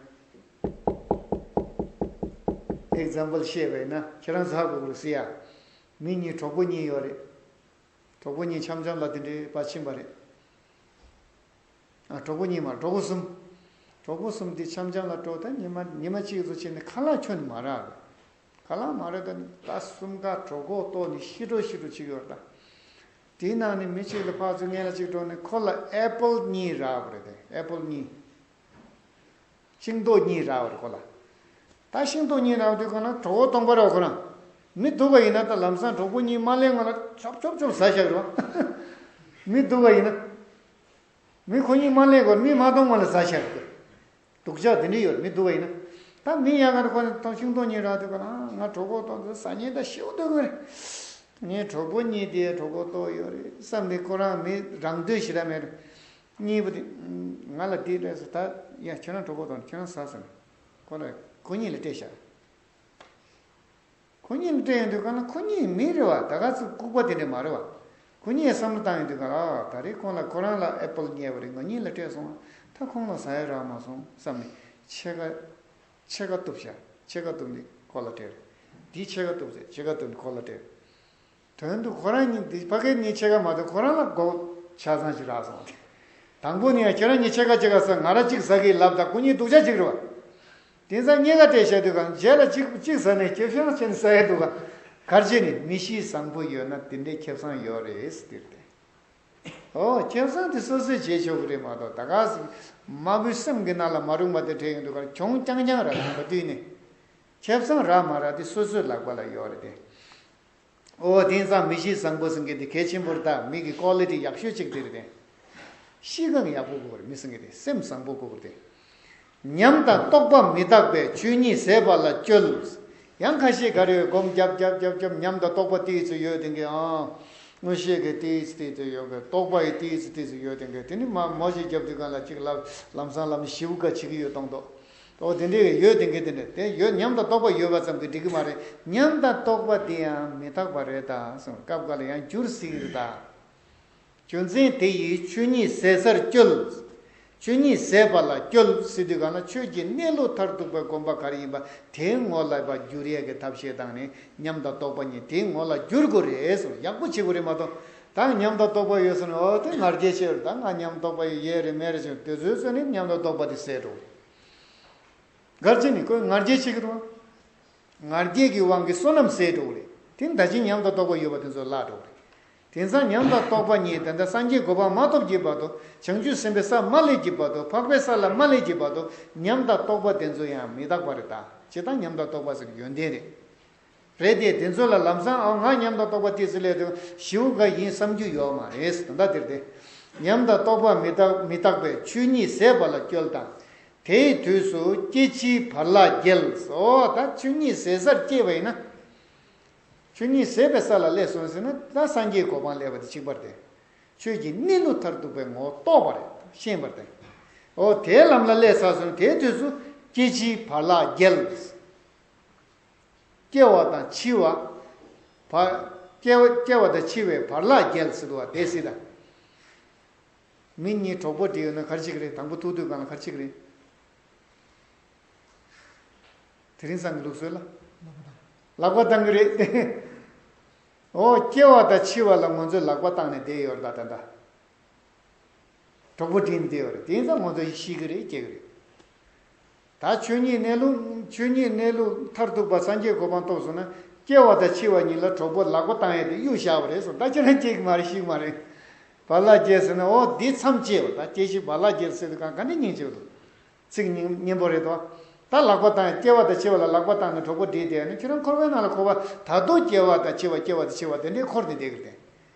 ཨེག་ཛམ་པལ་བཤད་པ་ཡིན་ན་ཁྱེད་རང་ཚོ་ཧ་གོ་གི་རེད་ཟེར་ཡ། མི་གཉིས་གྲོགས་པོ་གཉིས་ཡོད་རེད། གྲོགས་པོ་གཉིས་འཆམ་འཆམ་ལ་དེ་འདྲའི་པར་ཕྱིན་པ་རེད། ཨ་གྲོགས་པོ་གཉིས་མ་གྲོགས་པོ་གསུམ། གྲོགས་པོ་གསུམ་དེ་འཆམ་འཆམ་ལ་འགྲོ་ད་ཉི་མ་ཉི་མ་གཅིག་ཙམ་ཕྱིན་ནས་ཁ་ལག་ཁྱོན་ནས་མ་རག་རེད། ཁ་ལག་མ་རག་ད་ནི་ད་གསུམ་ཀ་གྲོད་ཁོག་ལྟོགས་ནས་ཤི་འགྲོ་ཤི་འགྲོ་བྱེད་ཀྱི་ཡོད་རེད་ད། དེའི་ནང་ནས་མི་གཅིག་ལ་ཕར་ཚུར་སྔོན་ལ་གཅིག་འགྲོ་ནས་ཁོ་ལ་ཨེ་པལ་གཉིས་རག་པ་རེད་དེ། ཨེ་པལ་གཉིས། ཤིང་ཏོག་གཉིས་རག་པ་རེད་ཁོ་ལ། ད་ཤིང་ཏོག་གཉིས་རག་དུས་ཁོ་ན་གྲོད་ཁོག་སྟོང་པ་རེད་ཁོ་རང་། མི་སྡུག་པ་ཡིན་ན་ད་ལམ་སང་གྲོད་ཁོག་གཉིས་མ་ལེན་སྔོན་ལ་ཆོབ་ཆོབ་ཆོབ་ཟ་བཞག་རེད་བ། མི་སྡུག་པ་ཡིན་ན། མི་ཁོ་གཉིས་མ་ལེན་སྔོན་མི་མ་གཏོང་སྔོན་ལ་ཟ་བཞག་རེད། སྡུག་ཅག་དེ་འདྲ་ཡོད་རེད་མི་སྡུག་པ་ཡིན་ན། ད་མི་ཡག་ག་རེ་ཁོ་ན་ཐོང་ཤིང་ཏོག་གཉིས་རག་དུས་ཁོ་ན་ང་གྲོད་ཁོག་སྟོང་དུས་ཟ་ཉེན་ད་ཤིའུ་སྡུག་གི་རེད། ངའི་གྲོད་པ་གཉིས་དེ་གྲོད་ཁོག་ལྟོགས་ཡོད་རེད་བསམ་ནས་ཁོ་རང་མི་རང་དོན་ཞེ་དྲག་མེད་རེད། གཉིས་པ་དེ། ང་ལ་དེ་སྤྲད་སོང་ད། ཡ་ཁྱེད་རང་གྲོད་ཁོག་ལྟོགས་ནས་ཁྱེད་རང་ཟ་ཟེར་ནས། ཁོ་ལ་ཁོ་གཉིས་ལ་སྤྲད་བཞག་ཁོ་གཉིས་ལ་སྤྲད་ཡོང་དུས་གང་ལ་ཁོ་གཉིས་མི་རེད་བ། ད་ག་ཚོད་ལྐུགས་པ་དེ་འདྲ་མ་རེད་བ། ཁོ་གཉིས་བསམ་བློ་བཏང་ཡོང་དུས་གང་ལ་ད་རེས་ཁོང་ལ་ཁོ་རང་ལ་ཨེ་པལ་ཉེ་བ་རེད། ང་གཉིས་ལ་སྤྲད་སོང་བ། ད་ཁོང་ལ་ཟ་ཡ་རག་མ་སོང་བསམ་ནས་ཕྱེད་ཀ་ཕྱེད་ཀ་གཏུབས་བཞག་ཕྱེད་ཀ་གཏུབས་ནས་ཁོ་ལ་སྤྲད། དེའི་ཕྱེད་ཀ་གཏུབས་ཚེ་ཕྱེད་ཀ་གཏུབས་ནས་ཁོ་ལ་སྤྲད། དོན་དུ་ཁོ་རང་གཉིས་འདི་ཕ་གིར་གཉིས་ཕྱེད་ཀ་མ་གཏོགས་ཁོ་རང་ལ་སྒོར་ཆ་ཚང་ཞིག་རག་སོང་། དང་པོ་ནས་ཡང་ཁྱེད་རང་གཉིས་ཕྱེད་ཀ་ཕྱེད་ཀ་ཟ་ང་རང་གཅིག་ཟ་གི་ལབ་ད་ཁོ་གཉིས་སྡུག་ཅག་གཅིག་རེད་བ། དེང་སང་གཉིས་ཀ་སྤྲད་བཞག་དུས་གང་རྗེས་ལ་གཅིག་གཅིག་ཟ་ནས་ཁེ་བཟང་ཆེན་ཟ་ཡ་འདུག་ག་གར་བྱེད་ནས་མི་གཤིས་བཟང་པོ་ཡོད་ན་དེ་འདྲའི་ཁེ་བཟང་ཡོད་རེད་ཟེར་ཏེ། ཨོ་ཁེ་བཟང་དེ་སོ་སོས་བྱེད་ཆོག་གི་རེད་མ་གཏོགས་ད་ག་ཟིག་དམར་པོའི་སེམས་ཀྱི་ནང་ལ་མ་རུངས་པ་དེ་འདྲ་ཡོང་དུས་གང་གྱོང་རྐྱང་རྐྱང་རག་གི་མ་དུས་ནས། ཁེ་བཟང་རག་མ་རག་དེ་སོ་སོའི་ལག་པ་ལ་ཡོད་རེད་དེ། ཨོ་དེང་སང་མི་གཤིས་བཟང་པོ་ཟེར་མཁན་དེ་གལ་ཆེན་པོ་རེད་ད། མི་གི་ཀོ་ལི་ཊི་ཡག་ཤོས་གཅིག་དེ་རེད་དེ། གཤིས་ཀ་ཡག་པོ་དགོས་རེད། མི་ཟེར་མཁན་དེ་སེམས་བཟང་པོ་དགོས་རེད་དེ། ཉམས་དང་རྟོགས་པ་མི་རྟག་པས་ཆོས་ཉིད་ཟད་པ་ལ་སྐྱོལ། ཡང་ཁ་ཤས་ག་རེ་སྒོམ་རྒྱབ་རྒྱབ་རྒྱབ་རྒྱབ་ཉམས་དང་རྟོགས་པ་ཏིས་ཙི་ཡོད་དེ་གི་ཨང་། མངོན་ཤེས་ཀྱི་ཏིས་ཙི་ཏིས་ཙི་ཡོད་གི། རྟོགས་པ་ཡི་ཏིས་ཙི་ཏིས་ཙི་ཡོད་དེ་གི། དེ་ནི་མ་མོ་ཞིག་རྒྱབ་དུས་གང་ལ་གཅིག་ལབ་ལམ་སང་ལམ་ཞིབ་ག་བྱེད་ཀྱི་ཡོད་གཏོང་དོ། ཨོ་དེ་འདྲའི་ཡོད་དེ་གི། དེ་འདྲ་དེ་ཡོད། ཉམས་དང་རྟོགས་པ་ཡོད་པ་ཙམ་གྱིས་འགྲིག་གི་མ་རེད། ཉམས་དང་རྟོགས་པ་དེ་ཡང་མི་རྟག་པ་རེད་ད་གསུངས། སྐབས་འགའ་ལ་ཡང་འགྱུར་སྲིད་ཀྱི་རེད་ད། རྒྱུ་མཚན་དེ་ཡིས་ཆོས་ཉིད་ཟད་སར་སྐྱོལ། ཆོས་ཉིད་ཟད་པ་ལ་སྐྱོལ་ཟེར་དུས་གང་ལ་ཆོས་ཀྱི་གནས་ལུགས་མཐར་ཐུག་པའི་དགོངས་པ་ག་རེ་ཡིན་པ་དེའི་ངོ་ལ་བསྒྱུར་ཡས་ཀྱི་ཐབས་ཤེས་དང་ནི་ཉམས་དང་རྟོགས་པ་གཉིས་དེའི་ངོ་ལ་བསྒྱུར་དགོས་རེད་གསུངས། ཡག་པོ་བྱེད་དགོས་རེད་མ་གཏོགས། ད་ཉམས་དང་རྟོགས་པ་ཡོད་ཟེར་ནས་ཨོ་དེ་ང་རྒྱལ་ཆེ་བར། ད་ང་ཉམས་རྟོགས་པ་ཡོད་རེད་མེད་རེད་ཟེར་དེ་ཚོའི་ཚོད་ནི་ཉམས་དང་རྟོགས་པ་དེ་ཟད་འགྲོ། ག་རེ་བྱས་ནས་ཁོས་ང་རྒྱལ་བྱེད་ཀྱི་རེད་བ། ང་རྒྱལ་གྱི་དབང་གིས་བསོད་ནམས་ཟད་འགྲོ་གི་རེད། དེ་ནི་ད་ཅི་ཉམས་དང་རྟོགས་པ་ཡོད་པ་དེ་ཚོ་བརླག་འགྲོ་གི་རེད། དེང་སང་ཉམས་དང་རྟོགས་པ་གཉིས་དེ་འདྲ་སངས་རྒྱས་གོ་འཕང་མ་ཐོབ་ཀྱི་བར་དུ། བྱང་ཆུབ་སེམས་དཔའི་ས་མ་སླེབས་ཀྱི་བར་དུ། འཕགས་པའི་ས་ལ་མ་སླེབས་ཀྱི་བར་དུ། ཉམས་དང་རྟོགས་པ་དེ་ཚོ་ཡང་མི་རྟག་པ་རེད་ད། ཇི་ལྟར་ཉམས་དང་རྟོགས་པ་ཟེར་ཡོན་ཏན་རེད། རེད་དེ། དེ་ཚོ་ལ་ལམ་སང་ཨ་ང་ཉམས་དང་རྟོགས་པ་ཏིས་ཙི་སླེབས་དུས་ཞེ་པོ་ག་ཡིན་བསམ་རྒྱུ་ཡོད་མ་རེད། ད་ལྟ་དེར་དེ། ཉམས་དང་རྟོགས་པ་མི་རྟག་མི་རྟག་པས་ཆོས་ཉིད་ཟད་པ་ལ་སྐྱོལ་དང་། དེའི་དུས་སུ་སྐྱེ་འཆིའི་བར་ལག་བརྒྱལ། ཨོ་ད་ཆོས་ཉིད་ཟད་སར་སྐྱེས་པ་ཡིན་ན། ཆོས་ཉིད་ཟད་པའི་ས་ལ་སླེབས་སོང་ཟེར་ན་ད་སངས་རྒྱས་གོ་འཕང་སླེབས་པ་དེ་གཅིག་པ་རེད་དེ། ཆོས་ཀྱི་གནས་ལུགས་མཐར་ཐུག་པའི་ངོ་བོ་རྟོགས་པ་རེད། ཤེས་པ་རེད་དེ། ཨོ་དེའི་ལམ་ལ་སླེབས་ཚར་སོང་། དེའི་དུས་སུ་སྐྱེ་འཆིའི་བར་ལག་བརྒྱལ། སྐྱེ་བ་དང་འཆི་བ། བར། སྐྱེ་བ་སྐྱེ་བ་དང་འཆི་བའི་བར་ལག་བརྒྱལ་ཟེར་འདུག་བ། དེ་སྲིད་དང་། མི་གཉིས་གྲོགས་པོ་འདྲེས་ཡོད་ན་ག་རེ་བྱེད་ཀྱི་རེད། དང་པོ་ཐུག་དུས་གང་ལ་ག་རེ་བྱེད་ཀྱི་རེད། དེ་རིང་སང་གི་ལུགས་སྲོལ་ལ། ལག་པ་བཏང་གི་རེད། ཨོ་སྐྱེ་བ་དང་འཆི་བ་ལ་ང་ཚོས་ལག་པ་བཏང་ནས་བསྡད་ཡོད་རེད་ད་ད་ལྟ། གྲོགས་པོ་འདྲེས་ནས་བསྡད་ཡོད་རེད། དེ་ཡིན་ཙང་ང་ཚོ་ཤི་གི་རེད། སྐྱེ་གི་རེད། ད་ཆོས་ཉིད་གནས་ལུགས། ཆོས་ཉིད་གནས་ལུགས་མཐར་ཐུག་པ་སངས་རྒྱས་གོ་འཕང་ཐོབ་སོང་ན་སྐྱེ་བ་དང་འཆི་བ་གཉིས་ལ་གྲོགས་པོ་ལག་པ་བཏང་ཡས་དེ་གཡུག་བཞག་པ་རེད་གསུངས། ད་ཁྱེད་རང་སྐྱེ་གི་མ་རེད། ཤི་གི་མ་རེད། བར་ལག་བརྒྱལ་ཟེར་ན་ཨོ་འདི་མཚམས་བཅད་པ། ད་སྐྱེ་འཆི་བར་ལག་བརྒྱལ་ཟེར་དུས་གང་ག་འདྲ་སྙིང་རྗེ་པོ་འདུག་ཚིག་སྙིང་སྙན་པོ་རེད་དོ། ད་ལག་པ་བཏང་། སྐྱེ་བ་དང་འཆི་བ་ལ་ལག་པ་བཏང་ནས་གྲོགས་པོ་བསྒྲིགས་བསྡད་ནས་ཁྱོད་རང་འཁོར་བའི་ནང་ལ་འཁོར་བ་ད་དུང་སྐྱེ་བ་དང་འཆི་བ་སྐྱེ་བ་དང་འཆི་བ་དེ་འདྲའི་འཁོར་ནས་བསྡད་ཀྱི་རེད།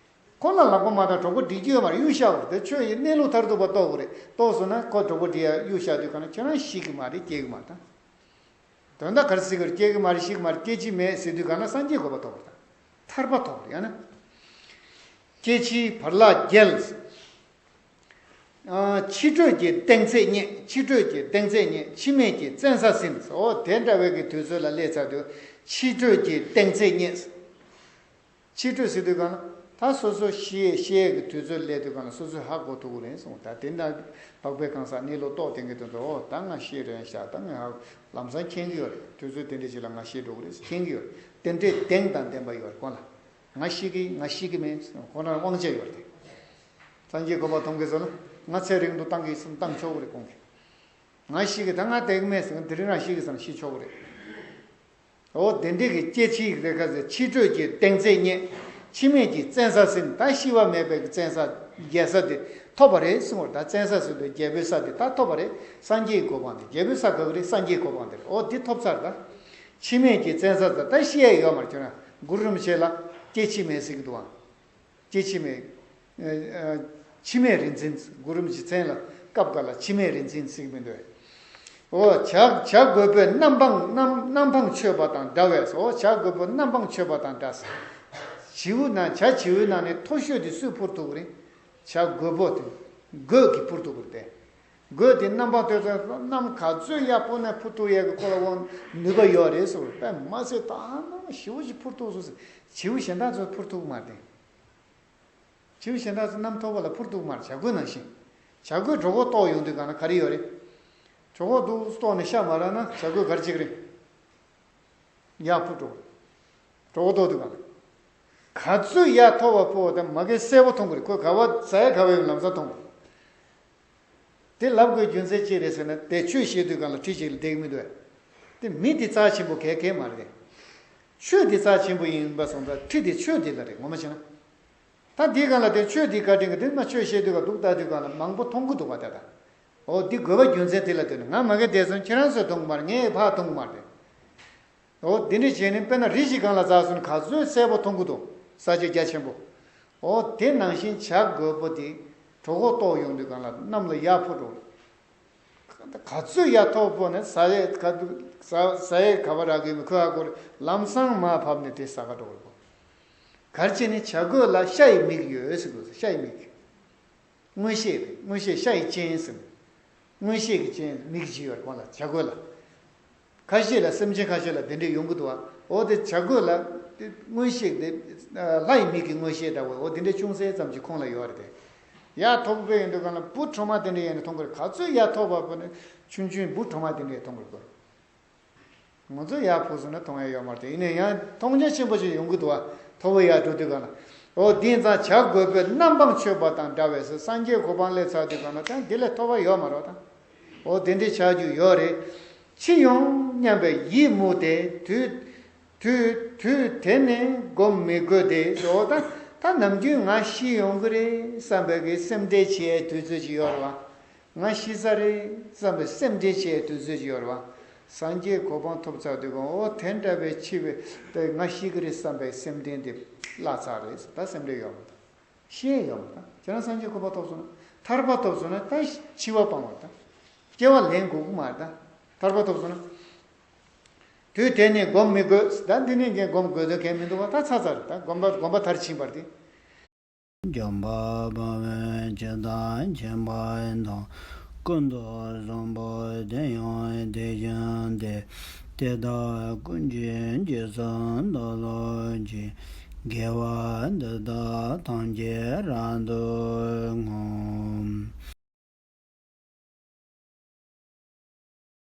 ཁོ་ལ་ལག་པ་མ་བཏང་གྲོགས་པོ་བསྒྲིགས་རྒྱུ་ཡོད་མ་རེད། གཡུག་བཞག་པ་རེད། དེ་ཆོས་ཡི་གནས་ལུགས་མཐར་ཐུག་པ་རྟོགས་དགོས་རེད། རྟོགས་སོང་ན་ཁོ་གྲོགས་པོ་བསྒྲིགས་ཡ་གཡུག་བཞག་དུས་གང་ན་ཁྱོད་རང་ཤི་གི་མ་རེད། སྐྱེ་གི་མ་རེད་ད། དོན་དག་ག་རེ་ཟེར་གི་རེད། སྐྱེ་གི་མ་རེད། ཤི་གི་མ་རེད། སྐྱེ་འཆི་མེད་ཟེར་དུས་གང་ན་སངས་རྒྱས་གོ་འཕང་ཐོབ་པ་རེད་ད། ཐར་པ་ཐོབ་པ་རེད། ཡང་ན། སྐྱེ་འཆིའི་བར་ལག་བརྒྱལ། ཨ། འཆི་བྲོད་ཀྱི་གདེང་ཚད་རྙེད། འཆི་བྲོད་ཀྱི་གདེང་ཚད་རྙེད། འཆི་མེད་ཀྱི་བཙན་ས་ཟིན། ཨོ་དེ་འདྲ་བའི་གི་དུས་ཚོད་ལ་སླེབས་ཚར་དུས་འཆི་བྲོད་ཀྱི་གདེང་ཚད་རྙེད། འཆི་བྲོད་ཟེར་དུས་གང་ན་ད་སོ་སོ་ཤི་ཤི་ཡས་ཀྱི་དུས་ཚོད་སླེབས་དུས་གང་ན་སོ་སོས་ཧ་གོ་ཐུབ་ཀྱི་རེད་གསུངས། ད་དེ་འདྲ་འཕགས་པའི་གང་ཟག་གནས་ལུགས་རྟོགས་ལྡན་གྱི་དོན་དུ་ཨོ་ད་ང་ཤི་རན་ཤག་ད་ངས་ཧ་ལམ་སང་མཁྱེན་གྱི་ཡོད་རེད། དུས་ཚོད་དེ་འདྲ་ཞིག་ལ་ང་ཤི་འགྲོ་གི་རེད་མཁྱེན་གྱི་ཡོད་རེད། དེ་འདྲའི་གདེང་དང་ལྡན་པ་ཡོད་རེད་ཁོང་ལ། ང་ཤི་གི་ང་ཤི་གི་མིན། ཁོ་རང་དབང་ཆ་ཡོད་རེད། སངས་རྒྱས་གོ་འཕང་ཐོབ་མཁན་ཚོ་ལ་ང་ཚེ་རིང་དུ་བཏང་གི་བསམ་བཏང་ཆོག་གི་རེད་ཁོང་གིས། ང་ཤི་གི་ད་ང་བསྡད་གི་མེད་ཟེར་དེ་རིང་རང་ཤི་གི་བསམ་ཤི་ཆོག་གི་རེད། འོ་དེ་འདྲའི་གི་སྐྱེ་འཆིའི་རེ་ཁ་ཟེར་འཆི་བྲོད་ཀྱི་གདེང་ཚད་རྙེད། འཆི་མེད་ཀྱི་བཙན་ས་ཟིན། ད་ཤི་བ་མེད་པའི་གི་བཙན་ས་རྒྱལ་ས་དེ་ཐོབ་པ་རེད་གསུངས་པ་རེད། ད་བཙན་ས་ཟེར་དུས་རྒྱལ་པོའི་ས་དེ་ད་ཐོབ་པ་རེད། སངས་རྒྱས་གོ་འཕང་དེ་རྒྱལ་པོའི་ས་ག་གི་རེད། སངས་རྒྱས་གོ་འཕང་དེ་རེད། འོ་དེ་ཐོབ་ཚར་ད། འཆི་མེད་ཀྱི་བཙན་ས་ད་ད་ཤི་ཡས་ཡོད་མ་རེད། ཁྱོད་རང་གུ་རུ་རིན་པོ་ཆེ་ལ་སྐྱེ་འཆི་མེད་ཟེར་གི་འདུག་ཨང་། སྐྱེ་འཆི་མེད། ཨ། ཨ། འཆི་མེད་རིག་འཛིན། གུ་རུ་རིན་པོ་ཆེ་མཚན་ལ་སྐབས་འགའ་ལ་འཆི་མེད་རིག་འཛིན་ཟེར་གི་མི་འདུག་འོ་བྱ་བྱ་རྒོད་པོས་གནམ་འཕང་གནམ་གནམ་འཕང་མཆོད་པ་དང་འདྲ་བས། འོ་བྱ་རྒོད་པོས་གནམ་འཕང་མཆོད་པ་དང་འདྲ། བྱིའུ་ན་བྱ་བྱིའུའི་ནང་ནས་མཐོ་ཤོས་དེ་སུས་འཕུར་ཐུབ་ཀྱི་རེད། བྱ་རྒོད་པོ་དེ། རྒོད་ཀྱིས་འཕུར་ཐུབ་ཀྱི་རེད་དེ། རྒོད་དེ་གནམ་འཕང་ཐོས་ཚོད་གནམ་ག་ཚོད་ཡར་འཕུར་ན་འཕུར་ཐུབ་ཡས་ཀྱི་ཁོ་ལ་དབང་ནུས་པ་ཡོད་རེད་ཟེར་བས་མ་ཟད་ད་ནང་ཞེ་པོ་ཞིག་འཕུར་ཐུབ་སོང་ཟེར། བྱིའུ་གཞན་དག་ཚོས་འཕུར་ཐུབ་ཀྱི་མ་རེད་དེ། བྱིའུ་གཞན་དག་ཚོ་གནམ་མཐོ་པོ་ལ་འཕུར་ཐུབ་མ་རེད། བྱ་རྒོད་ནང་བཞིན། བྱ་རྒོད་གྲོད་ཁོག་ལྟོགས་ཡོང་དུས་གང་ན་ག་རེ་ཡོད་རེད། གྲོད་ཁོག་འདུག་ལྟོགས་ནས་ཤ་མ་རག་ན་བྱ་རྒོད་ག་རེ་བྱེད་ཀྱི་རེད། ཡར་འཕུར་འགྲོ། གྲོད་ཁོག་ལྟོགས་དུས་གང་ན། ག་ཚོད་ཡར་མཐོ་བ་འཕུར་བ་དང་མ་གི་གསལ་པོ་མཐོང་གི་རེད། ཁོས་ག་བ་ཟ་ཡ་ག་བ་ཡོད་ལམ་སང་མཐོང་གི་རེད། དེ་ལབ་དགོས་རྒྱུ་མཚན་ཅི་རེད་ཟེར་ན་དེ་ཆོས་བཤད་དུས་གང་ལ་ཁྲི་ཞིག་ལ་བསྡད་ཀྱི་མི་འདུག་བས། དེ་མི་དེ་རྩ་ཆེན་པོ་གལ་གལ་མ་རེད། ཆོས་དེ་རྩ་ཆེན་པོ་ཡིན་པ་སོང་ཙང་ཁྲི་དེ་ཆོས་དེ་ལ་རེད། ངོ་མ་བྱས་ན། ད་འདིའི་སྒང་ལ་དེ་ཆོས་འདི་བཀའ་དྲིན་གྱིས་དེ་མ་ཆོས་བཤད་དུས་ག་འདུག་ལྟ་དུས་ག་ལ་མང་པོ་མཐོང་གི་འདུག་བ་དེ་ད། འོ་འདི་དགོས་པ་རྒྱུ་མཚན་དེ་ལ་ལྟོས་ནས་ང་མ་གི་བསྡད་སོང་ཁྱེད་རང་ཚོས་མཐོང་གི་མ་རེད། ངས་ཕར་མཐོང་གི་མ་རེད། འོ་འདི་འདྲ་བྱས་ནས་དཔེར་ན་རི་ཞིག་སྒང་ལ་འཛེགས་སོང་ན་ག་ཚོད་གསལ་པོ་མཐོང་གི་འདུག་ས་ཆ་རྒྱ་ཆེན་པོ། འོ་དེ་ནང་བཞིན་བྱ་རྒོད་པོ་དེ་གྲོད་ཁོག་ལྟོགས་ཡོང་དུས་སྒང་ལ་གནམ་ལ་ཡར་འཕུར་འགྲོ། ག་ཚོད་ཡར་མཐོ་པོ་ནས་ཟ་ཡས་ག་ཟ་ཟ་ཡས་ག་པར་རག་གི་མི་ཁོ་ཧ་གོ་རེད། ལམ་སང་མར་བབས་ནས་དེ་ཟ་ག་འགྲོ་གི་རེད་པ། ག་རེ་བྱས་ནས་བྱ་རྒོད་ལ་ཤ་ཡི་མིག་ཡོད་ཟེར་དགོས། ཤ་ཡི་མིག། མངོན་ཤེས་རེད། མངོན་ཤེས་ཤ་ཡི་སྤྱན་ཟེར། མངོན་ཤེས་ཀྱི་སྤྱན་མིག་བྱས་ཡོད་རེད་ཁོང་ལ་བྱ་རྒོད་ལ། ཁ་ཤས་ལ་སེམས་ཅན་ཁ་ཤས་ལ་དེ་འདྲས་ཡོང་གི་འདུག་བ། འོ་དེ་བྱ་རྒོད་ལ་དེ་མངོན་ཤེས་དེ་ལྷ་ཡི་མིག་གི་མངོན་ཤེས་འདྲ་བོ་འོ་དེ་འདྲས་ཅུང་ཟད་ཙམ་ཅིག་ཁོང་ལ་ཡོད་རེད་དེ། ཡར་མཐོ་པོ་ཡིན་དུས་གང་ལ་འབུ་གྲོག་མ་དེ་འདྲས་ཡིན་ན་མཐོང་གི་རེད། ག་ཚོད་ཡར་མཐོ་བ་པོ་ནི་ཆུང་ཆུང་འབུ་གྲོག་མ་དེ་འདྲས་མཐོང་གི་རེད། ང་ཚོ་ཡར་འཕུར་སོང་ན་མཐོང་ཡ་ཡོད་མ་རེད། ཡིན་ན་ཡང་མཐོང་རྒྱ་ཆེན་པོ་ཞིག་ཡོང་གི་འདུག་བ། མཐོ་བོ་ཡར་འགྲོ་དུས་གང་ལ། འོ་དེ་ཙང་བྱ་རྒོད་པོས་མནའ་འབངས་འཕྱོད་པ་དང་འདྲ་བས་སོ། སངས་རྒྱས་གོ་འཕང་སླེབས་ཚར་དུས་གང་ལ་ད་འདི་ལས་མཐོ་བ་ཡོད་མ་རེད་ད། འོ་དེ་འདྲའི་ཆགས་རྒྱུ་ཡོད་རེད། ཕྱིར་ཡོང་སྙམ་པའི་ཡིད་མུག་སྟེ། དུས་དུས་དུས་དེ་ནི་སྒོམ་མི་དགོས་ཏེ། འོ་ད་ད་ནམ་རྒྱུན་ང་ཤི་ཡོང་གི་རེད་བསམ་པའི་གི་སེམས་ཁྲལ་བྱེད་ཡའི་དུས་ཚོད་ཅིག་ཡོད་རེད་བ། ང་ཤི་ས་རེད་བསམ་པའི་སེམས་ཁྲལ་བྱེད་དུས་ཚོད་ཅིག་ཡོད་རེད་བ། སངས་རྒྱས་གོ་འཕང་ཐོབ་ཚར་དུས་གང་འོ་དེ་འདྲ་བའི་འཆི་བའི་དེ་ང་ཤི་གི་རེད་བསམ་པའི་སེམས་ཁྲལ་དེ་བརླག་ཚར་རེད། ད་སེམས་ཁྲལ་ཡོད་མ་རེད། ཤི་ཡས་ཡོད་མ་རེད། ཁྱེད་རང་སངས་རྒྱས་གོ་འཕང་ཐོབ་སོང་ན་ཐར་པ་ཐོབ་སོང་ན་ད་འཆི་བ་སྤང་བ་རེད། ད་སྐྱེ་བ་ལེན་དགོས་ཀྱི་མ་རེད། ད་ཐར་པ་ཐོབ་སོང་ན། དུས་དེ་ནི་སྒོམ་མི་དགོས། ད་འདི་ནས་ངས་སྒོམ་དགོས་དོན་གང་མི་འདུག་བ། ད་ཚར་ཚར་རེད། ད་སྒོམ་པ་སྒོམ་པ་མཐར་ཕྱིན་པ་རེད། འཇམ་དཔལ་དཔའ་བོས་ཇི་ལྟར་མཁྱེན་པ་དང་། ཀུན་ཏུ་བཟང་པོ་དེ་ཡང་དེ་བཞིན་ཏེ། དེ་དག་ཀུན་གྱི་རྗེས་སུ་བདག་སློབ་ཅིང་། དགེ་བ་འདི་དག་ཐམས་ཅད་རབ་ཏུ་བསྔོ།